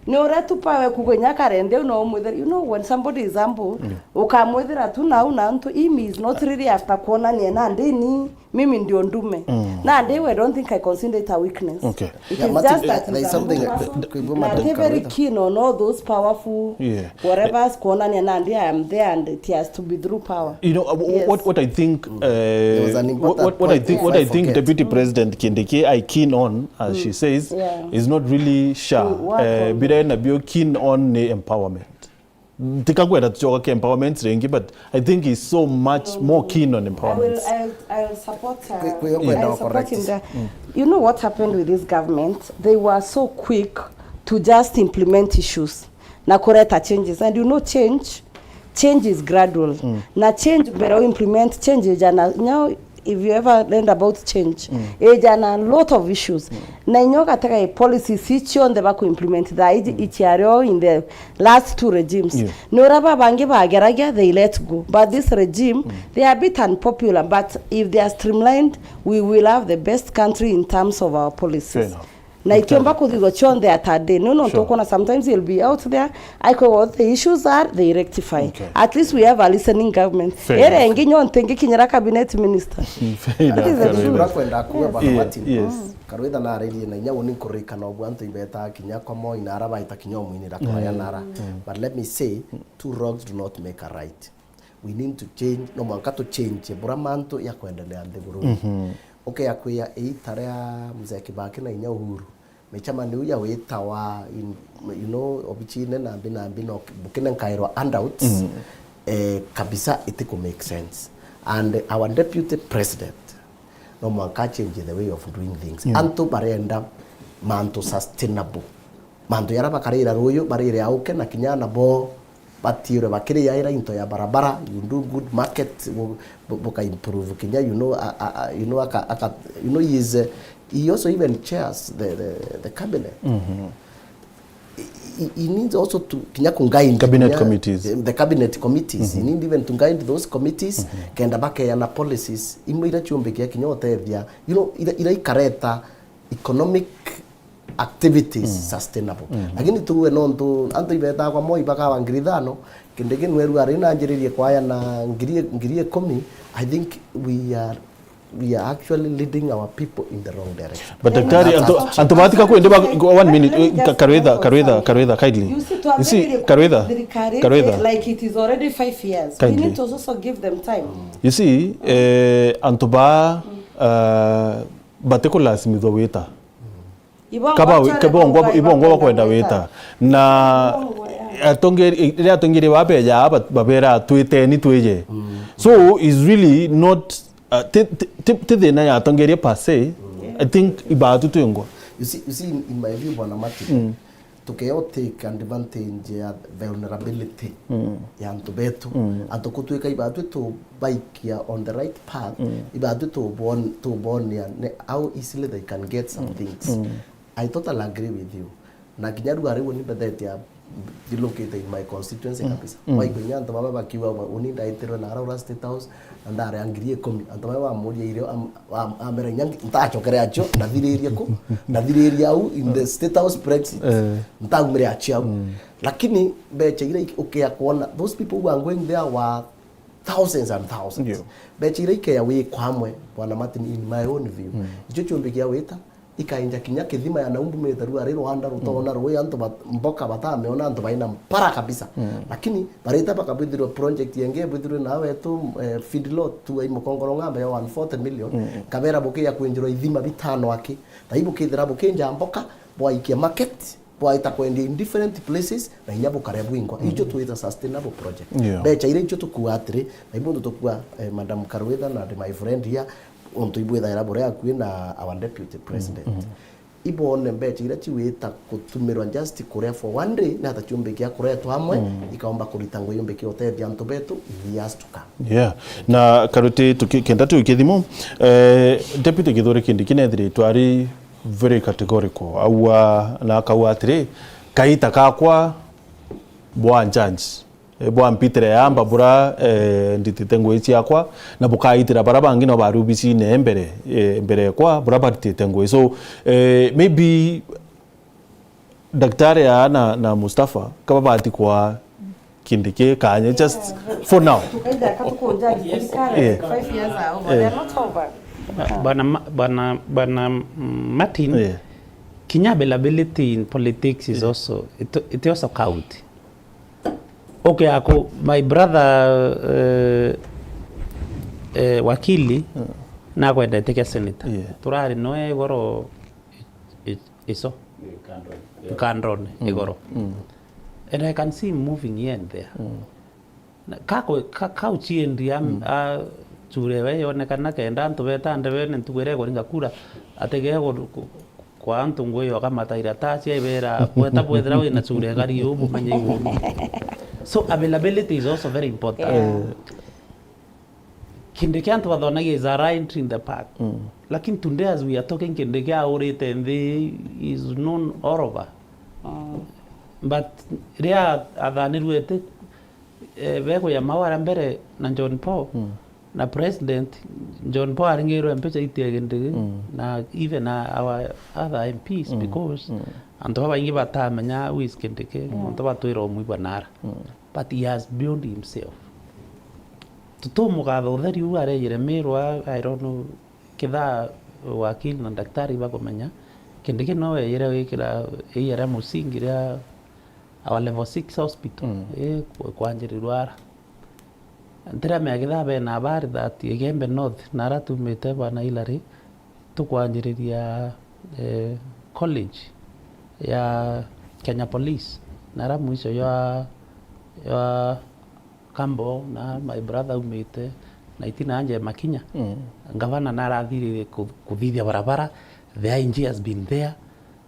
Ni uria tu pawe kugo inya karende no umwithira. You know, when somebody is humble, ukamwithira tu nau na antu, him is not really after kuonania na ndini. Mimi ndio ndume. Nandi, I don't think I consider it a weakness. Okay. It is just that he's a good person. Na ati very keen on all those powerful whatever, kuonania nandi I am there and it has to be through power. You know, uh, wh- what, what I think, uh, There was an important what, what, what I point think, before what I I think forget. Deputy President Kindiki I keen on, as she says, is not really sure. To work on Bira na bio keen on ni empowerment. Tika kwenda tucoka ki empowerment ringi, but I think he's so much more keen on empowerment. I will, I, I will support, uh, Kwi- kwi- I kwenda will support him there. You know what happened with this government? They were so quick to just implement issues na kureta changes. And you know change, change is gradual. Na change mbere u implement, change ijana, now if you ever learned about change, ijana a lot of issues. Na inya ugatega policies ii cionthe baku implement thaa iji, ichiario in the last two regimes. Ni uria babangi bageragia, they let go. But this regime, they are a bit unpopular, but if they are streamlined, we will have the best country in terms of our policies. Fair enough. Na ikiomba kuthithwa cionthe at a day. No, no, tukwona sometimes he'll be out there, aiko what the issues are, they rectify. Okay. At least we have a listening government. Ere ingi nyo ntingikinyira cabinet minister. Fair enough. That is the truth. Urakwenda kuuga Bwana Martin. Yes. Karwitha naririe na inya uni nkuririkana ubu antu ibetaa kinya kwa Moi na ara baita kinya umwinira kuraya nara. But let me say, two wrongs do not make a right. We need to change, no mwanka tu change bura mantu ya kwendelea nthiguruni. Ukeya kwiya iita ria Mzee Kibaki na inya Uhuru, micemanio iu ya witawa in, you know, obichine nambi nambi no bukine nkairwa handouts, eh, kabisa itiku make sense. And our deputy president, no mwanka change the way of doing things. Antu barenda mantu sustainable. Mantu yara bakarira ruyu, barire auke na kinya nabo batiirwe bakiriaira into ya barabara, you do good market, bu- bu- buka improve kinya, you know, a- a- a- you know, aka- aka- you know, he is, uh, he also even chairs the, the, the cabinet. He, he- he needs also to kinya ku guide Cabinet kinya committees. The, the cabinet committees. He need even to guide those committees kenda bakeana policies imwe ira ciumbikia kinya utethia, you know, ira, ira ikareta economic activities sustainable. Lakini tuwe nontu antu ibetaa kwa Moi bakawa ngiri ithano, Kindiki nweru ari na anjiririe kwaya na ngiri, ngiri ikumi, I think we are, we are actually leading our people in the wrong direction. But daktari, antu, antu batika kwende ba, one minute, eh, Ka- Karwitha, Karwitha, Karwitha, kindly. You see, Karwitha, Karwitha. Like it is already five years. We need to also give them time. You see, eh, antu ba, uh, batikulasimithwa wita. Kaba wi- kaba ibongwa bakwenda wita. Na atongeri, riria atongeri babeja, ba- babera twiteni twije. So is really not, uh, ti- ti- ti- ti thina ya atongeria per se. I think ibatu twingwa. You see, you see, in, in my view, Bwana Martin, tukeo take advantage ya vulnerability ya antu betu. Antu kutwika ibatu tubaikia on the right path, ibatu tubon- tubonia ni how easily they can get some things. I totally agree with you. Na kinya riu ari uni mbethete a relocate in my constituency kabisa. Waigua inya antu baba bakiuga ba- uni ndaitirwe na ara ura State House, na ndare ngiri ikumi. Antu baba bamuria irio, am- am- amera inya ngi- ntacokere acio, ndathiririe ku, ndathiririe au in the State House Brexit. Ntaumire acio au. Lakini mbecha ira iki- ukia kuona, those people who are going there were thousands and thousands. Ndio. Mbecha ira ikeya wikwa amwe, Bwana Martin, in my own view. Icio ciumbikia wita, ikainja kinya kithima ya Naumbu mitharu ari rwanda rutoona rui antu bat-, mboka batameona antu baina mpara kabisa. Lakini barita bakabwithirwa project yengi bwithirwe nawe tu, eh, feedlot tu ai Mukongoro ng'amba ya one forty million, kabera bukia kwinjirwa ithima bitano aki. Thai bukithira bukinja mboka, bwaikia market, bwaita kwendia in different places, na inya bukaria bwingwa. Icio twita sustainable project. Yeah. Mbecha iria icio tukua atiri, na ibu tukua, eh, Madam Karwitha na my friend here, untu ibwithaira buria akui na our deputy president. Ibone mbecha iria ciwita gutumirwa just kuria for one day, na hata ciumbikia kuretwa amwe, ikaomba kurita ngugi yumbikia utethia antu betu in years to come. Yeah. Na Karuti, tuki-, kenda tuikie thimu, eh, Deputy Kithure Kindiki nethiritwe ari very categorical. Aua na akauga atiri, "Kaita kakwa bwa judge, eh, bwampitire yamba bura, eh, nditite ngugi ciakwa, na bukaitira bara bangi no bari obisine mbere, eh, mbere ekwa, bura baritite ngugi." So, eh, maybe Daktari aa na, na Mustafa, ka babati kwa Kindiki kanya, just for now. Tukaitha ka tukunjaji thirikari, yeah, five years are over. Yeah. They are not over. Ba-, bana Ma-, bana, bana, mm, Martin, yeah, kinya availability in politics is, yeah, also, it, it also count. Okay, ako, my brother, eh, eh, wakili, mm, nakwendete kia senator. Yeah. Turari noe igoro i-, i-, iso. Kandone, yeah, kandone, mm, igoro. Mm. And I can see him moving here and there. Mm. Na, kako, ka, kauchiendia, mm, a, chure we yonekana kenda antu beta ndebene ntuku iria ikuringa kura, ategee ku, ku, kwa antu ngui yokamata irataci aibera, "Bweta bwethira wina chure ngari uu bumenye iguru." So availability is also very important. Yeah. Kindiki antu bathonagia is a right in the park. Mm. Lakini today as we are talking, Kindiki aurite nthi is known all over. Mm. But riria athanirwe ati, eh, bekuya mau aria mbere na John Paul, mm, na president, John Paul aringirwe mbeca itia Kindiki, mm, na even our other M Ps, mm, because, mm, antu babaingi batamenya who is Kindiki, mm, antu batwira umwibwa nara. Mm. But he has built himself. Tutumukatha utheri uu arejire Meru, I don't know, kithaa wakili na daktari bakumenya, Kindiki no wejire wikira ii aria musingi ria our level six hospital, mm, ii ku-, kwanjirirwa ara. Ntiramenya kithaa bena habari that Igembe North, na ara tumite bwana Hillary, tukwanjiriria, eh, college ya Kenya Police, na ara mwisho ya, ya Kambo na my brother aumite, na itina anje makinya. Mm. Ngavana narathiririe ku-, kuthithia barabara, the I G has been there.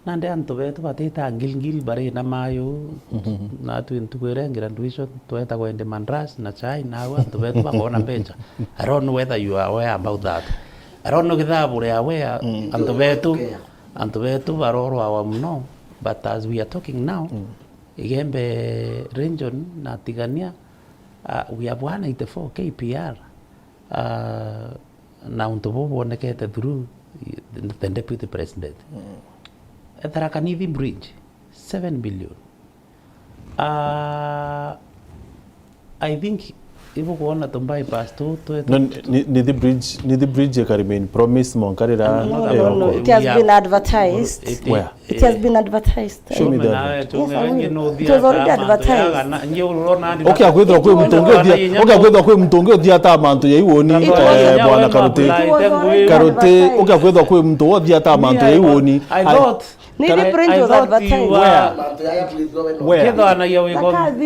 Nandi antu betu batita ngilngil bari na mayu, na twi ntuku iria graduation, twetagwa indi mandras na chai, na au antu betu bakona mbecha. I don't know whether you are aware about that. I don't know kithaa buri aware, mm, antu betu, antu betu barorwawa muno, but as we are talking now, mm, Igembe region na Tigania, uh, we have one eighty-four K P R, uh, na untu buu bwonekete through the deputy president. Mm. Tharaka Nithi Bridge, seven billion. Uh, I think ibukwona tu bypass tu, tu, no, tu, Ni-, Nithi Bridge, Nithi Bridge ika remain promise mwanka rira. No, no, no, it has been advertised. Where? It has been advertised. Show me the advert. Yes, I will. It was already advertised. Okay, akwithirwa kwi muntu ungi uthia-, okay, akwithirwa kwi muntu ungi uthiata mantu ya iwoni, eh, bwana Karuti. Karuti, okay, akwithirwa kwi muntu wo uthiata mantu ya iwoni. I thought Nithi Bridge was advertised. Where? Where?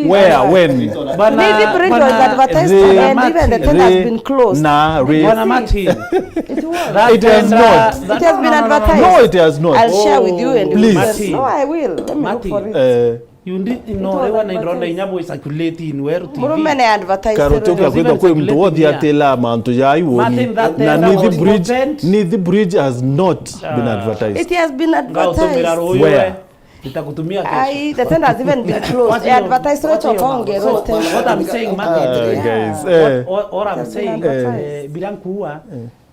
Where? When? Nithi Bridge was advertised and even the tender has been closed. Na, re- Bwana Martin. It was. It has not. It has been advertised. No, it has not. I'll share with you and you will. Please. No, I will. Let me look for it. Eh, You did, no, riu na ironda inya bwi circulating weru T V. Murume ni advertise. Karuti, ukia kwithwa kwi muntu wothe atila mantu ja iwoni. Martin, that tender was opened. Na Nithi Bridge, Nithi Bridge has not been advertised. It has been advertised. Ngautumira ruyu we. Where? Nitakutumia kesho. Ai, the tender has even been closed. Advertise. So, what I'm saying, Martin, guys, what, what, what I'm saying, eh, bila nkuua,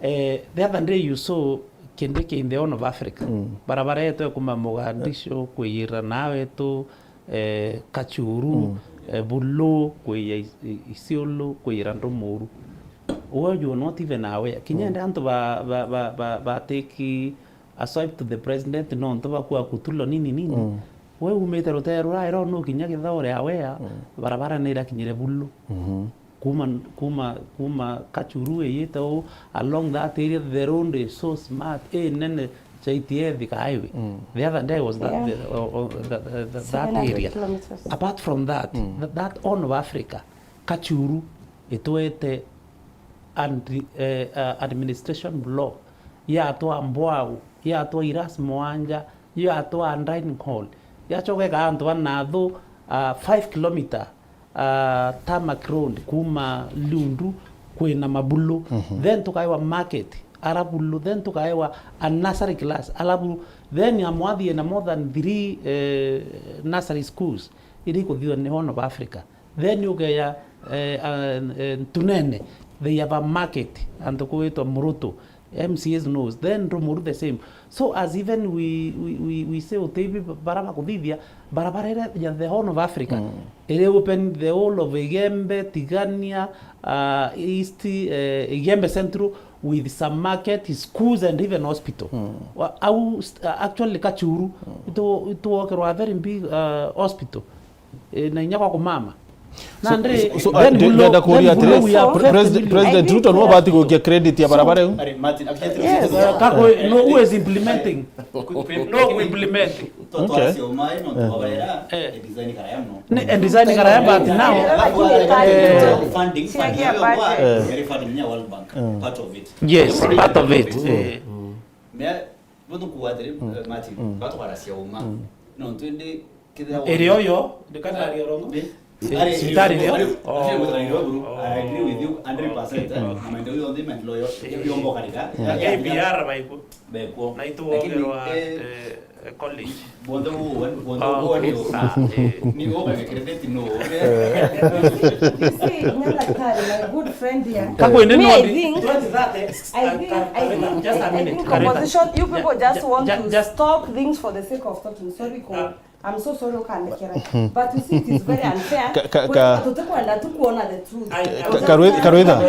eh, the other day you saw Kindiki in the Horn of Africa. Barabara yetu ya kuma Mogadishu, kwiyira nawe tu, eh, Kachuru, eh, Bulu, kwiya Is-, I-, Isiolo, kwiyira Ndumuru. Uwe you are not even aware. Kinya ende antu ba, ba, ba, ba, ba take, a swipe to the president, nontu bakua kutulo nini nini. Mm. We umite rutere rurairo nukinya Githaure awea, mm, barabara ni irakinyire Bulu. Mhm. Kuma, kuma, kuma Kachuru iyite uu, along that area, the road is so smart, i nene, chaiti ethika highway. Mm. The other day was that, yeah, the, uh, uh, the, the, the, that area. Seven hundred kilometers. Apart from that, mm, th-, that Horn of Africa, Kachuru, itwete and, eh, uh, administration block, yatwa Mbwau, yatwa Iras Mwanja, yatwa dining hall, yachoka ika antu ba Nathu, uh, five kilometer, uh, tarmac road kuma Liundu kwina Mabulu. Mhm. Then tukaewa market ara Bulu, then tukaewa a nursery class ara Bulu, then amwathi ina more than three, eh, nursery schools iri ikuthithwa ni Horn of Africa. Then ukeya, eh, uh, eh, Ntunene, they have a market, antu kwitwa Murutu, M C As knows, then Rumuru the same. So as even we, we, we, we say, utebi bara bakuthithia, barabara ira ya the Horn of Africa, mm, iri open the whole of Igembe, Tigania, uh, East, eh, Igembe Central, with some market, schools and even hospital. Mm. Wa-, au, st-, uh, actually Kachuru, mm, itu, ituokerwa a very big, uh, hospital. Eh, na inya kwa kumama. So, nandi, so, so, then uh, below, ndenda kuria then below atiri, we are President, President Ruto no bati gukia credit ya barabara iu? Yes. Uh, kako, no, who is implementing? No, who implementing? Okay. Eh. Ni, eh, design karaya, but now, eh, funding, funding, eh, funding ya World Bank, part of it. Yes, part of it. Eh. Me, Bundu kuuga atiri, mm, eh, Martin, mm, batwaracia uma. Mm. No, twende kethira iri oyo, ndikanaria urongo. Ni? Si-, ari, sibitari ari, rio? Ari, oh, ari, oh, I agree with you hundred percent, eh. Mm. Na maendeleo yonthe, maendeleo yo, yo, yo mboka rika. Mm. Ya, ya, A P R baikuo. Baikuo. Na itu lakini, wongerwa, eh, eh, college. Bonthe bu, bonthe bu, okay, ni sawa, eh. Ni oka credit no. You see, my daktari, my good friend here. Kako indi. Me, no, I think, twenty thirty. I think, I think, just a minute, I think Karina. Opposition, you people just want to talk things for the sake of talking. Sorry, Ko. I'm so sorry, ukandekera. But you see, it is very unfair. Ka-, ka-, ka-, tutikwenda tu kuona the truth. Ka-, Karwitha, Karwitha,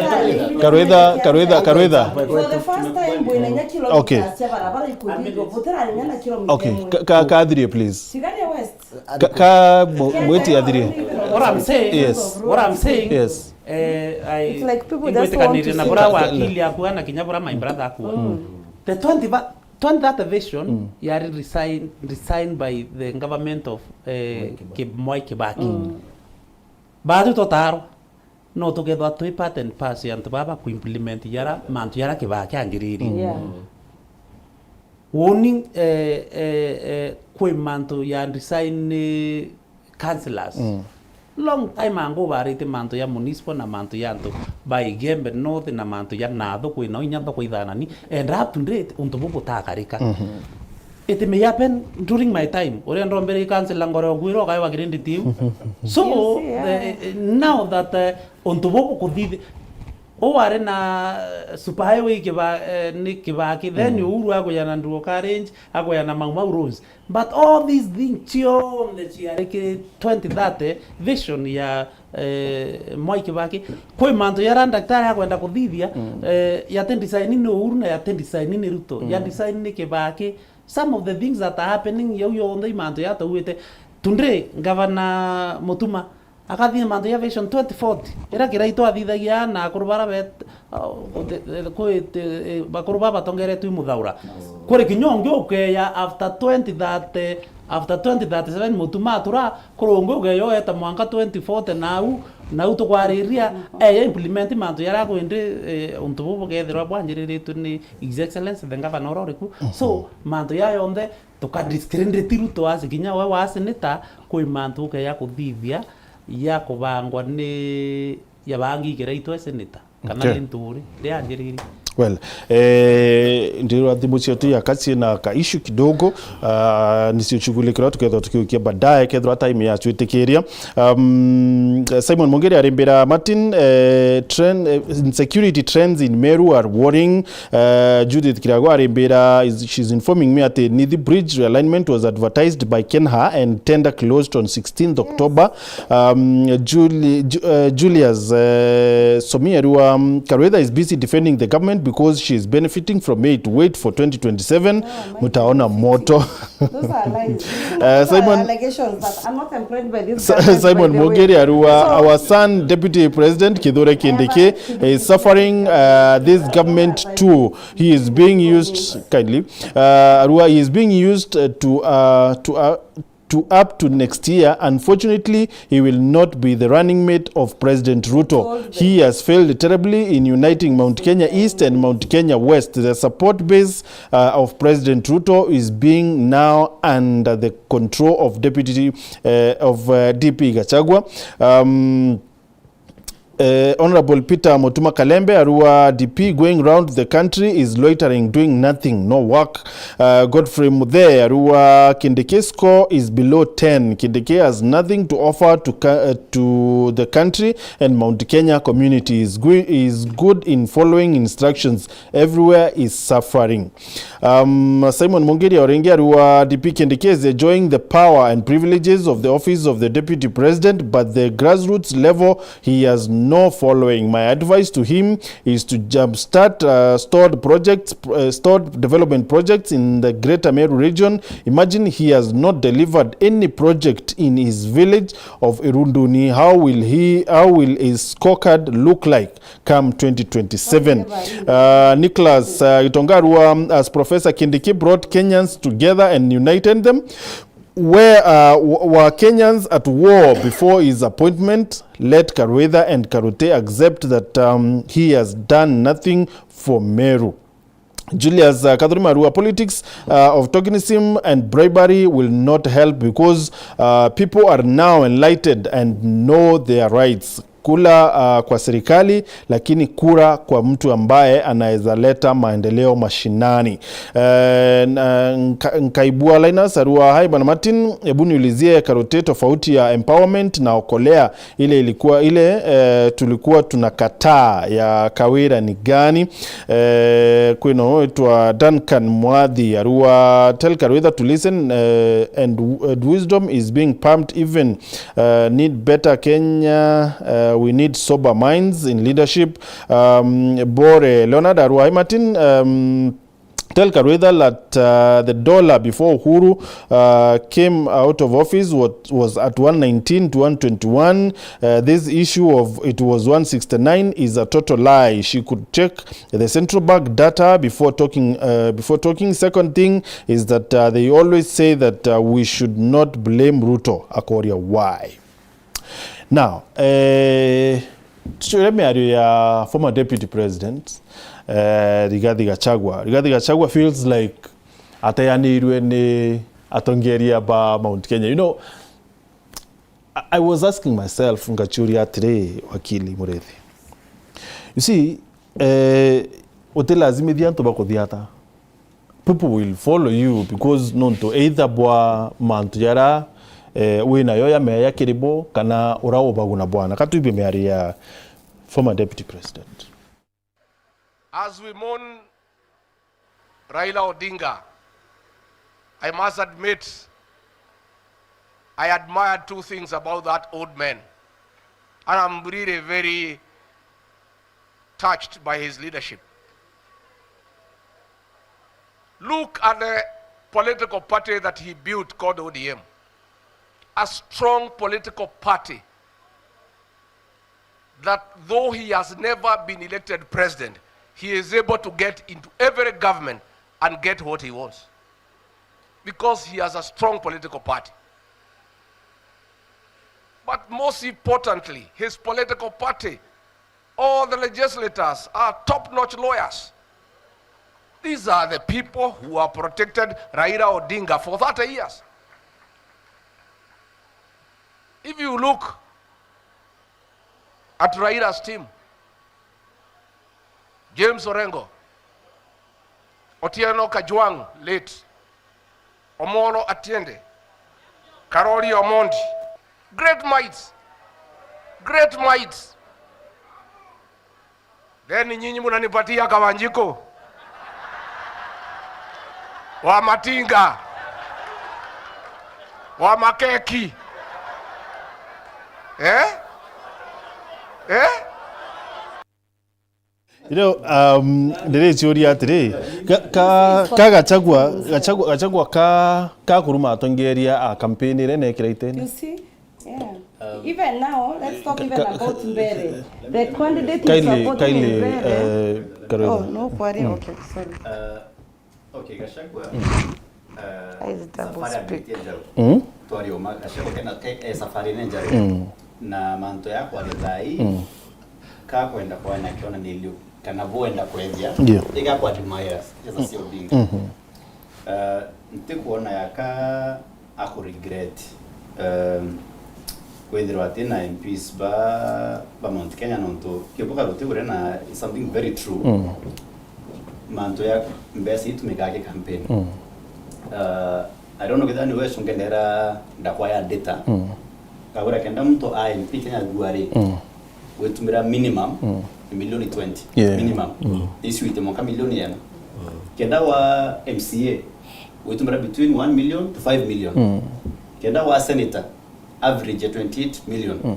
Karwitha, Karwitha, Karwitha. For the first time, bwina inya kilometers cia barabara ikuthithwa, butirari inya na kilometer imwe. Okay, ka-, ka-, kathirie, please. Tigania West. Ka-, ka-, mu-, mwiti athirie. What I'm saying, yes, what I'm saying, yes, eh, I, it's like people just want to ingwitikanire na say bura that wakili akua na kinya bura my brother akua. Mm. The twenty va-, twenty thirty vision, mm, yari resign-, resigned by the government of, eh, Mwai Kibaki. Kib-, Mwai Kibaki. Mm. Batu totaro. No tukethwa twi part and parcel ya antu baba ku implement yara mantu yara Kibaki anjiririe. Yeah. Woni, eh, eh, eh, kwi mantu ya design ni councillors. Mm. Long time ago barite mantu ya municipal na mantu ya antu ba Igembe North na mantu ya Nathu kwi nao inya thoko ithanani, and up to date untu bu butakarika. Mhm. It may happen during my time. Uria ndombere councillor ngoro ngwira ukaewa credit iu. So, you see, yeah, eh, eh, now that, eh, untu bubu kuthithi, u wari na, eh, super highway Kiba-, eh, ni Kibaki, then, mm, Uhuru akuya na Nduo Carriage, akuya na Mau Mau Roads. But all these things cionthe ciari ki twenty thirty vision ya, eh, Mwai Kibaki. Kwi mantu yara daktari akwenda kuthithia, mm, eh, yati design ni Uhuru na yati design ni Ruto. Mm. Ya design ni Kibaki. Some of the things that are happening yau yonthe i mantu yatauite. Today, Governor Mutuma akathithia mantu ya Vision twenty forty, ira Kiraitu athithagia na akuru bara bet-, uh, the, the, kwi, the, eh, bakuru baba batongeretwe i Muthaura. Kuri kinya ungi ukeya after twenty thirty, after twenty thirty-seven Mutuma atura, kuri ungi ukeya ueta mwanka twenty forty nau, nau tukwariria, eya implement mantu yara kwindi, eh, untu bubu bukethirwa bwanjiriritwe ni His Excellency the Governor uria uriku. So, mantu ya yonthe, tuka discredit Ruto as kinya we wa senator, kwi mantu ukeya kuthithia ya kubangwa ni ya bangi Kiraitu e senator, kana, okay, ni nturi ria anjiriri. Well, eh, ndirwa thimu cietu ya kasi na ka issue kidogo, ah, nicio shughuli kira tukethwa tukiukia baadaye, kethwa time ya twitikiria. Um, Simon Mungiri arimbira Martin, eh, trend, eh, insecurity trends in Meru are worrying. Uh, Judith Kirago arimbira, is, she's informing me ati Nithi Bridge realignment was advertised by KeNHA and tender closed on sixteenth October. Um, Juli-, Ju-, uh, Julius, uh, Somieri wa, um, Karwetha is busy defending the government because she is benefiting from it. Wait for twenty twenty-seven, mutaona moto. Those are lies. Uh, Those are Simon- allegations that are not employed by this Sa- government, Simon by the way. Mwongeri Arua, So- our son, Deputy President Kithure Kindiki, is suffering uh, this government too. He is being used, kindly, uh, Arua, he is being used uh, to uh, to uh, to up to next year. Unfortunately, he will not be the running mate of President Ruto. He has failed terribly in uniting Mount Kenya East and Mount Kenya West. The support base uh, of President Ruto is being now under the control of Deputy uh, of uh, D P Gachagua. Um, Uh, Honorable Peter Mutuma Kalembe, Arua D P, going round the country is loitering, doing nothing, no work. Uh, Godfrey Muthee, Arua Kindiki score is below ten. Kindiki has nothing to offer to, uh, to the country, and Mount Kenya community is, is good in following instructions. Everywhere is suffering. Um, Simon Mungiri Orengi, Arua D P Kindiki is enjoying the power and privileges of the office of the Deputy President, but the grassroots level, he has no following. My advice to him is to jumpstart uh, stored projects, uh, stored development projects in the Greater Meru region. Imagine he has not delivered any project in his village of Irunduni. How will he? How will his scorecard look like come twenty twenty-seven? Uh, Nicholas uh, Gitonga Arua, as Professor Kindiki brought Kenyans together and united them, where uh, were Kenyans at war before his appointment? Let Karwetha and Karute accept that um, he has done nothing for Meru. Julius uh, Kathurima Arua, politics uh, of tokenism and bribery will not help because uh, people are now enlightened and know their rights. Kula uh, kwa serikali, lakini kura kwa mtu ambaye anaweza leta maendeleo mashinani. Eh, na, nka, Nkaibua Linus Arua, hi bwana Martin, hebu niulizie Karute tofauti ya empowerment na okolea, ile ilikuwa ile eh, tulikuwa tunakataa ya Kawira ni gani? Eh, kwina witwa Duncan Mwathi Arua, tell Karwetha to listen eh, and, and wisdom is being pumped even uh, need better Kenya. Uh, we need sober minds in leadership. Um, Bore Leonard Arua, hi Martin, um, tell Karwetha that uh, the dollar before Uhuru uh, came out of office was, was at one nineteen to one twenty-one. Uh, this issue of it was one sixty-nine is a total lie. She could check the central bank data before talking. Uh, before talking. Second thing is that uh, they always say that uh, we should not blame Ruto. Akoria why? Now, eh, tucure miario ya former deputy president eh, Rigathi Gachagua. Rigathi Gachagua feels like ateanirwe ni atongeria ba Mount Kenya. You know, I, I was asking myself, ngachuria atiri, wakili Murithi. You see, eh, utilazimithia antu bakuthia ata. People will follow you because nontu either bwa mantu jara eh, winayo ya meya kiri bo kana ura ubaguna bwana. Katwibie miario ya former deputy president. As we mourn Raila Odinga, I must admit I admire two things about that old man, and I'm really very touched by his leadership. Look at the political party that he built called O D M. A strong political party that though he has never been elected president, he is able to get into every government and get what he wants because he has a strong political party. But most importantly, his political party, all the legislators are top-notch lawyers. These are the people who have protected Raila Odinga for thirty years. If you look at Raila's team, James Orengo, Otieno Kajwang, late, Omolo Atiende, Karori Omondi, great minds, great minds. Then nyinyi munanipatia Kawanjiko wa Matinga, wa Makeki, eh? Eh? Riu, um, ndiricuria atiri, ka, ka, ka Gachagua, Gachagua, Gachagua ka, ka kuruma atongeria a campaign iria nekira itene. You see? Yeah. Um, even now, let's talk even about Mbere. The candidate is Kylie, supporting Kylie, Mbere. Uh, Karwetha. Oh, no, kwaria, okay, sorry. Uh, okay, Gachagua. Uh, Ai, double safari speak. Abitie njaru. Mm. Twari uma, Gachagua kena ke, eh, safari ne njaru. Mm. Na mantu ya kwaria thai, mm, ka kwenda kwana kionanilio, kana bwenda kwethia, yeah, iga kwa admirers, eza cia Odinga. Mm-hmm. Uh, ntikwona yaka aku regret, um, kwithirwa ati na M Ps ba, ba Mount Kenya, nontu kiubuka ruti uria na is something very true. Mm. Mantu ya mbeca itumikaga ki campaign. Mm. Uh, I don't know kethira ni wecu ngendera ndakwa ya data. Mm. Kagura kenda muntu a M P Kenya thua ri, mm, witumira minimum, mm, ni milioni twenty. Yeah. Minimum. Mm. Icio ite mwanka milioni ena. Mm. Kenda wa M C A, witumira between one million to five million. Mm. Kenda wa senator, average ya twenty-eight million. Mm.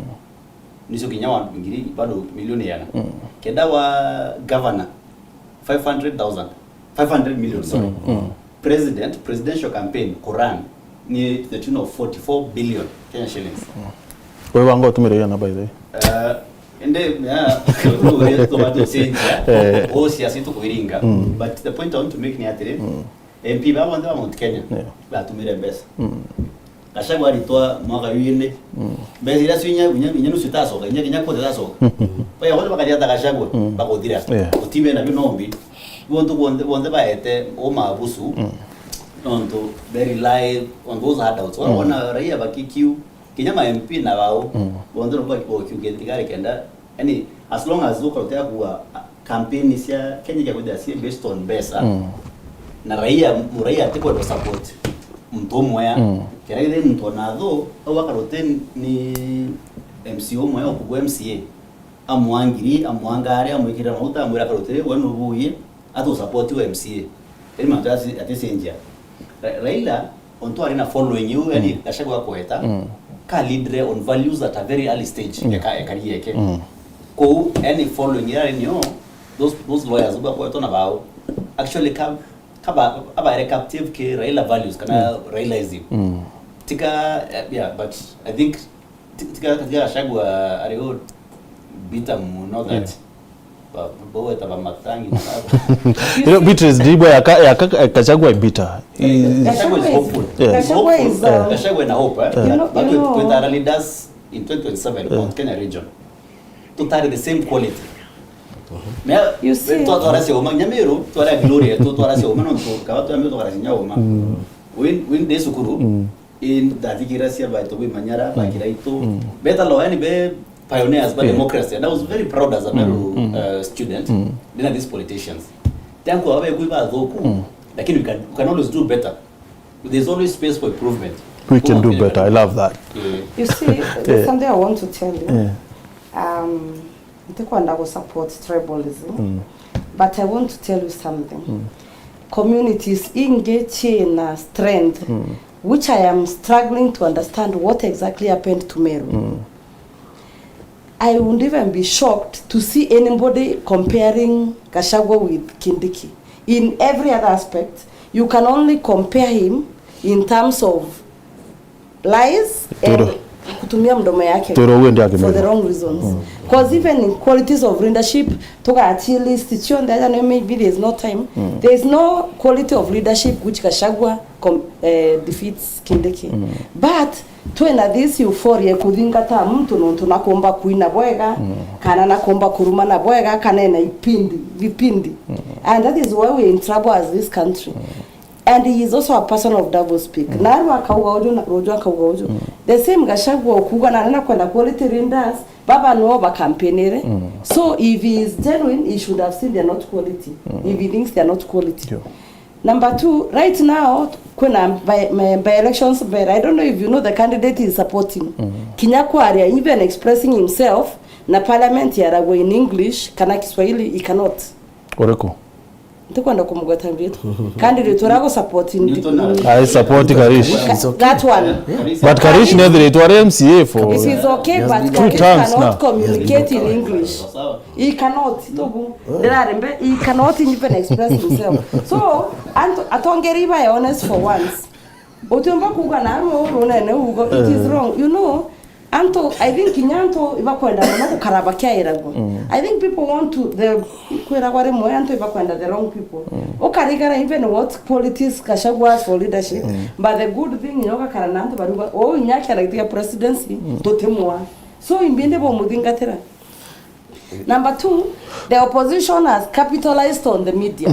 Nicio kinya wa ngiri bado milioni ena. Mm. Kenda wa governor, five hundred thousand, five hundred million, sorry. Mm, mm. President, presidential campaign, Quran, ni to the tune of forty-four billion Kenya shillings. Mm. Wewe wangu utumire hiyo namba ile. Uh, ende, yeah, tumato change, yeah. Eh. O siasa tukuiringa. Mm. But the point I want to make ni atiri, mm, M P ba bonthe ba Mount Kenya, yeah, batumire mbeca. Mm. Gachagua aritwa mwaka wine. Mm. Mbeca iria cio inya, inya, inya nusu itacoka, inya, inya kwote itacoka. Mm. Baya bonthe bakaria ta Gachagua, mm, bakuthira. Yeah. Utibe na bino mbi. Bontu bonthe, bonthe baete o mabusu. Mm. Nontu they rely on those handouts. Wana, mm, wana raia bakikiu, kinya ma M P na bao, mm, bonthe no bakikiu thirikari kenda. Yani, as long as ukarutia kuwa, ah, campaign cia Kenya ikia kwithira cie based on mbeca, mm, na raia, muraia atikwenda support muntu umwe ya. Mm. Kera githii muntu ona athu, au akarute ni M C A umwe ya ukugwa M C A. Amwa ngiri, amwa ngari, amwikirira mauta, amwira akarute, we nubuye, atu support wa M C A. Iri mantu ati, ati cenjia. Ra-, Raila, ontu ari na following iu, yani, mm, Gachagua akweta, mm, ka lead re on values at a very early stage, mm, eka, ekari eke. Mm. Kou, yani, following iria ari nio, those, those lawyers bakwetwa na bao. Actually, ka, ka ba, abaere captive ki Raila values, kana, mm, Railaism. Mm. Tika, eh, yeah, but I think, ti-, tika, tika Gachagua ari o bitter muno that, yeah, ba, ba, baweta ba matangi na baba. You know, bitter is ndibwa ya ka, ya ka, Gachagua bitter. Gachagua is hopeful. Yeah. Gachagua is, um, Gachagua ina hope, eh? Yeah. You know, but you with, know, with our leaders in twenty twenty-seven, yeah, Mount Kenya region, tutari the same quality. Mea, you see, twa-, twaracia uma, Nyamiru, twara glory, tu-, twaracia uma, nontu, kaba twambe twaracia nya uma. Mm. Win, win de sukuru, mm, in, ndathikira cia baito bimanyara, mm, bakira itu. Mm. Beta lo, yani be pioneers, ba, yeah, democracy. And I was very proud as a Meru, mm, mm, uh, student, mm, ndina these politicians. Tangu abe kui ba thoku, mm, lakini we can, we can always do better. There's always space for improvement. We can do better. I love that. Yeah. You see, there's, yeah, something I want to tell you. Yeah. Um, ntikwenda gu support tribalism, mm, but I want to tell you something. Mm. Communities ingi ciina strength, mm, which I am struggling to understand what exactly happened to Meru. Mm. I wouldn't even be shocked to see anybody comparing Gachagua with Kindiki. In every other aspect, you can only compare him in terms of lies and kutumia mdomo yake for the wrong reasons. Mm. 'Cause even in qualities of leadership, tuga at least, cionthe aja, no, maybe there is no time. Mm. There is no quality of leadership which Gachagua com-, eh, defeats Kindiki. Mm. But twina this euphoria kuthingata muntu nontu nakumba kuina bwega, mm, kana nakumba kurumana bwega, kana ena ipindi, vipindi. Mm. And that is why we are in trouble as this country. Mm. And he is also a person of double speak. Mm. Na aru akauga uju, na ruju akauga uju. Mm. The same Gachagua ukuga na nena kwenda quality leaders, baba no bakampeniere. Mm. So if he is genuine, he should have seen they are not quality. Mm. If he thinks they are not quality. Yeah. Number two, right now, kwina by, my, by elections mbere. I don't know if you know the candidate he is supporting. Mm. Kinya kwaria, even expressing himself, na parliament yaragwa in English, kana Kiswahili, he cannot. Uriku? Ntikwenda kumugweta mbitwa. Kandi ritwa ria gusupport ndi- Newton na- I support Karish. Ka- that one. But Karish nethirite ari M C A for It is okay, but two Karish terms cannot now. Communicate in English. He cannot. Tobu. Ndirarembe, he cannot even express himself. So, antu atongeri iba honest for once. Utiumba kuuga na ru runene ugo, it is wrong. You know, antu, I think kinya antu ibakwenda mono gukara bakiairagwa. I think people want to, the, kwiragwa rimwe antu ibakwenda the wrong people. Ukarigara even what qualities Gachagua has for leadership, but the good thing, you know, gakara na antu baruga, oh, inya kiara giti gia presidency, tutimwa. So, imbindi bumuthingatira. Number two, the opposition has capitalized on the media.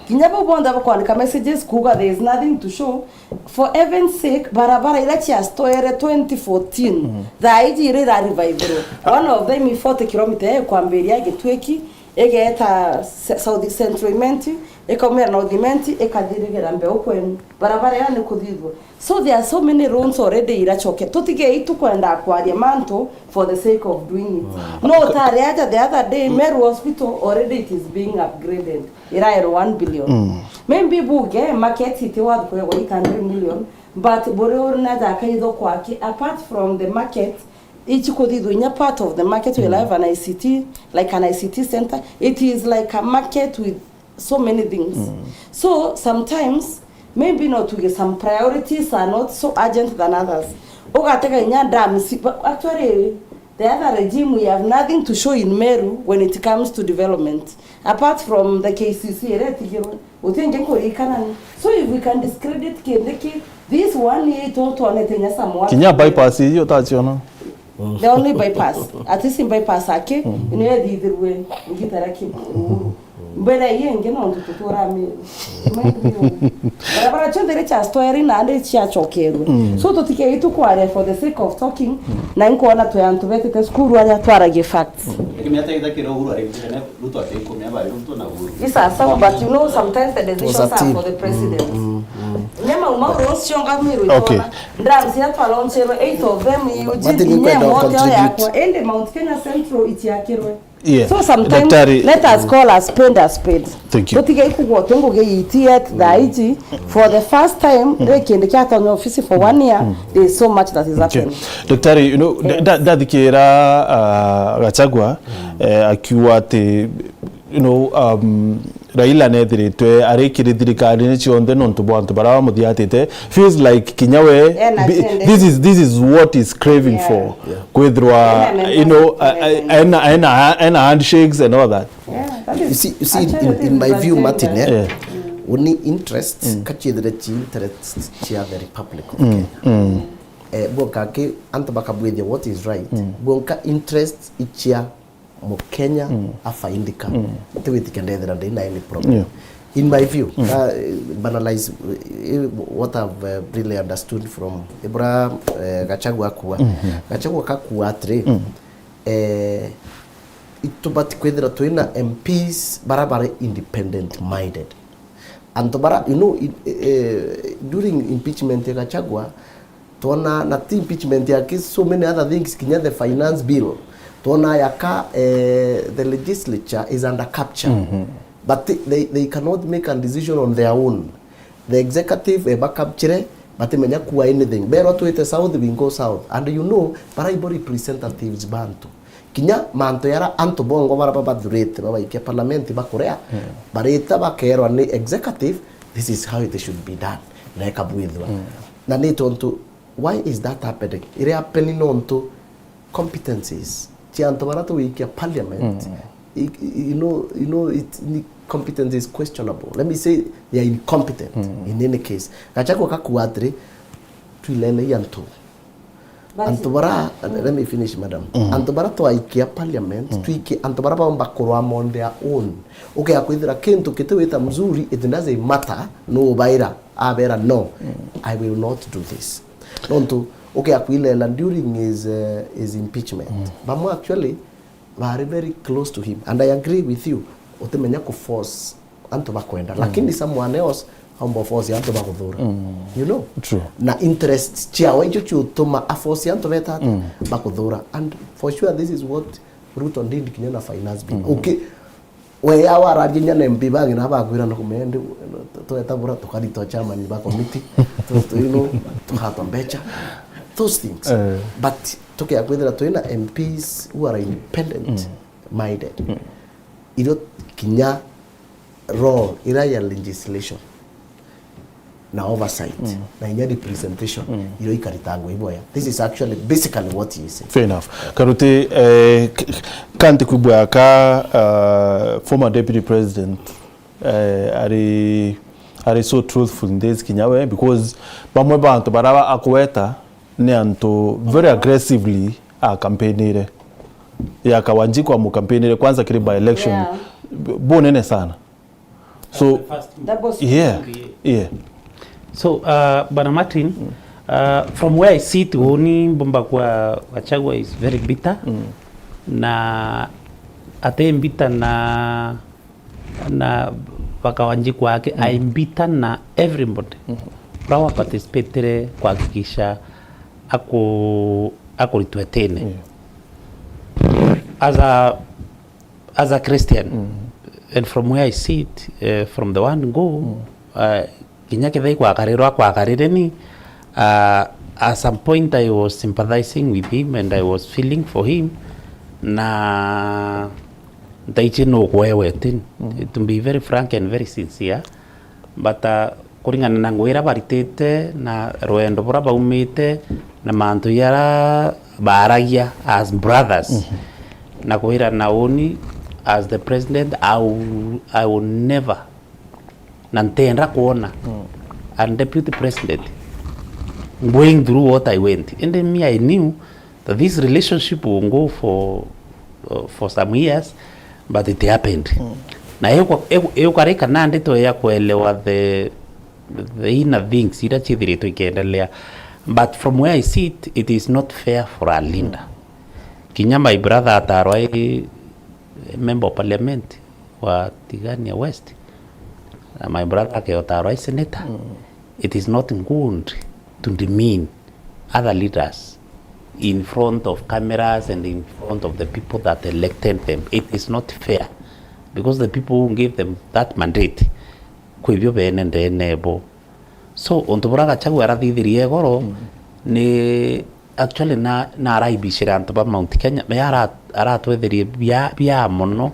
Kinya bau bonthe bakwandika messages kuuga there is nothing to show. For heaven's sake, barabara iria ciastoere twenty fourteen, thaa iji iria ira revival. One of them i forty kilometre ikwambiria Gitwiki, igeeta se- South Central Imenti, ikaumira North Imenti, ikathirigera mbeu kwenu. Barabara iria ni kuthithua. So there are so many roads already iracoke. Tutigei tukwenda kwaria mantu for the sake of doing it. No utari aja the other day, Meru Hospital already it is being upgraded. Iraerwo one billion. Maybe buge market iti worth kwegwa eight hundred million, but buri uri na jaka itho kwake, apart from the market, ichi kuthithwa inya part of the market will have an I C T, like an I C T center. It is like a market with so many things. So sometimes, maybe no tuge some priorities are not so urgent than others. Ugatega inya dams, but actually, the other regime, we have nothing to show in Meru when it comes to development. Apart from the K C C iria itigirwe, uti ingi nkuririkana ni. So if we can discredit kindi ki, this one year itu twonete inya some work. Kinya bypass iyo utaciona. The only bypass, ati si bypass aki, ino ethithirwe ngitara ki. Mbere iyo ingi nontu tutura Meru. Barabara cionthe iria ciastoeri na andi ciacokerwe. So tutikei tukwaria for the sake of talking, na inkwona twi antu betite cukuru aria twaragia facts. Lakini hata ithakira Uhuru arikire na Ruto ati kumia bari Ruto na Uhuru. Ni sawa sawa, but you know sometimes the decisions are for the president. Nyama umau cionga Meru itona. Dams iria twalauncherwe, eight of them, Eugene, Martin, inya nkwenda mote contribute. Yakwa, indi Mount Kenya Central itiakirwe. Yeah. So sometimes, Daktari, let us call a spade a spade. Thank you. Tutige kugwa tu ngugi iti yet thaa iji. For the first time, ri kindi kiatonya ofisi for one year, there is so much that is happening. Daktari, you know, nda- nda- ndathikira, uh, Gachagua, eh, akiuga ati, you know, um, Raila nethiritwe arikiri thirikarine cionthe nontu bwa antu baria bamuthiatite. Feels like kinya we, ena bi- agenda. This is, this is what is craving for. Kwithirwa, you know, ena, ena, ena handshakes and all that. Yeah, that is, you see, you see, in, in my view, Martin, eh, yeah, uni interest, kachithire chi interest chia the Republic of Kenya. Eh, bonka ki antu bakabwithia what is right. Bonka interest ichia Mukenya afaidika. Tiwitikia ndethira ndina any problem. Yeah. In my view, uh, banalize, uh, what I've, uh, really understood from ibura, uh, Gachagua akua. Gachagua kakua atiri, eh, itubati kwithira twina M Ps bara bari independent minded. Antu bara, you know, it, eh, during impeachment ya Gachagua, twona na ti impeachment yake, so many other things, kinya the finance bill, twona yaka, eh, the legislature is under capture. But they, they cannot make a decision on their own. The executive, eh, ba capture, batimenya kuwa anything. Berwa twite south, we go south. And you know, bara ibo representatives bantu. Kinya mantu yara antu bongo bara babathurite babaikia parliament bakurea, barita bakerwa ni executive, this is how it should be done. Na ikabwithwa. Na ni tontu, why is that happening? Iri happening nontu competencies cia antu bara tuwikia parliament, i- i- you know, you know, it, ni competence is questionable. Let me say they are incompetent in any case. Gachagua kakua atiri, twilene i antu. Antu bara, let me finish, madam. Antu bara twaikia parliament, twiki antu bara baomba kurwa on their own. Ukea kwithira kintu kitiwita mzuri, it doesn't matter, no ubaira, abera, "No, I will not do this." Nontu, ukea kwilela during his, uh, his impeachment. Bamwe actually, bari very close to him. And I agree with you, utimenya ku force antu bakwenda. Lakini someone else aumba force antu bakuthura. You know? True. Na interests ciao icio ciutuma a force antu beta ati bakuthura. And for sure, this is what Ruto did kinya na finance bill. Okay. We ya wararia inya na M P bangi na bakwira no kumendi, tweta bura tukari twa chairman ba committee, tu-, tu-, you know, tugatwa mbecha, those things. Eh. But tukia kwithira twina M Ps who are independent minded. Irio kinya role ira ya legislation na oversight na inya representation irio ikaritangwa iboya. This is actually basically what he is saying. Fair enough. Karuti, eh, k-, k-, kanti kwibwa ka, uh, former deputy president, eh, ari, ari so truthful in this kinya we, because bamwe bantu bara akweta ni antu very aggressively akampeinire. Ya Kawanjiku amukampeinire kwanza kiri by election. Yeah. B-, bunene sana. So, double speak. Yeah, yeah. So, uh, Bwana Martin, uh, from where I sit, uuni mbumba kwa Gachagua is very bitter. Na ate bitter na, na ba Kawanjiku ake, I bitter na everybody. Ura wa participatire kuhakikisha aku-, akuritwe tene. As a as a Christian, and from where I sit, eh, from the one go, eh, kinya kethira ikwakarirwa akwakarire ni, ah, at some point I was sympathizing with him and I was feeling for him, na ntaichi nukwewe tin, to be very frank and very sincere. But, uh, kuringana na ngugi iria baritite na rwendo buria baumite na mantu jaria baaragia as brothers, na kwira na uni as the president, I will, I will never, na ntenda kwona a deputy president going through what I went. Indi me, I knew that this relationship will go for, uh, for some years, but it happened. Na yuka-, yu-, yukarika nandi tweya kuelewa the, the inner things iria ciithiritwe ikiendelea. But from where I sit, it is not fair for a leader. Kinya my brother atarwa i member of parliament wa Tigania West, na my brother akeotarwa i senator. It is not good to demean other leaders in front of cameras and in front of the people that elected them. It is not fair because the people who gave them that mandate, kwi bio bene ndene bo. So, untu buria Gachagua arathithirie igoro ni actually na, na araibicire antu ba Mount Kenya, me ara-, aratwetherie bia, bia mono,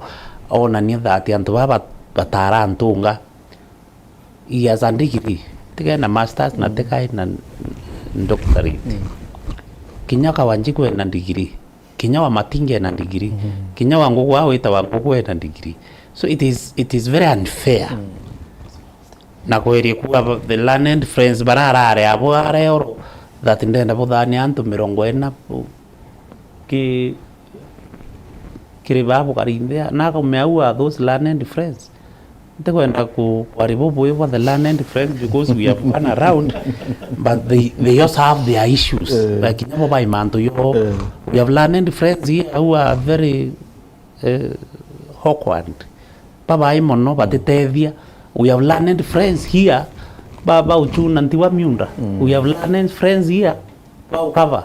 onania that antu baba bat-, batarantunga. He has a degree. Tiga ena masters na tiga ena doctorate. Kinya Kawanjiku ena degree. Kinya wa Matingi ena degree. Kinya wa Ngugu, a wita wa Ngugu ena degree. So it is, it is very unfair. Na kwerie kuga ba-, the learned friends bara arare abo are oro that ndenda buthania antu mirongo ina bu-, ki-, kiri baa bukarinthia. Na akamea, who are those learned friends? Ntikwenda ku-, kwari bubui bwa the learned friends because we have gone around, but they, they also have their issues. Eh. Like, kinya bo bai mantu yo, eh, we have learned friends here who are very, eh, awkward. Babai mono, batitethia. We have learned friends here, ba, ba uchuna ntiwa miunda. Mm. We have learned friends here, baukava.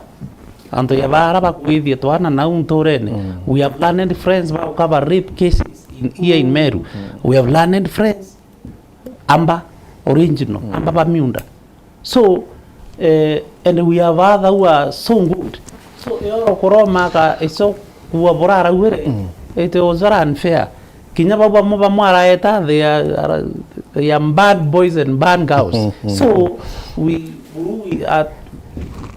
Antu ya bara bakwithia twana nau nturene. Mm. We have learned friends baukava rape cases in, here in Meru. Mm. We have learned friends amba original, mm, amba ba miunda. So, eh, and we have other who are so good. So, yo kuroma ka, iso kuwa burara were, mm, it was very unfair. Kinya bau bamwe bamwe araeta, they are, are, they are bad boys and bad girls. Mm, mm. So, we, we at,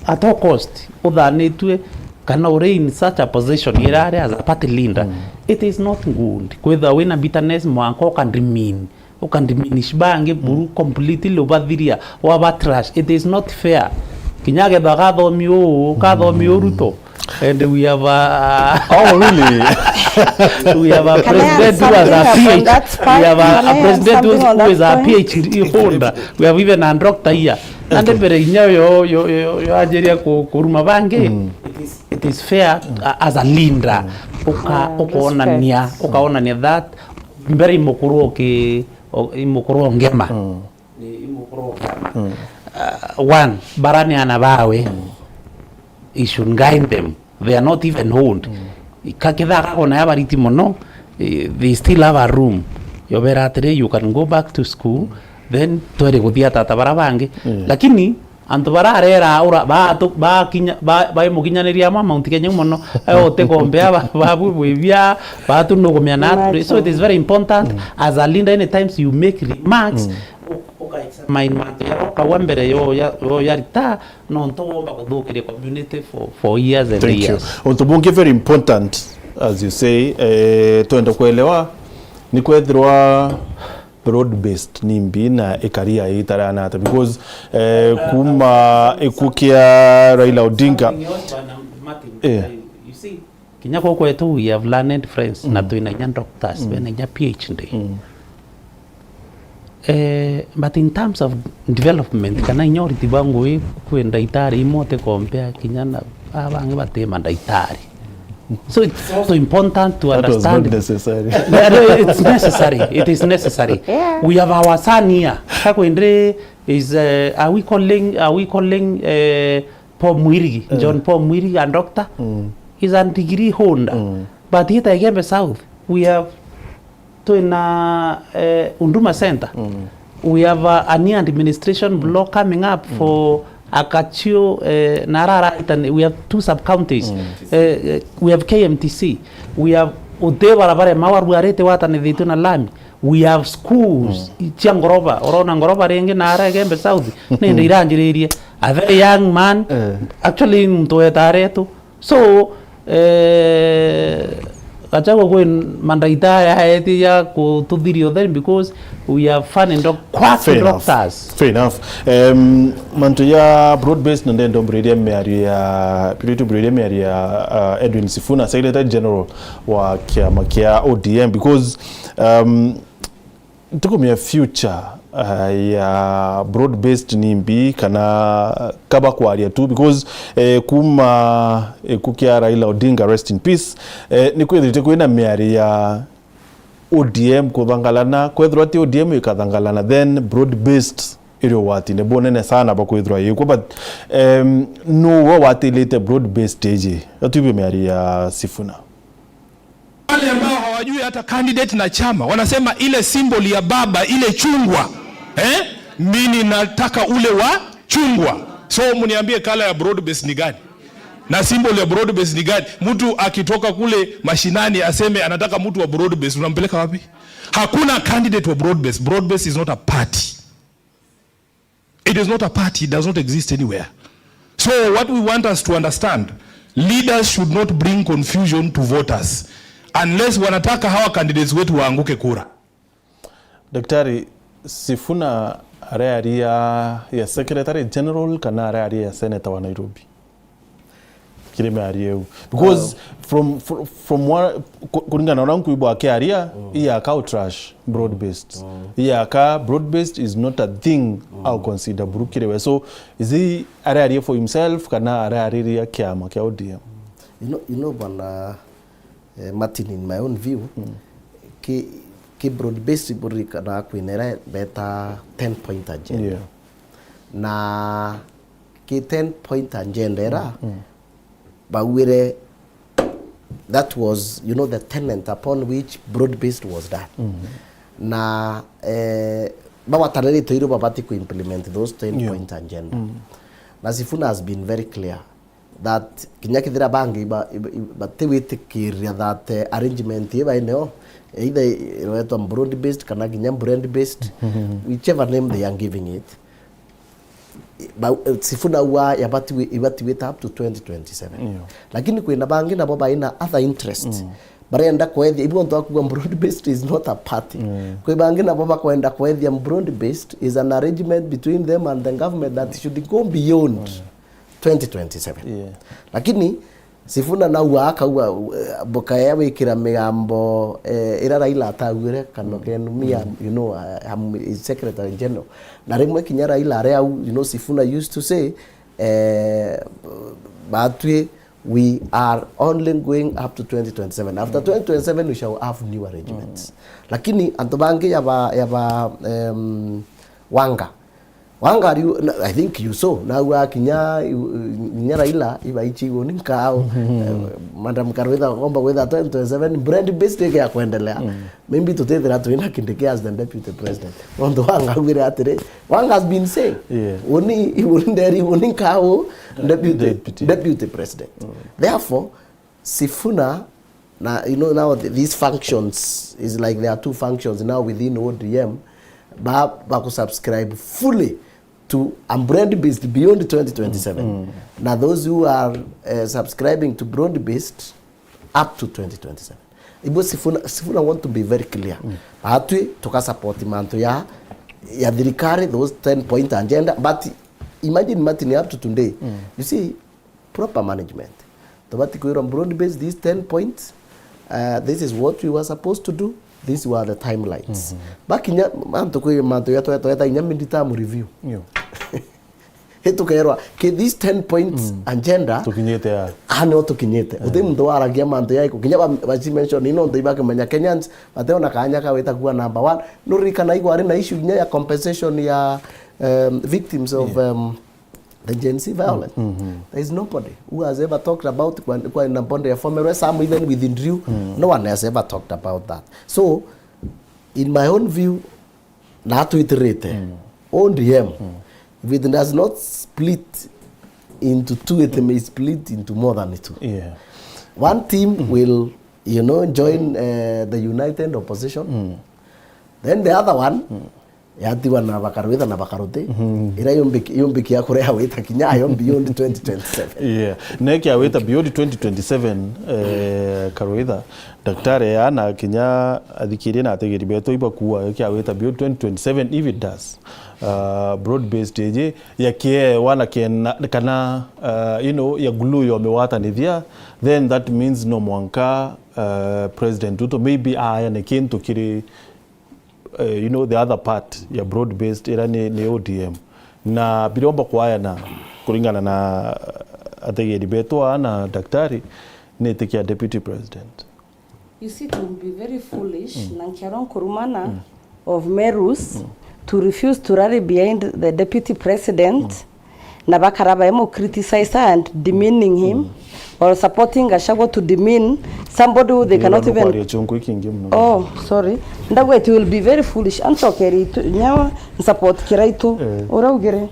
at all cost, uthanitue kana uri in such a position, irare as a party leader, mm, it is not good. Kwitha wina bitterness, mwanka uka demean, uka diminish bangi buru, mm, completely ubathiria, waba trash. It is not fair. Kinya getha kathomi uu, kathomi uu Ruto. And we have a, oh, really? We have a president who has a P H D. We have a, a president who is a P H D holder. We have even a doctor here. Na ndembere inya yo, yo, yo, yo anjiria ku-, kuruma bangi. Mm. It is, it is fair, uh, as a leader. Uka-, ukaonania, ukaonania that mbere imukuru uki-, o-, imukuru ongema. Mm. Ni imukuru ongema. Mm. Uh, one, bara ni ana bawe. Mm. You should guide them. They are not even old. Mm. Ka-, kethira kakona ya bariti mono, Eh, they still have a room. Yobera atiri, you can go back to school, then twere guthia tata bara bangi. Mm. Lakini antu bararera ura, batu-, bakinya, ba-, baimukinyaniria amwe Mount Kenya mono, eh, utekombea ba-, babu bwibia, batu nugumia na. So it is very important as a leader, any times you make remarks, u-, uka examine mantu ya ukauga mbere yo ya, yo ya retire, nontu womba kuthukiria community for, for years and Thank you. years. Untu bungi very important, as you say, eh, twenda kuelewa ni kwethirwa broad based ni mbi na ikaria itarana ata, because, eh, kuma ikuu kia Raila Odinga. Martin, Yeah. You see, kinya guku kwetu we have learned friends, na Mm. twina inya doctors, Mm. bena inya P H D. Mm. Eh, but in terms of development, kana inya uriti bwa ngugi, kwi ndaitari imwe utikompea kinya na aa bangi bati mandaitari. So it's also important to That was understand. Not necessary. Yeah, no, it's necessary. It is necessary. Yeah. We have our son here. Kakwendere is, uh, are we calling, are we calling, uh, Paul Mwirigi? Eh. John Paul Mwirigi, a doctor. Mm. He's a degree holder. Mm. But here at Igembe South, we have twina, eh, Huduma Center. Mm. We have a, a new administration Mm. block coming up Mm. for Akachio, eh, na arara itani, we have two sub counties. Mm. Eh, eh, we have K M T C. We have uti barabara ema warwarite watanithitwe na lami. We have schools Mm. cia ngoroba. Urona ngoroba ringi na ara Igembe South, nindi iranjiririe. A very young man. Eh. Actually, muntu wetaretu. So, eh, Gachagua kwi mandaitari aeti ya kututhiria utheri because we are fun and doc-, quack Fair enough. doctors. Fair enough. Em, mantu ya broad based, na ndenda mburirie miario ya, mburirie miario ya, uh, Edwin Sifuna, Secretary General wa kiama kia O D M, because, um, tukumia future, uh, ya broad based ni mbi kana kaba kwaria tu, because, eh, kuma ikuu kia Raila Odinga, rest in peace, eh, ni kwithirite kwina miario ya O D M kuthangalana, kwethirwa ti O D M ikathangalana, then broad based iri ugwatine bunene sana bwa kwithirwa yikwo, but, em, nu we watilite broad based iji? Atwibie miario ya Sifuna. Wale ambao hawajui hata candidate na chama, wanasema ile symbol ya baba, ile chungwa, eh? Mimi nataka ule wa chungwa. So mniambie color ya broad based ni gani? Na symbol ya broad based ni gani? Mtu akitoka kule mashinani aseme anataka mtu wa broad based, unampeleka wapi? Hakuna candidate wa broad based. Broad based is not a party. It is not a party, it does not exist anywhere. So what we want us to understand, leaders should not bring confusion to voters unless wanataka hawa candidates wetu waanguke kura. Daktari, Sifuna arearia ya Secretary General kana arearia ya Senator wa Nairobi? Kiri miario iu. Because from, from, from what, ku-, kuringana na uria nkuigua akiaria, ii aka outrash broad based. Ii aka broad based is not a thing au consider buru kiri we. So, is he arearia for himself kana areariria kiama kia O D M? You know, you know, bwana, eh, Martin, in my own view, ki, ki broad based buririkana kwina iria beta ten point agenda. Yeah. Na ki ten point agenda ira baugire, that was, you know, the tenet upon which broad based was done. Na, eh, bagwatanirite iru babati ku implement those ten point agenda. Na Sifuna has been very clear that kinya kethira bangi iba, iba, iba, batiwitikiria that, eh, arrangement ii baineo, either iretwa broad based kana kinya brand based, whichever name they are giving it, ba, eh, Sifuna auga yabati wi-, ibati wita up to twenty twenty-seven. Yeah. Lakini kwina bangi nabo baina other interests. Barenda kwethia, ibu ontu akuga broad based is not a party. Kwi bangi nabo bakwenda kwethia broad based is an arrangement between them and the government that should go beyond twenty twenty-seven. Yeah. Lakini Sifuna nau akauga, eh, bukaya wikira migambo, eh, ira Raila ataugire, kana kenu, me, I'm, you know, I, I'm his secretary general. Na rimwe kinya Raila ari au, you know, Sifuna used to say, eh, batwi, we are only going up to twenty twenty-seven. After twenty twenty-seven, we shall have new arrangements. Lakini antu bangi yaba, yaba, em, Wanga, Wangari, I think you saw, na ua kinya, kinya Raila, iba ichi iguni nkao, eh, Madam Karwitha akomba gwitha twenty twenty-seven, broad based ike ya kwendelea. Maybe tutithira twina Kindiki as the deputy president. Nontu Wanga augire atiri, Wanga has been saying, Yeah. uni, uni nderi, uni nkao, deputy, Deputy. deputy president. Therefore, Sifuna, na, you know, now th- these functions is like there are two functions now within O D M, ba, ba ku subscribe fully to a broad based beyond twenty twenty-seven. Na those who are uh, subscribing to broad based up to twenty twenty-seven. Ibo Sifuna, Sifuna want to be very clear. Batwi tuka support mantu ya, ya thirikari, those ten point agenda, but imagine Martin up to today. You see, proper management. Tubati kwirwa broad based, these ten points, uh, this is what we were supposed to do, these were the timelines. Bakinya mantu kwi mantu ya tweta, tweta inya mid term review. Yo. Hitukerwa ki these ten points agenda Tukinyite ya. Ano tukinyite. Uti muntu waragia mantu ya iko kinya ba, ba mention ino ntu ibakimenya Kenyans bateona kanya ka wita kuwa number one. Nuririkana igwari na issue inya ya compensation ya um, victims of um, the Gen Z violence. There is nobody who has ever talked about kwa, kwa na bonde ya former, some even withdrew. No one has ever talked about that. So, in my own view, na twitirite, O D M, if it does not split into two, it may split into more than two. Yeah. One team will, you know, join uh, the united opposition. Then the other one, yatiwa na bakaruitha na bakaruti, ira yumbi-, yumbikia kurea wita kinya ayo beyond twenty twenty-seven. Yeah. Neki awita beyond twenty twenty-seven, eh, karuitha, daktari ana kinya athikirie na ategeri betu ibakua, eki awita beyond twenty twenty-seven, if it does, uh, broad based eje ya kiewa na kena, kana, uh, you know, ya glue yomewatanithia, then that means no mwanka, uh, President Ruto maybe ayane kintu kiri eh, you know, the other part ya broad based ira ni, ni O D M. Na biromba kwayana kuringana na ategeri betu aa na daktari, ni itikia deputy president. You see, it will be very foolish na nkiaro nkurumana of Merus to refuse to rally behind the deputy president na bakara baimu criticize and demeaning him or supporting Gachagua to demean somebody who they cannot even kwaria chungu ikingi muno. Oh, sorry. Ndagwa it will be very foolish. Antokeri tu nyawa support Kiraitu. Eh. Uraugire.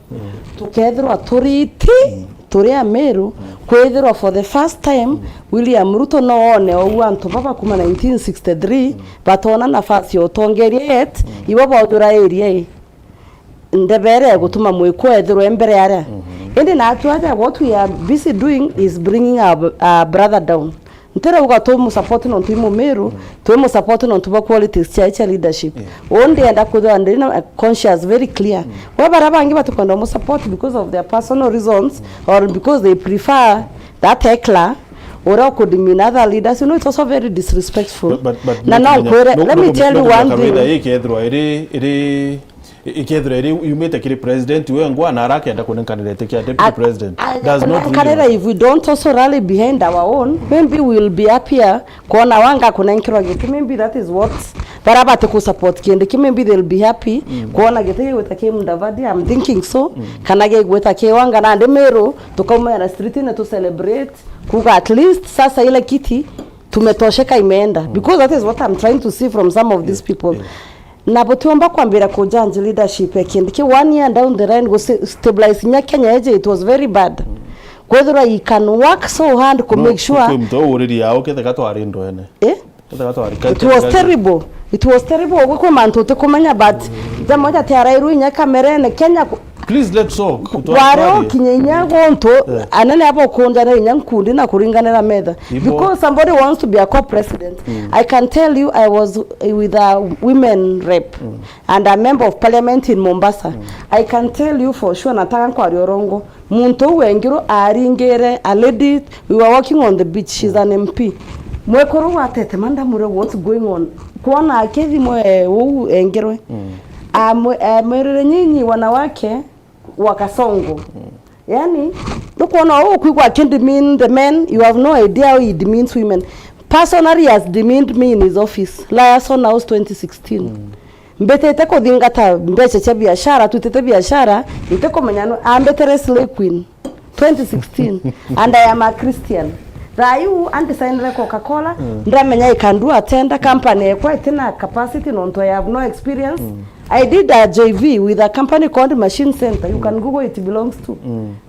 Tukethirwa turiti turi Ameru kwithirwa for the first time William Ruto no one ou antu baba kuma nineteen sixty-three batona nafasi ya utongeria yet ibo baujura area ii. Ndebere gutuma mwikwa ethirwe mbere aria. Indi natwe aja, what we are busy doing is bringing our, our brother down. Ntirauga tumusupport nontu i Mumiru, tumusupport nontu bwa qualities cia, cia leadership. Uu ndienda kwithirwa ndina conscience very clear. Gwe baria bangi batikwenda umusupport because of their personal reasons or because they prefer that heckler, uria uku demean other leaders, you know, it's also very disrespectful. But, but, but na no nkwire, let me tell you one thing. Ikethirwa iri, iri I-, ikethirwa iri yumite kiri president wengwa na arakenda kunenkanira iti kia deputy president. Does not really matter. If we don't also rally behind our own, maybe we'll be happier kwona wanga kunenkerwa giti. Maybe that is what bara bati ku support Kindiki, maybe they'll be happy kwona giti gigwita ki Mudavadi. I'm thinking so. Kana gigwita ki wanga nandi Meru tukaumira street-ini tu celebrate kuga at least sasa ile kiti tumetosheka imeenda. Because that is what I'm trying to see from some of these people. Na butiumba kwambira ku judge leadership ya Kindiki one year down the line, gu stabilize nya Kenya eje, it was very bad. Kwethirwa he can work so hard ku make sure. Kwi muntu uriria yao ketheka twari ndwene. Eh? Ketheka twari. It was terrible. It was terrible. Gwe kwi mantu utikumenya, but jamaa moja tiarairwe inya kamerene Kenya ku- Please, let's talk. Wari ukinye inya guntu, anene abo kunjana inya nkundi na kuringanira metha. Because somebody wants to be a co-president. I can tell you, I was with a women rep and a member of parliament in Mombasa. I can tell you for sure, nataka nkwaria urongo. Muntu uu wengirwe aringire a lady, we were walking on the beach, she's an M P. Mwekuru uu atete, "Madam, what's going on?" Kwona akithimwe uu engirwe. Amwe-, amwirire, "Nyinyi wanawake wa Kasongo." Yani, nukwona uu kwigua aki demean the men, you have no idea how he demeans women. Personally, he has demeaned me in his office. Liaison House twenty sixteen. Mbitite kuthingata mbeca cia biashara, twitite biashara, ntikumenya nu-, ambitire slay queen twenty sixteen, and I am a Christian. Thaa iu andisainire Coca-Cola, ndamenya I can do a tender, company ekwa itina capacity nontu I have no experience. I did a J V with a company called Machine Center. You can Google, it belongs to.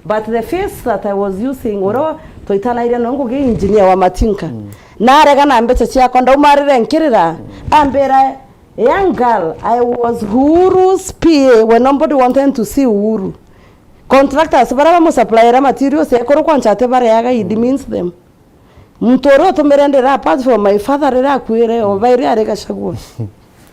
But the face that I was using, uria twaitanaire no ngugi engineer wa matinka. Narega na mbeca ciakwa, ndauma arire nkirira, ambira, "Young girl, I was Uhuru's P A when nobody wanted to see Uhuru. Contractors baria bamusuppliera materials, ekuru kwancha ati bareaga, he demeans them." Muntu uria utumire ndira, apart from my father, riria akuire, o bairi ari Gachagua.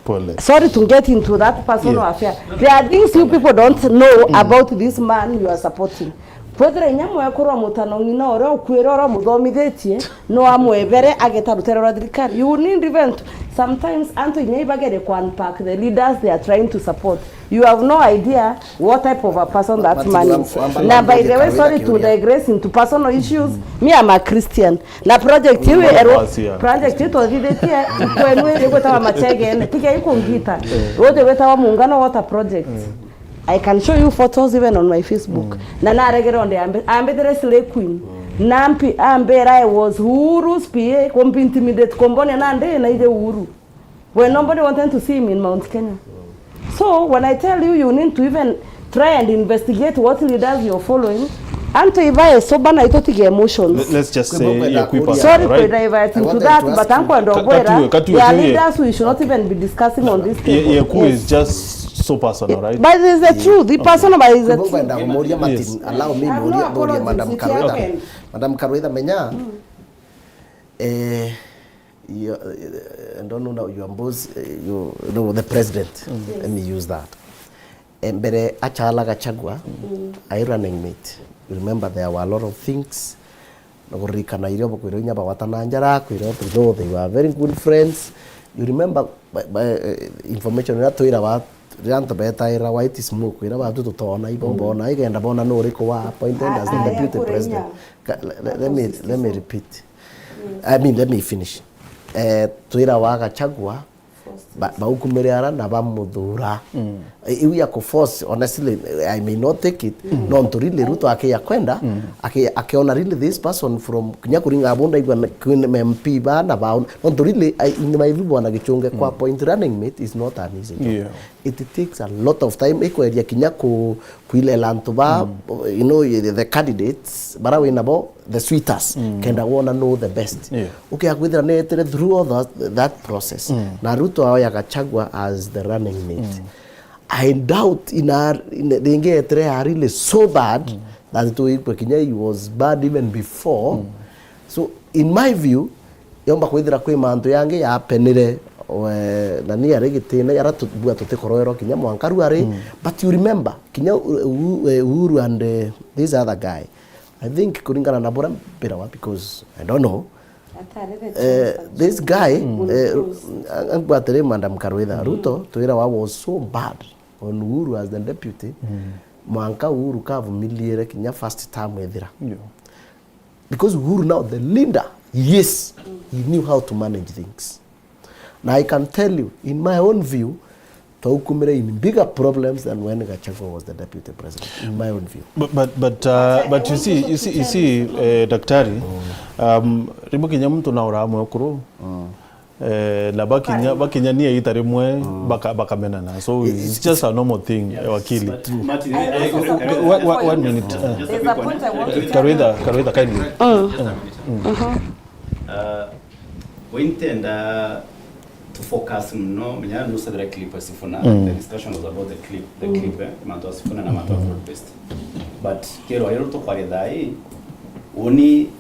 Pole. Sorry to get into that personal affair. There are things you people don't know about this man you are supporting. Kwethira inya mwekuru wa mutano ng'ina uria ukuire, uria umuthomithitie, no amwebere ageta rutere rwa thirikari. You need even to, sometimes antu inya ibagere ku unpack the leaders they are trying to support. You have no idea what type of a person that man is. Na by the way, sorry to digress into personal issues. Me, I'm a Christian. Na project iu, project iu twathithitie kwenu iri gwitawa Machegene, tiga ikungita. Ruuji gwitawa Muungano Water Project. I can show you photos even on my Facebook. Na naregere onde ambe, ambethire slay queen. Na ampi-, ambera I was Uhuru's P A, kumpi intimidate, kumbonia na ndi na ije Uhuru. When nobody wanted to see him in Mount Kenya. So when I tell you, you need to even try and investigate what leaders you're following. Antu ibae sober na itutige emotions. Let, let's just say, yeah, kwi personal, right? Sorry to divert into that, but ankwenda kwira, there are leaders we should not even be discussing on this table. Yeah, yeah, is just so personal, right? But it's the truth. The personal, but it's the truth. Kwenda kumuria Martin, allow me muria, muria Madam Karwetha. Madam Karwetha, menya, eh, you, eh, I don't know now, your boss, eh, you know, the president. Let me use that. Eh, mbere achala Gachagua, I running mate. You remember there were a lot of things. Na kuririkana irio bakwirwo inya bagwatana njara, kwirwo, though they were very good friends. You remember by, by, eh, information iria twirawa, riria antu betaira white smoke, iria batu tutona, ibo bona, igenda bona nu uriku wa appointed as the deputy president. Ka-, le-, le-, let me, let me repeat. I mean, let me finish. Eh, twirawa Gachagua, ba-, baukumire ara na bamuthura. I-, iu ya kuforce, honestly, I may not take it. Nontu really Ruto akiya kwenda, aki-, akiona really this person from, kinya kuringa abu ndaigua na, kwina M P ba na ba, nontu really, I, in my view, bwana Gichunge, kwa point running mate is not an easy job. Yeah. It takes a lot of time. Ikweria kinya ku-, kwirera antu ba, you know, the candidates, bara wina bo, the suitors, kenda wona no the best. Yeah. Ukia kwithira netire through all that, that process. Na Ruto aoya Gachagua as the running mate. I doubt in our, in, ringi etire are really so bad that tuikwe kinya he was bad even before. So, in my view, yomba kwithira kwi mantu yangi yapenire, we, na ni ari gitina, yara tu-, bua tutikoroerwa kinya mwanka riu ari. But you remember, kinya U-, U-, eh, Uhuru and, eh, this other guy, I think, kuringana na buria mbirawa, because I don't know, eh, this guy, eh, a-, angwatire Madam Karwetha, Ruto, twirawa was so bad on Uhuru as the deputy, mwanka Uhuru kavumiliire kinya first term ethira. Yeah. Because Uhuru now, the leader, yes, he knew how to manage things. Na I can tell you, in my own view, twaukumire in bigger problems than when Gachagua was the deputy president, in my own view. But, but, but, uh, but you see, you see, you see, eh, Daktari, um, rimwe kinya muntu na uramwe ukuru, eh, na bakinya, bakinya ni ita rimwe, baka-, bakamenana. So it's just a normal thing, eh, wakili. But Martin, eh, eh, one, one, one minute, eh. Just a quick one. There's a point I want to Karwetha, Karwetha, kindly. Uh, Wintenda to focus muno, menya nucethera clip ya Sifuna, the discussion was about the clip, the clip, eh, mantu ya Sifuna na mantu ya fraud based. But kiro rero tukwaria thai, uni,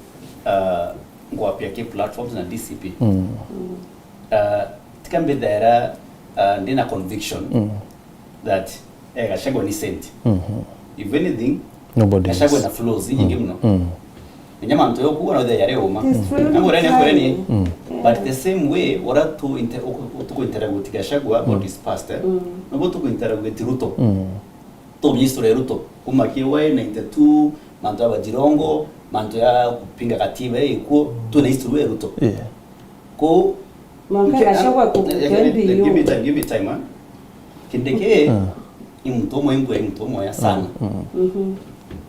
uh, ngwapia ki platforms na D C P. Uh, tika mbithera, uh, ndina conviction that, eh, Gachagua ni saint. If anything, Gachagua na flaws inyingi muno. Inya mantu yo kuona the yare uma. Nangureni, nangureni. But the same way, ora tu inter-, uku-, tuku interrogate Gachagua about his past, eh? Nobo tuku interrogate Ruto. Tu history ya Ruto. Kuma K Y ninety-two, mantu ya Bajirongo, mantu ya kupinga katiba ikuo, tu na history ya Ruto. Yeah. Ko Mwanka Gachagua ku-, eh, eh, eh, give me time, give me time, eh? Kindiki, mm, ni muntu umwe, imbua ni muntu umwe ya sana. Mm, mm. Mhm.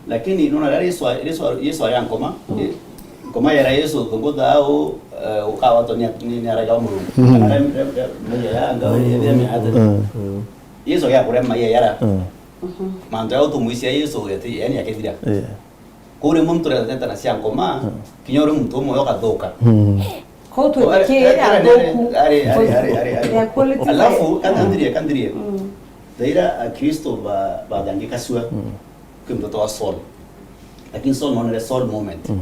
Lakini nona riria Yesu, Yesu, Yesu ari a nkoma, eh, nkoma yera Yesu, thungutha au, eh, ukawatwa ni, ni, ni araika wa Murungu. Mm. Kana re, re, re, maiya ya anga, mm, ethia miathe. Mm. Yesu agia kurema maiya yara. Mm. Mhm. Mantu ya utumwisia Yesu, ati, yani akithira. Yeah. Kuri muntu uretete na cia nkoma, mm, kinya uri muntu umwe ukathuka. Mm. Kuu twikire ari, ari, athuku. Ari, ari, ari, ari, ari. Their quality. Alafu, mm, kandirie, kandirie. Mm. Thaira Akristo ba, bathangikasua, mm, kwi muntu wa Saul. Lakini Saul nonere Saul moment. Mm.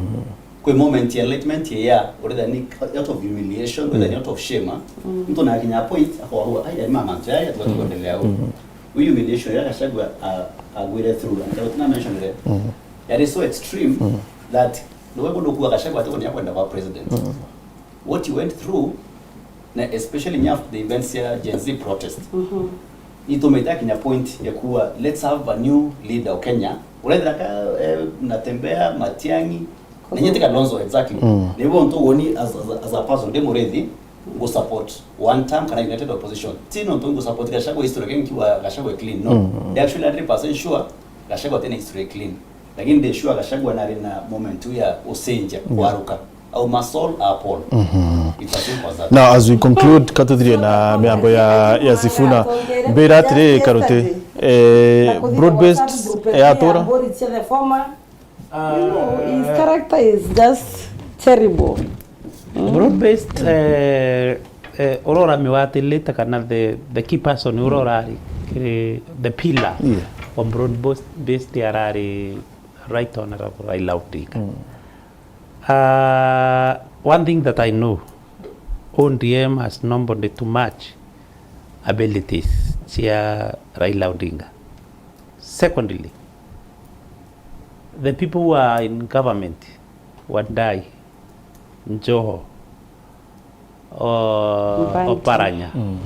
Kwi moment ya enlightenment ya, uretha ni out of humiliation, uretha ni, mm, out of shame, ah. Mm. Muntu nakinya point, akorwa, "Ai, ai, mama, njaya, tukaendelea." Mm. Wi humiliation ya Gachagua, a, agwire through, and I was not mentioned there. Mm. Yari so extreme, mm, that niwe kundu kuwa Gachagua ati ni akwenda kwa president. Mm. What he went through, na especially nya after the events ya Gen Z protest, mhm, nitumite akinya point ya kuwa, "Let's have a new leader of Kenya." Urethira ka, eh, Natembea, Matiang'i, na nyete Kalonzo, exactly. Mm. Nibo ntu woni as, as, as a person, ndi Murithi, ngu support one term kana united opposition. Ti nontu ngu support Gachagua history, kingi kiwa Gachagua clean, no. Mm, mm. They actually hundred percent sure Gachagua tena history clean. Lakini ndi sure Gachagua nari na moment ya ucenjia, mm, kwaruka. Au ma Saul a Paul. Mm-hmm. It's as simple as that. Now, as we conclude, katuthirie na miambo ya, ya Sifuna. Mbira atiri, Karuti, eh, broad-based, eh, atura? You know, his character is just terrible. Mm. Broad-based, eh, eh, uria uramiwatilite kana the, the key person uria urari kiri the pillar, yeah, wa broad-based arari Right Honorable Raila Odinga. Mm. Uh, one thing that I know, O D M has nobody too much abilities cia Raila Odinga. Secondly, the people who are in government, Wandayi, Joho, o-, Mbadi. Oparanya, mm,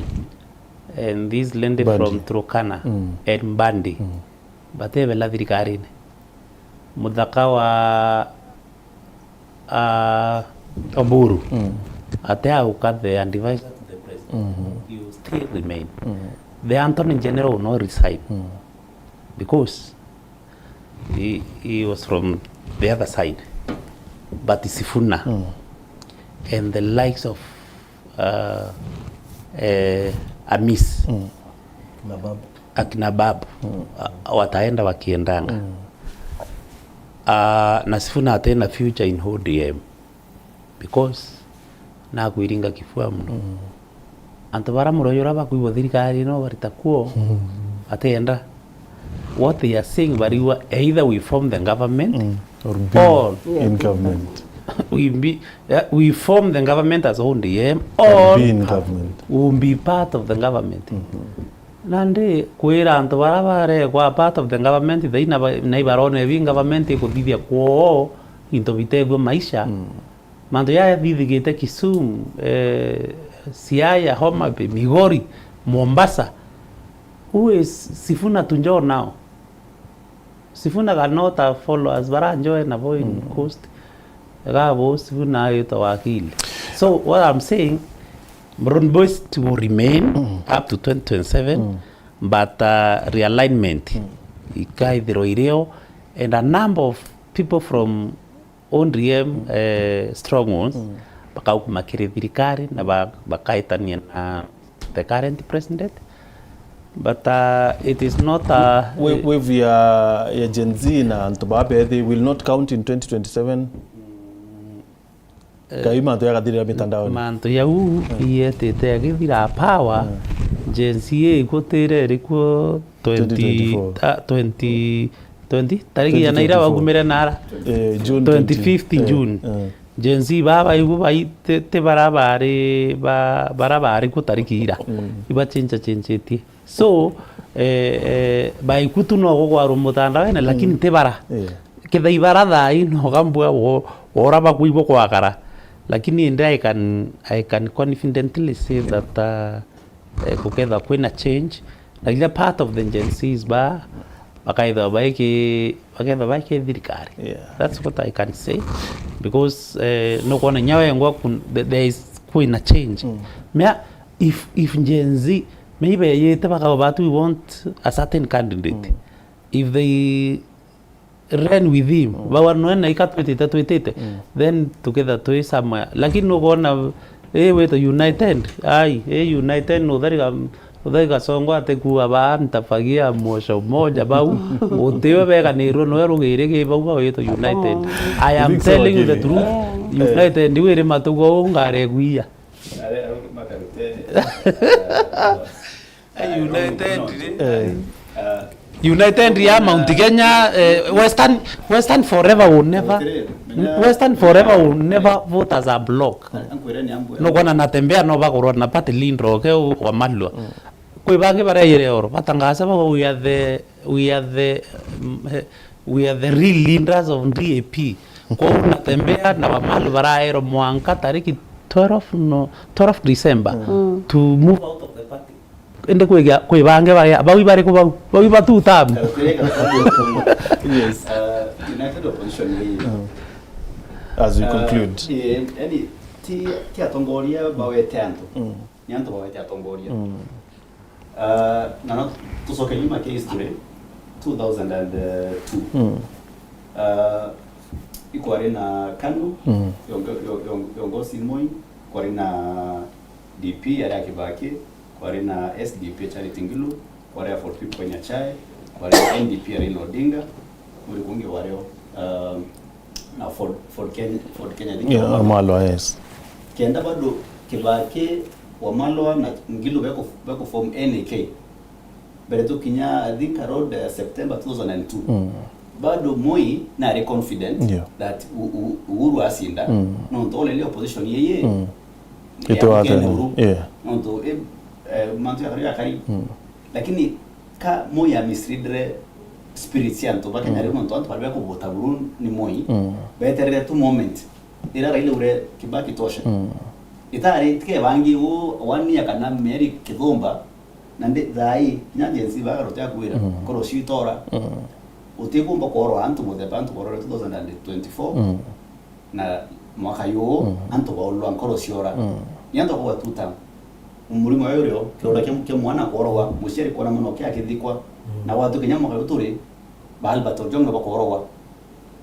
and this lady, Mbadi, from Turkana, mm, and Mbadi, mm, batebela thirikarine. Muthaka wa, ah, Oburu, mm, ate auka the advisor to the president. Mm-hmm. You still remain. Mm. The Attorney General will not resign, mm, because he, he was from the other side. But Sifuna, mm, and the likes of, uh, eh, Amis, mm, na Babu, akina Babu, mm, a-, wataenda wakiendanga. Mm. Ah, na Sifuna atena future in O D M because nakwiringa kifua muno. Mm. Antu bara muroyo ura bakwigua thirikari ino barita kuo, mm, atienda. What they are saying, barigua, either we form the government, mm, or be, or in government. We be, yeah, we form the government as O D M, or be in government, we will be part of the government. Mm-hmm. Nandi kwira antu bara barekwa part of the government, thaina ba-, na ibarona ebi government ikuthithia kwoo into bitethua maisha. Mm. Mantu yaya thithigite Kisumu, eh, Siaya, Homa Bay, Migori, Mombasa. Who is Sifuna to enjoy now? Sifuna cannot have followers bara enjoy nabo in, mm, coast. Gabo Sifuna aitwa wakili. So what I'm saying, broad-based will remain, mm, up to twenty twenty-seven, mm, but, uh, realignment, mm, ikaithirwa irio, and a number of people from O D M, mm, eh, strongholds, mm, bakaukuma kiri thirikari na ba-, bakaitania na the current president. But, uh, it is not, uh, wa-, wave ya, ya Gen Z na antu baa bethi will not count in twenty twenty-seven. Mm, eh, kai mantu yagathirira mitandao. Mantu yau, mm, iyetite agithira power, mm, Gen Z igutire irikuo twenty, twenty twenty-four, ah, twenty twenty, tariki igana ira wagumire nara? Eh, June twenty, twenty-fifth, eh, June. Eh. Gen Z baba ibu bai-, ti, ti bara bari, ba-, bara bari ku tariki ira. Mm. Ibachenja chenjetie. So, eh, eh, baiku tu no gugwarwo mutandaone, lakini, mm, ti bara. Eh. Kethira ibara thaa ino gambua wo-, wora bakwigua kwakara. Lakini indi I can, I can confidently say that, uh, eh, gukethirwa kwina change, na kinya part of the Gen Zs ba, bakaithirwa baiki-, bakaithirwa baiki thirikari. Yeah. That's what I can say, because, eh, nukwona inya wengwa kun-, the-, there is kwina change. Mm. Mea, if, if Gen Z Maybe yite bakauga batu, we want a certain candidate. If they ran with him, bauga noe na ika twitite, twitite, then tuketha twi somewhere. Lakini nukwona ii wito united, ai, ii united, nuthari ga-, nuthari Gasongo atekua ba ntafagia mwoco moja bau, utiwe beganirwe noe rugiri gi bau bawito united. I am telling you the truth. United iu iri matugo uu ngaregwia. United ri? United ya Mount Kenya, eh, Western, Western Forever will never, Western Forever will never vote as a bloc. Nukwona Natembeya no bagurwa na party leader oke wa Malwa. Kwi bangi baraire oro, batangaza bauga, "We are the, we are the, mm, eh, we are the real leaders of D A P." Kwou Natembeya na Wamalwa baraerwa mwanka tariki twelve, no, twelve December to move out of the party. Indi kwi gia-, kwi bangi baria, bau ibariku bau? Bau iba two term? Yes. Uh, United Opposition ni, as we uh, conclude, eh, yani, ti, ti atongoria bawete antu. Ni antu bawete atongoria. Uh, na no tucoke nyuma ki history, two thousand and two. Uh, ikwari na KANU, yongo-, yo-, yo-, yongosi Moi, kwari na D P yari ya Kibaki, kwari na S D P ya Charity Ngilu, kwari ya Ford People ya Nyachae, kwari na N D P ya Raila Odinga, muri kungi wario, um, na Ford, Ford Kenya, Ford Kenya, I think, yeah, Wamalwa. Wamalwa, yes. Kenda bado Kibaki, Wamalwa na Ngilu beko, beko form N A K. Mbere tukinya, I think, around, uh, September two thousand and two. Bado Moi nari confident, yeah, that U-, U-, Uhuru acinda. Nontu already opposition yeye, yeah, itiwatene Uhuru. Yeah. Nontu, eh, eh, mantu ya kari ya kari. Lakini ka Moi amisleadre spirits ya antu ba Kenya riu, nontu antu baria bekuvota buru ni Moi, beterere tu moment iria Raila augire Kibaki tosha. Itari tikebangi u one year kana mieri kithumba, na ndi thaa ii, kinya Gen Z bagarute akwira, nkoro ciu itora. Utikumba kworwa antu muthemba antu borore two thousand and twenty-four. Na mwaka yuu, antu baurwa nkoro ciora. Ni antu bakugwa two term. Murimo uyu urio, kirura kia, kia mwana kworwa, muciari kwona mwana wake akithikwa. Na gwatukinya mwaka uyu turi, ba Albert Ojwang bakorwa.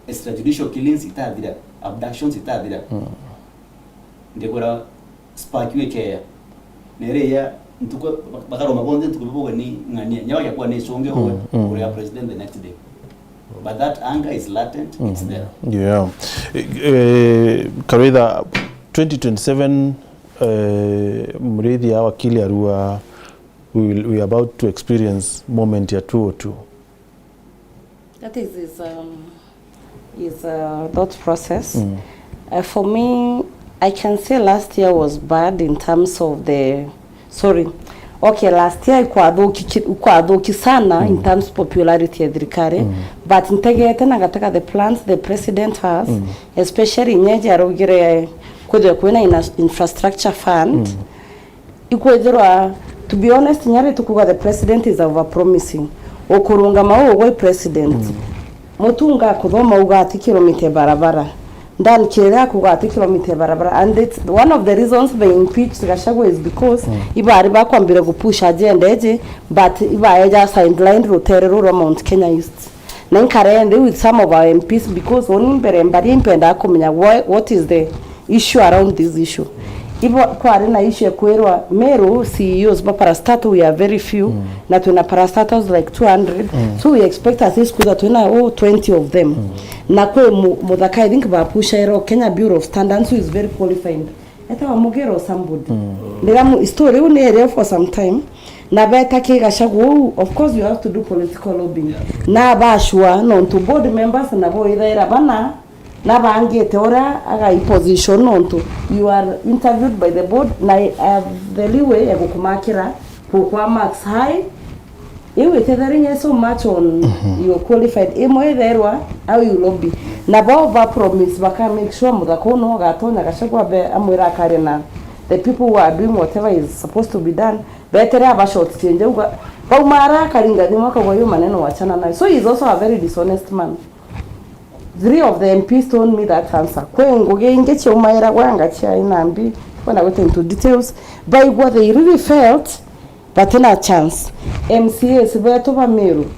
Extrajudicial killings itathira, abductions itathira. Ndikwira spark iu ikeya. Na iria ntuku, bakaroma bonthe ntuku bauga ni ng'ania, nyawa yakwa ni icunge uwe, uria president the next day. But that anger is latent, it's there. Yeah. Eh, eh, Kawaitha, twenty twenty-seven, eh, Muriithi ya wakili arua, we will, we are about to experience moment ya two oh two. That is his, um, his, uh, thought process. Uh, for me, I can say last year was bad in terms of the, sorry, okay, last year ikwathuki, ikwathuki sana in terms popularity ya thirikari, but ntegete na gataka the plans the president has, especially nyeje araugire kwithwe kwina ina-, infrastructure fund, ikwithirwa, to be honest, nyari tukuga the president is over promising. Ukurungama uu gwi president. Mutunga akuthoma uga ati kilomita ya barabara. Dan kiria akuga ati kilomita ya barabara. And it's one of the reasons they impeached Gachagua is because ibari bakwambire kupush agenda iji, but ibaeja sideline rutere ruru rwa Mount Kenya East. Na inkarende with some of our M Ps because oni mbere mbaria impendaa kumenya wha-, what is the issue around this issue. Ibo kwari na issue ya kwirwa Meru C E Os ba parastatal we are very few, na twina parastatals like two hundred, so we expect at least kwithirwa twina, oh, twenty of them. Na kwi mu-, muthaka, I think, bapushaira Kenya Bureau of Standards, who is very qualified. Etawa Mugero or somebody. Ndira mu-, story iu ni ere for some time. Na beta ki Gachagua uu, of course you have to do political lobbying. Na bashua nontu board members nabo ithaira bana, na bangite uria agai position nontu you are interviewed by the board, na I have the leeway ya gukumakira, gukwa marks high. Iu itetherinya so much on your qualified. Imwe itherwa au you lobby. Na bo ba promise baka make sure muthaka uu no gatonya Gachagua be amwira akaria na the people who are doing whatever is supposed to be done. Betere aba short change uga, baumara akaringa thimu akauga, "Hiyo maneno wachana nayo." So he is also a very dishonest man. Three of the M Ps told me that answer. Kwi ngugi ingi ciaumaira gwanga cia inambi, kwenda gwita into details. Baigua they really felt Batina chance. M C As betu ba Meru,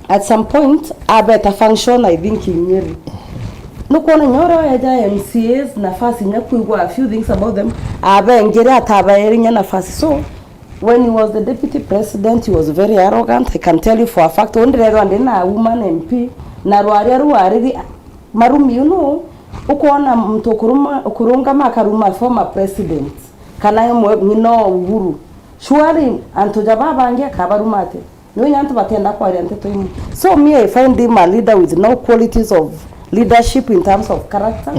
at some point, abeta function, I think, in Nyeri. Nukwona inya uria weja M C As nafasi inya kwigua a few things about them, abengire atabaere inya nafasi. So, when he was the deputy president, he was very arrogant. I can tell you for a fact, undirerwa ndi na woman M P, na rwaria ruariri marumi, you know, ukwona muntu ukuruma-, ukurungama akaruma former president, kana imwe ng'ina o Uhuru. Surely, antu ja babangi akabaruma atia? Nontu antu batienda kwaria nteto imwe. So me, I find him a leader with no qualities of leadership in terms of character.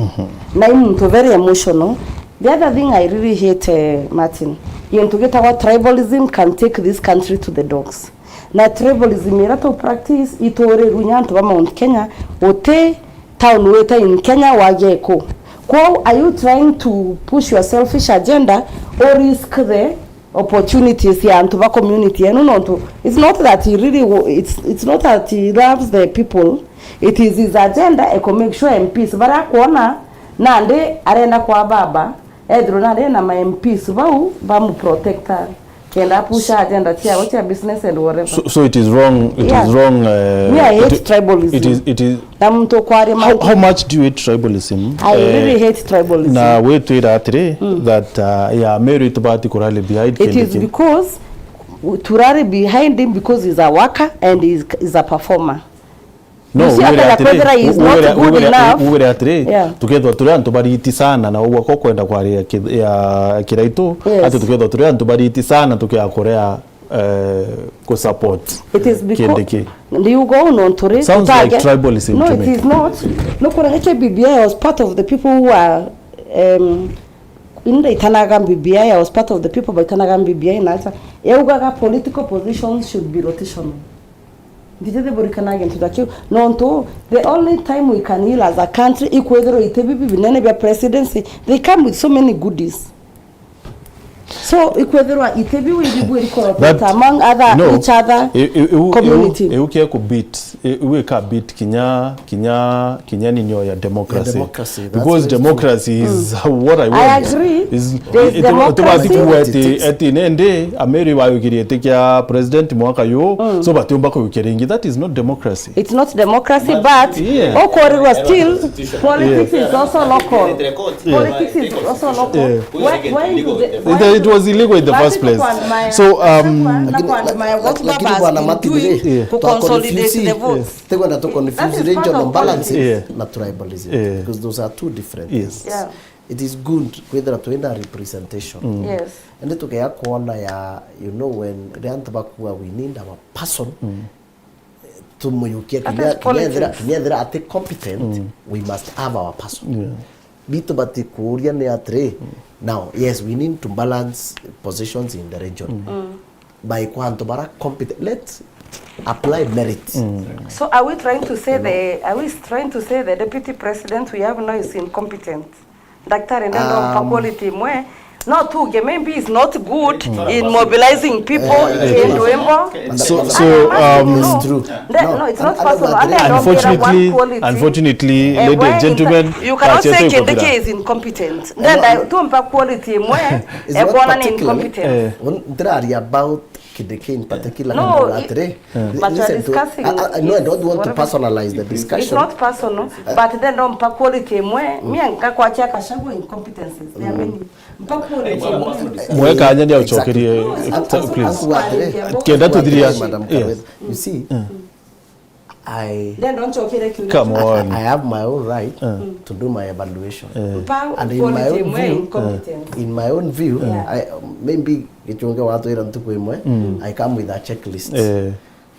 Na i muntu very emotional. The other thing I really hate, eh, Martin, gintu gitagwa tribalism can take this country to the dogs. Na tribalism ira tu practice iturirwe ni antu ba Mount Kenya, uti town wita in Kenya wagia iku. Kwou, are you trying to push your selfish agenda or risk the opportunities ya antu ba community yenu? Nontu, it's not that he really wa-, it's, it's not that he loves the people, it is his agenda e ku make sure M Ps baria akwona nandi arenda kwa baba, ethirwe nandi na ma M Ps bau bamuprotecta kenda apusha agenda ciao cia business and whatever. So, so it is wrong, it is Yeah. wrong, uh, Me, I hate it, tribalism. It is, it is. Na muntu kwaria how, mantu how much do you hate tribalism? I Eh, really hate tribalism. Na witwira atiri, Mm. that, uh, yeah, Meru itubati kurali behind It is Kindiki. Because we, to rally behind him because he's a worker and he's, he's a performer. No, You see, ugwire atega atiri, kwethira he is not ugwire, good ugwire, ugwire atiri, Yeah. tukethwa turi antu bariti sana na ugwa ko kwenda kwaria ki-, ya kiraitu, Yes. ati tukethwa turi antu bariti sana tukiakorea, eh, ku support It is because Kindiki. Ndiuga uu nontu ri, Sounds like tutage- tribalism No, to it me. is not. No, kuna K B B I, I was part of the people who were, um, inda itanaga B B I, I was part of the people baitanaga B B I na acha. Yaugaga political positions should be rotational. Ndijithiburikana gintu ta kiu. Nontu, the only time we can heal as a country, ikwithirwa iti bibi binene bia presidency, they come with so many goodies. So, ikwithirwa iti biu ibibwiri That, koroteta among other, no, each other i-, i-, iu, community. Iu, iu kia ku beat, i-, iu ika beat kinya, kinya, kinya ninio ya democracy. Ya democracy, that's Because very true. democracy is what I I want. agree. Is, There's itu-, democracy. itubati kuwa ati, ati nende, Ameri bayukirie iti kia president mwaka yu, Mm. so batiumba kuyukia ringi. That is not democracy. It's not democracy, but, But, yeah. okorirwa still, politics Yeah. is also local. Yeah. Politics is also local. Yeah. Why, why do they, It, why it do was illegal in the But first place. kwa my, So, um, na kwa my, what Lakini, Baba has lakini been Bwana Martin, doing eh, Yeah. to twa consolidate confuse, the votes. Tikwenda to confuse That is part regional of balance politics. Yeah. na tribalism, Yeah. because those are two different Yes. things. Yeah. It is good kwithira twina representation. Mm. Yes. Indi tukea kwona ya, you know, when riria antu bakua we need our person, Mm. tumuyukia That kinya, is kinya ethira, politics. kinya ethira ati competent, Mm. we must have our person. Yeah. Bitu bati kuuria ni atiri, Mm. now, yes, we need to balance positions in the region. Mm. Mm. By kwa antu bara competent, let's apply merit. Mm. So are we trying to say the, are we trying to say the deputy president we have now is incompetent? Daktari, ndenda umpa Um, quality imwe. No tuge, maybe he's not good in mobilizing people in Rwimbo. So, so, um, It's true. Nde-, no, it's not personal. Ande ndongira one Unfortunately, quality. unfortunately, Eh, ladies and why in gentlemen, fact, you cannot say Kindiki is incompetent. Ndenda tumpa quality imwe, It's not ekwona ni particularly. incompetent. Eh. Un-, ndiraria about Kindiki in particular, No, no, i-, atiri. But you are Listen to, discussing I, I, I know I don't want to whatever. personalize the It's discussion. not personal, but then no mpa quality imwe, me ngakwachia Gachagua incompetencies. There are many. Mpa quality imwe. Mwe kanya ni auchokerie, Exactly. please. Angu atiri. Kenda tuthiria. Madam Yes. Karwetha. You see, Mm. I, Then don't chokeria kiuria. Come on. I have my own right Mm. to do my evaluation. Eh. Mpa And in my quality own imwe view, incompetence. in my own view, Yeah. I, maybe Gichunge watwira ntuku imwe, Mm. I come with a checklist Eh.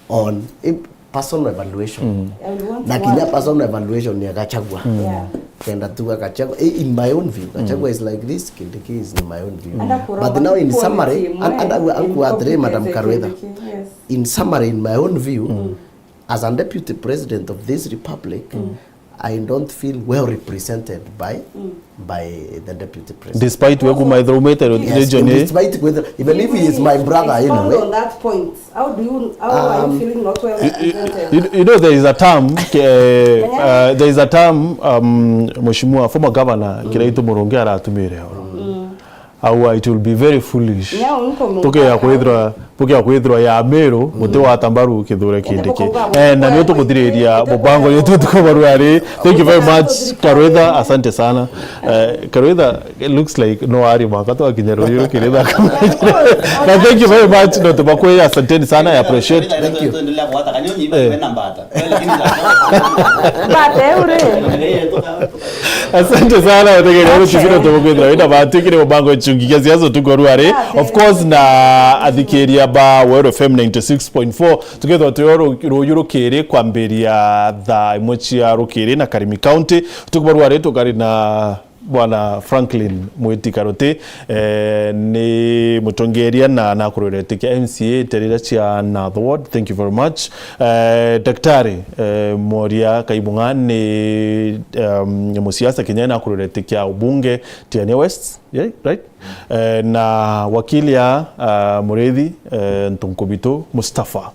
on i-, personal evaluation. Mm. I would want Na to kinya want personal evaluation ni Gachagua. Mm. Yeah. Kenda tu Gachagua, i-, in my own view, Gachagua Mm. is like this, Kindiki is in my own view. Anda kuromba But now in quality summary, imwe an-, anda ua-, in angu atiri, Madam competency Karwetha. Kindiki, yes. In summary, in my own view, Mm. as a deputy president of this republic, Mm. I don't feel well represented by, Mm. by the deputy president. Despite we kuma ithira umite Yes, region ii. despite kwithira, even if he is my brother Expound anyway. on that point. How do you, how are you Um, feeling not well You, you, represented? you, you know, there is a term, ke-, uh, there is a term, um, Mheshimiwa former governor Kiraitu Murungi aratumire oro. Mm. Aua, it will be very foolish. Nyau nko mu- Tukea kwithirwa, tukea kwithirwa ya Meru, muti wa tambaru kithure kindi ki. Eh, na nio tukuthiriria mubango yetu tukubarua ri. Thank you very much, Karwitha. Asante sana. Eh, Karwitha, it looks like no ari mwaka twakinya ruyu rukiri thaka. But thank you very much, no tubakwe, asanteni sana, I appreciate. Thank you. Eh. Mbata uri. Asante sana, wategeri wetu. Asante. Tino tugukwithira wina batu kiri mubango nchungi kia siasa tukorua ri. Of course, na athikiria ba Weru F M ninety six point four, tukethwa tuyo ru-, ruyu rukiri kwambiria thaa imwe cia rukiri na Karimi County. Tukubarua ri tukari na Bwana Franklin Mwiti Karuti, eh, ni mutongeria na nakurwira iti kia M C A terira cia North Ward. Thank you very much. Eh, Daktari, eh, Moria Kaibunga ni, um, musiasa kinya nakurwira iti kia ubunge Tigania West, yeah, right? Eh, na wakili ya, uh, Murithi, eh, Ntunkubitu Mustafa.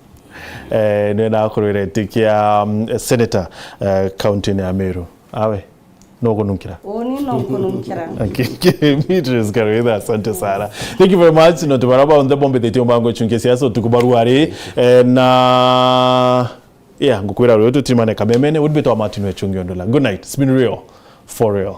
Eh, ni nakurwira iti kia, um, senator, eh, county ya Meru. Awe. No kununkira. Uni no kununkira. Okay, Beatrice Karwitha, asante sana. Thank you very much. No tubara ba onthe bombithitie mubango chunge siasa utuku barua ri. Eh, na, yeah, ngukwira rero tutimane kamemene. Would be to Martin Wechungi Ondola. Good night. It's been real. For real.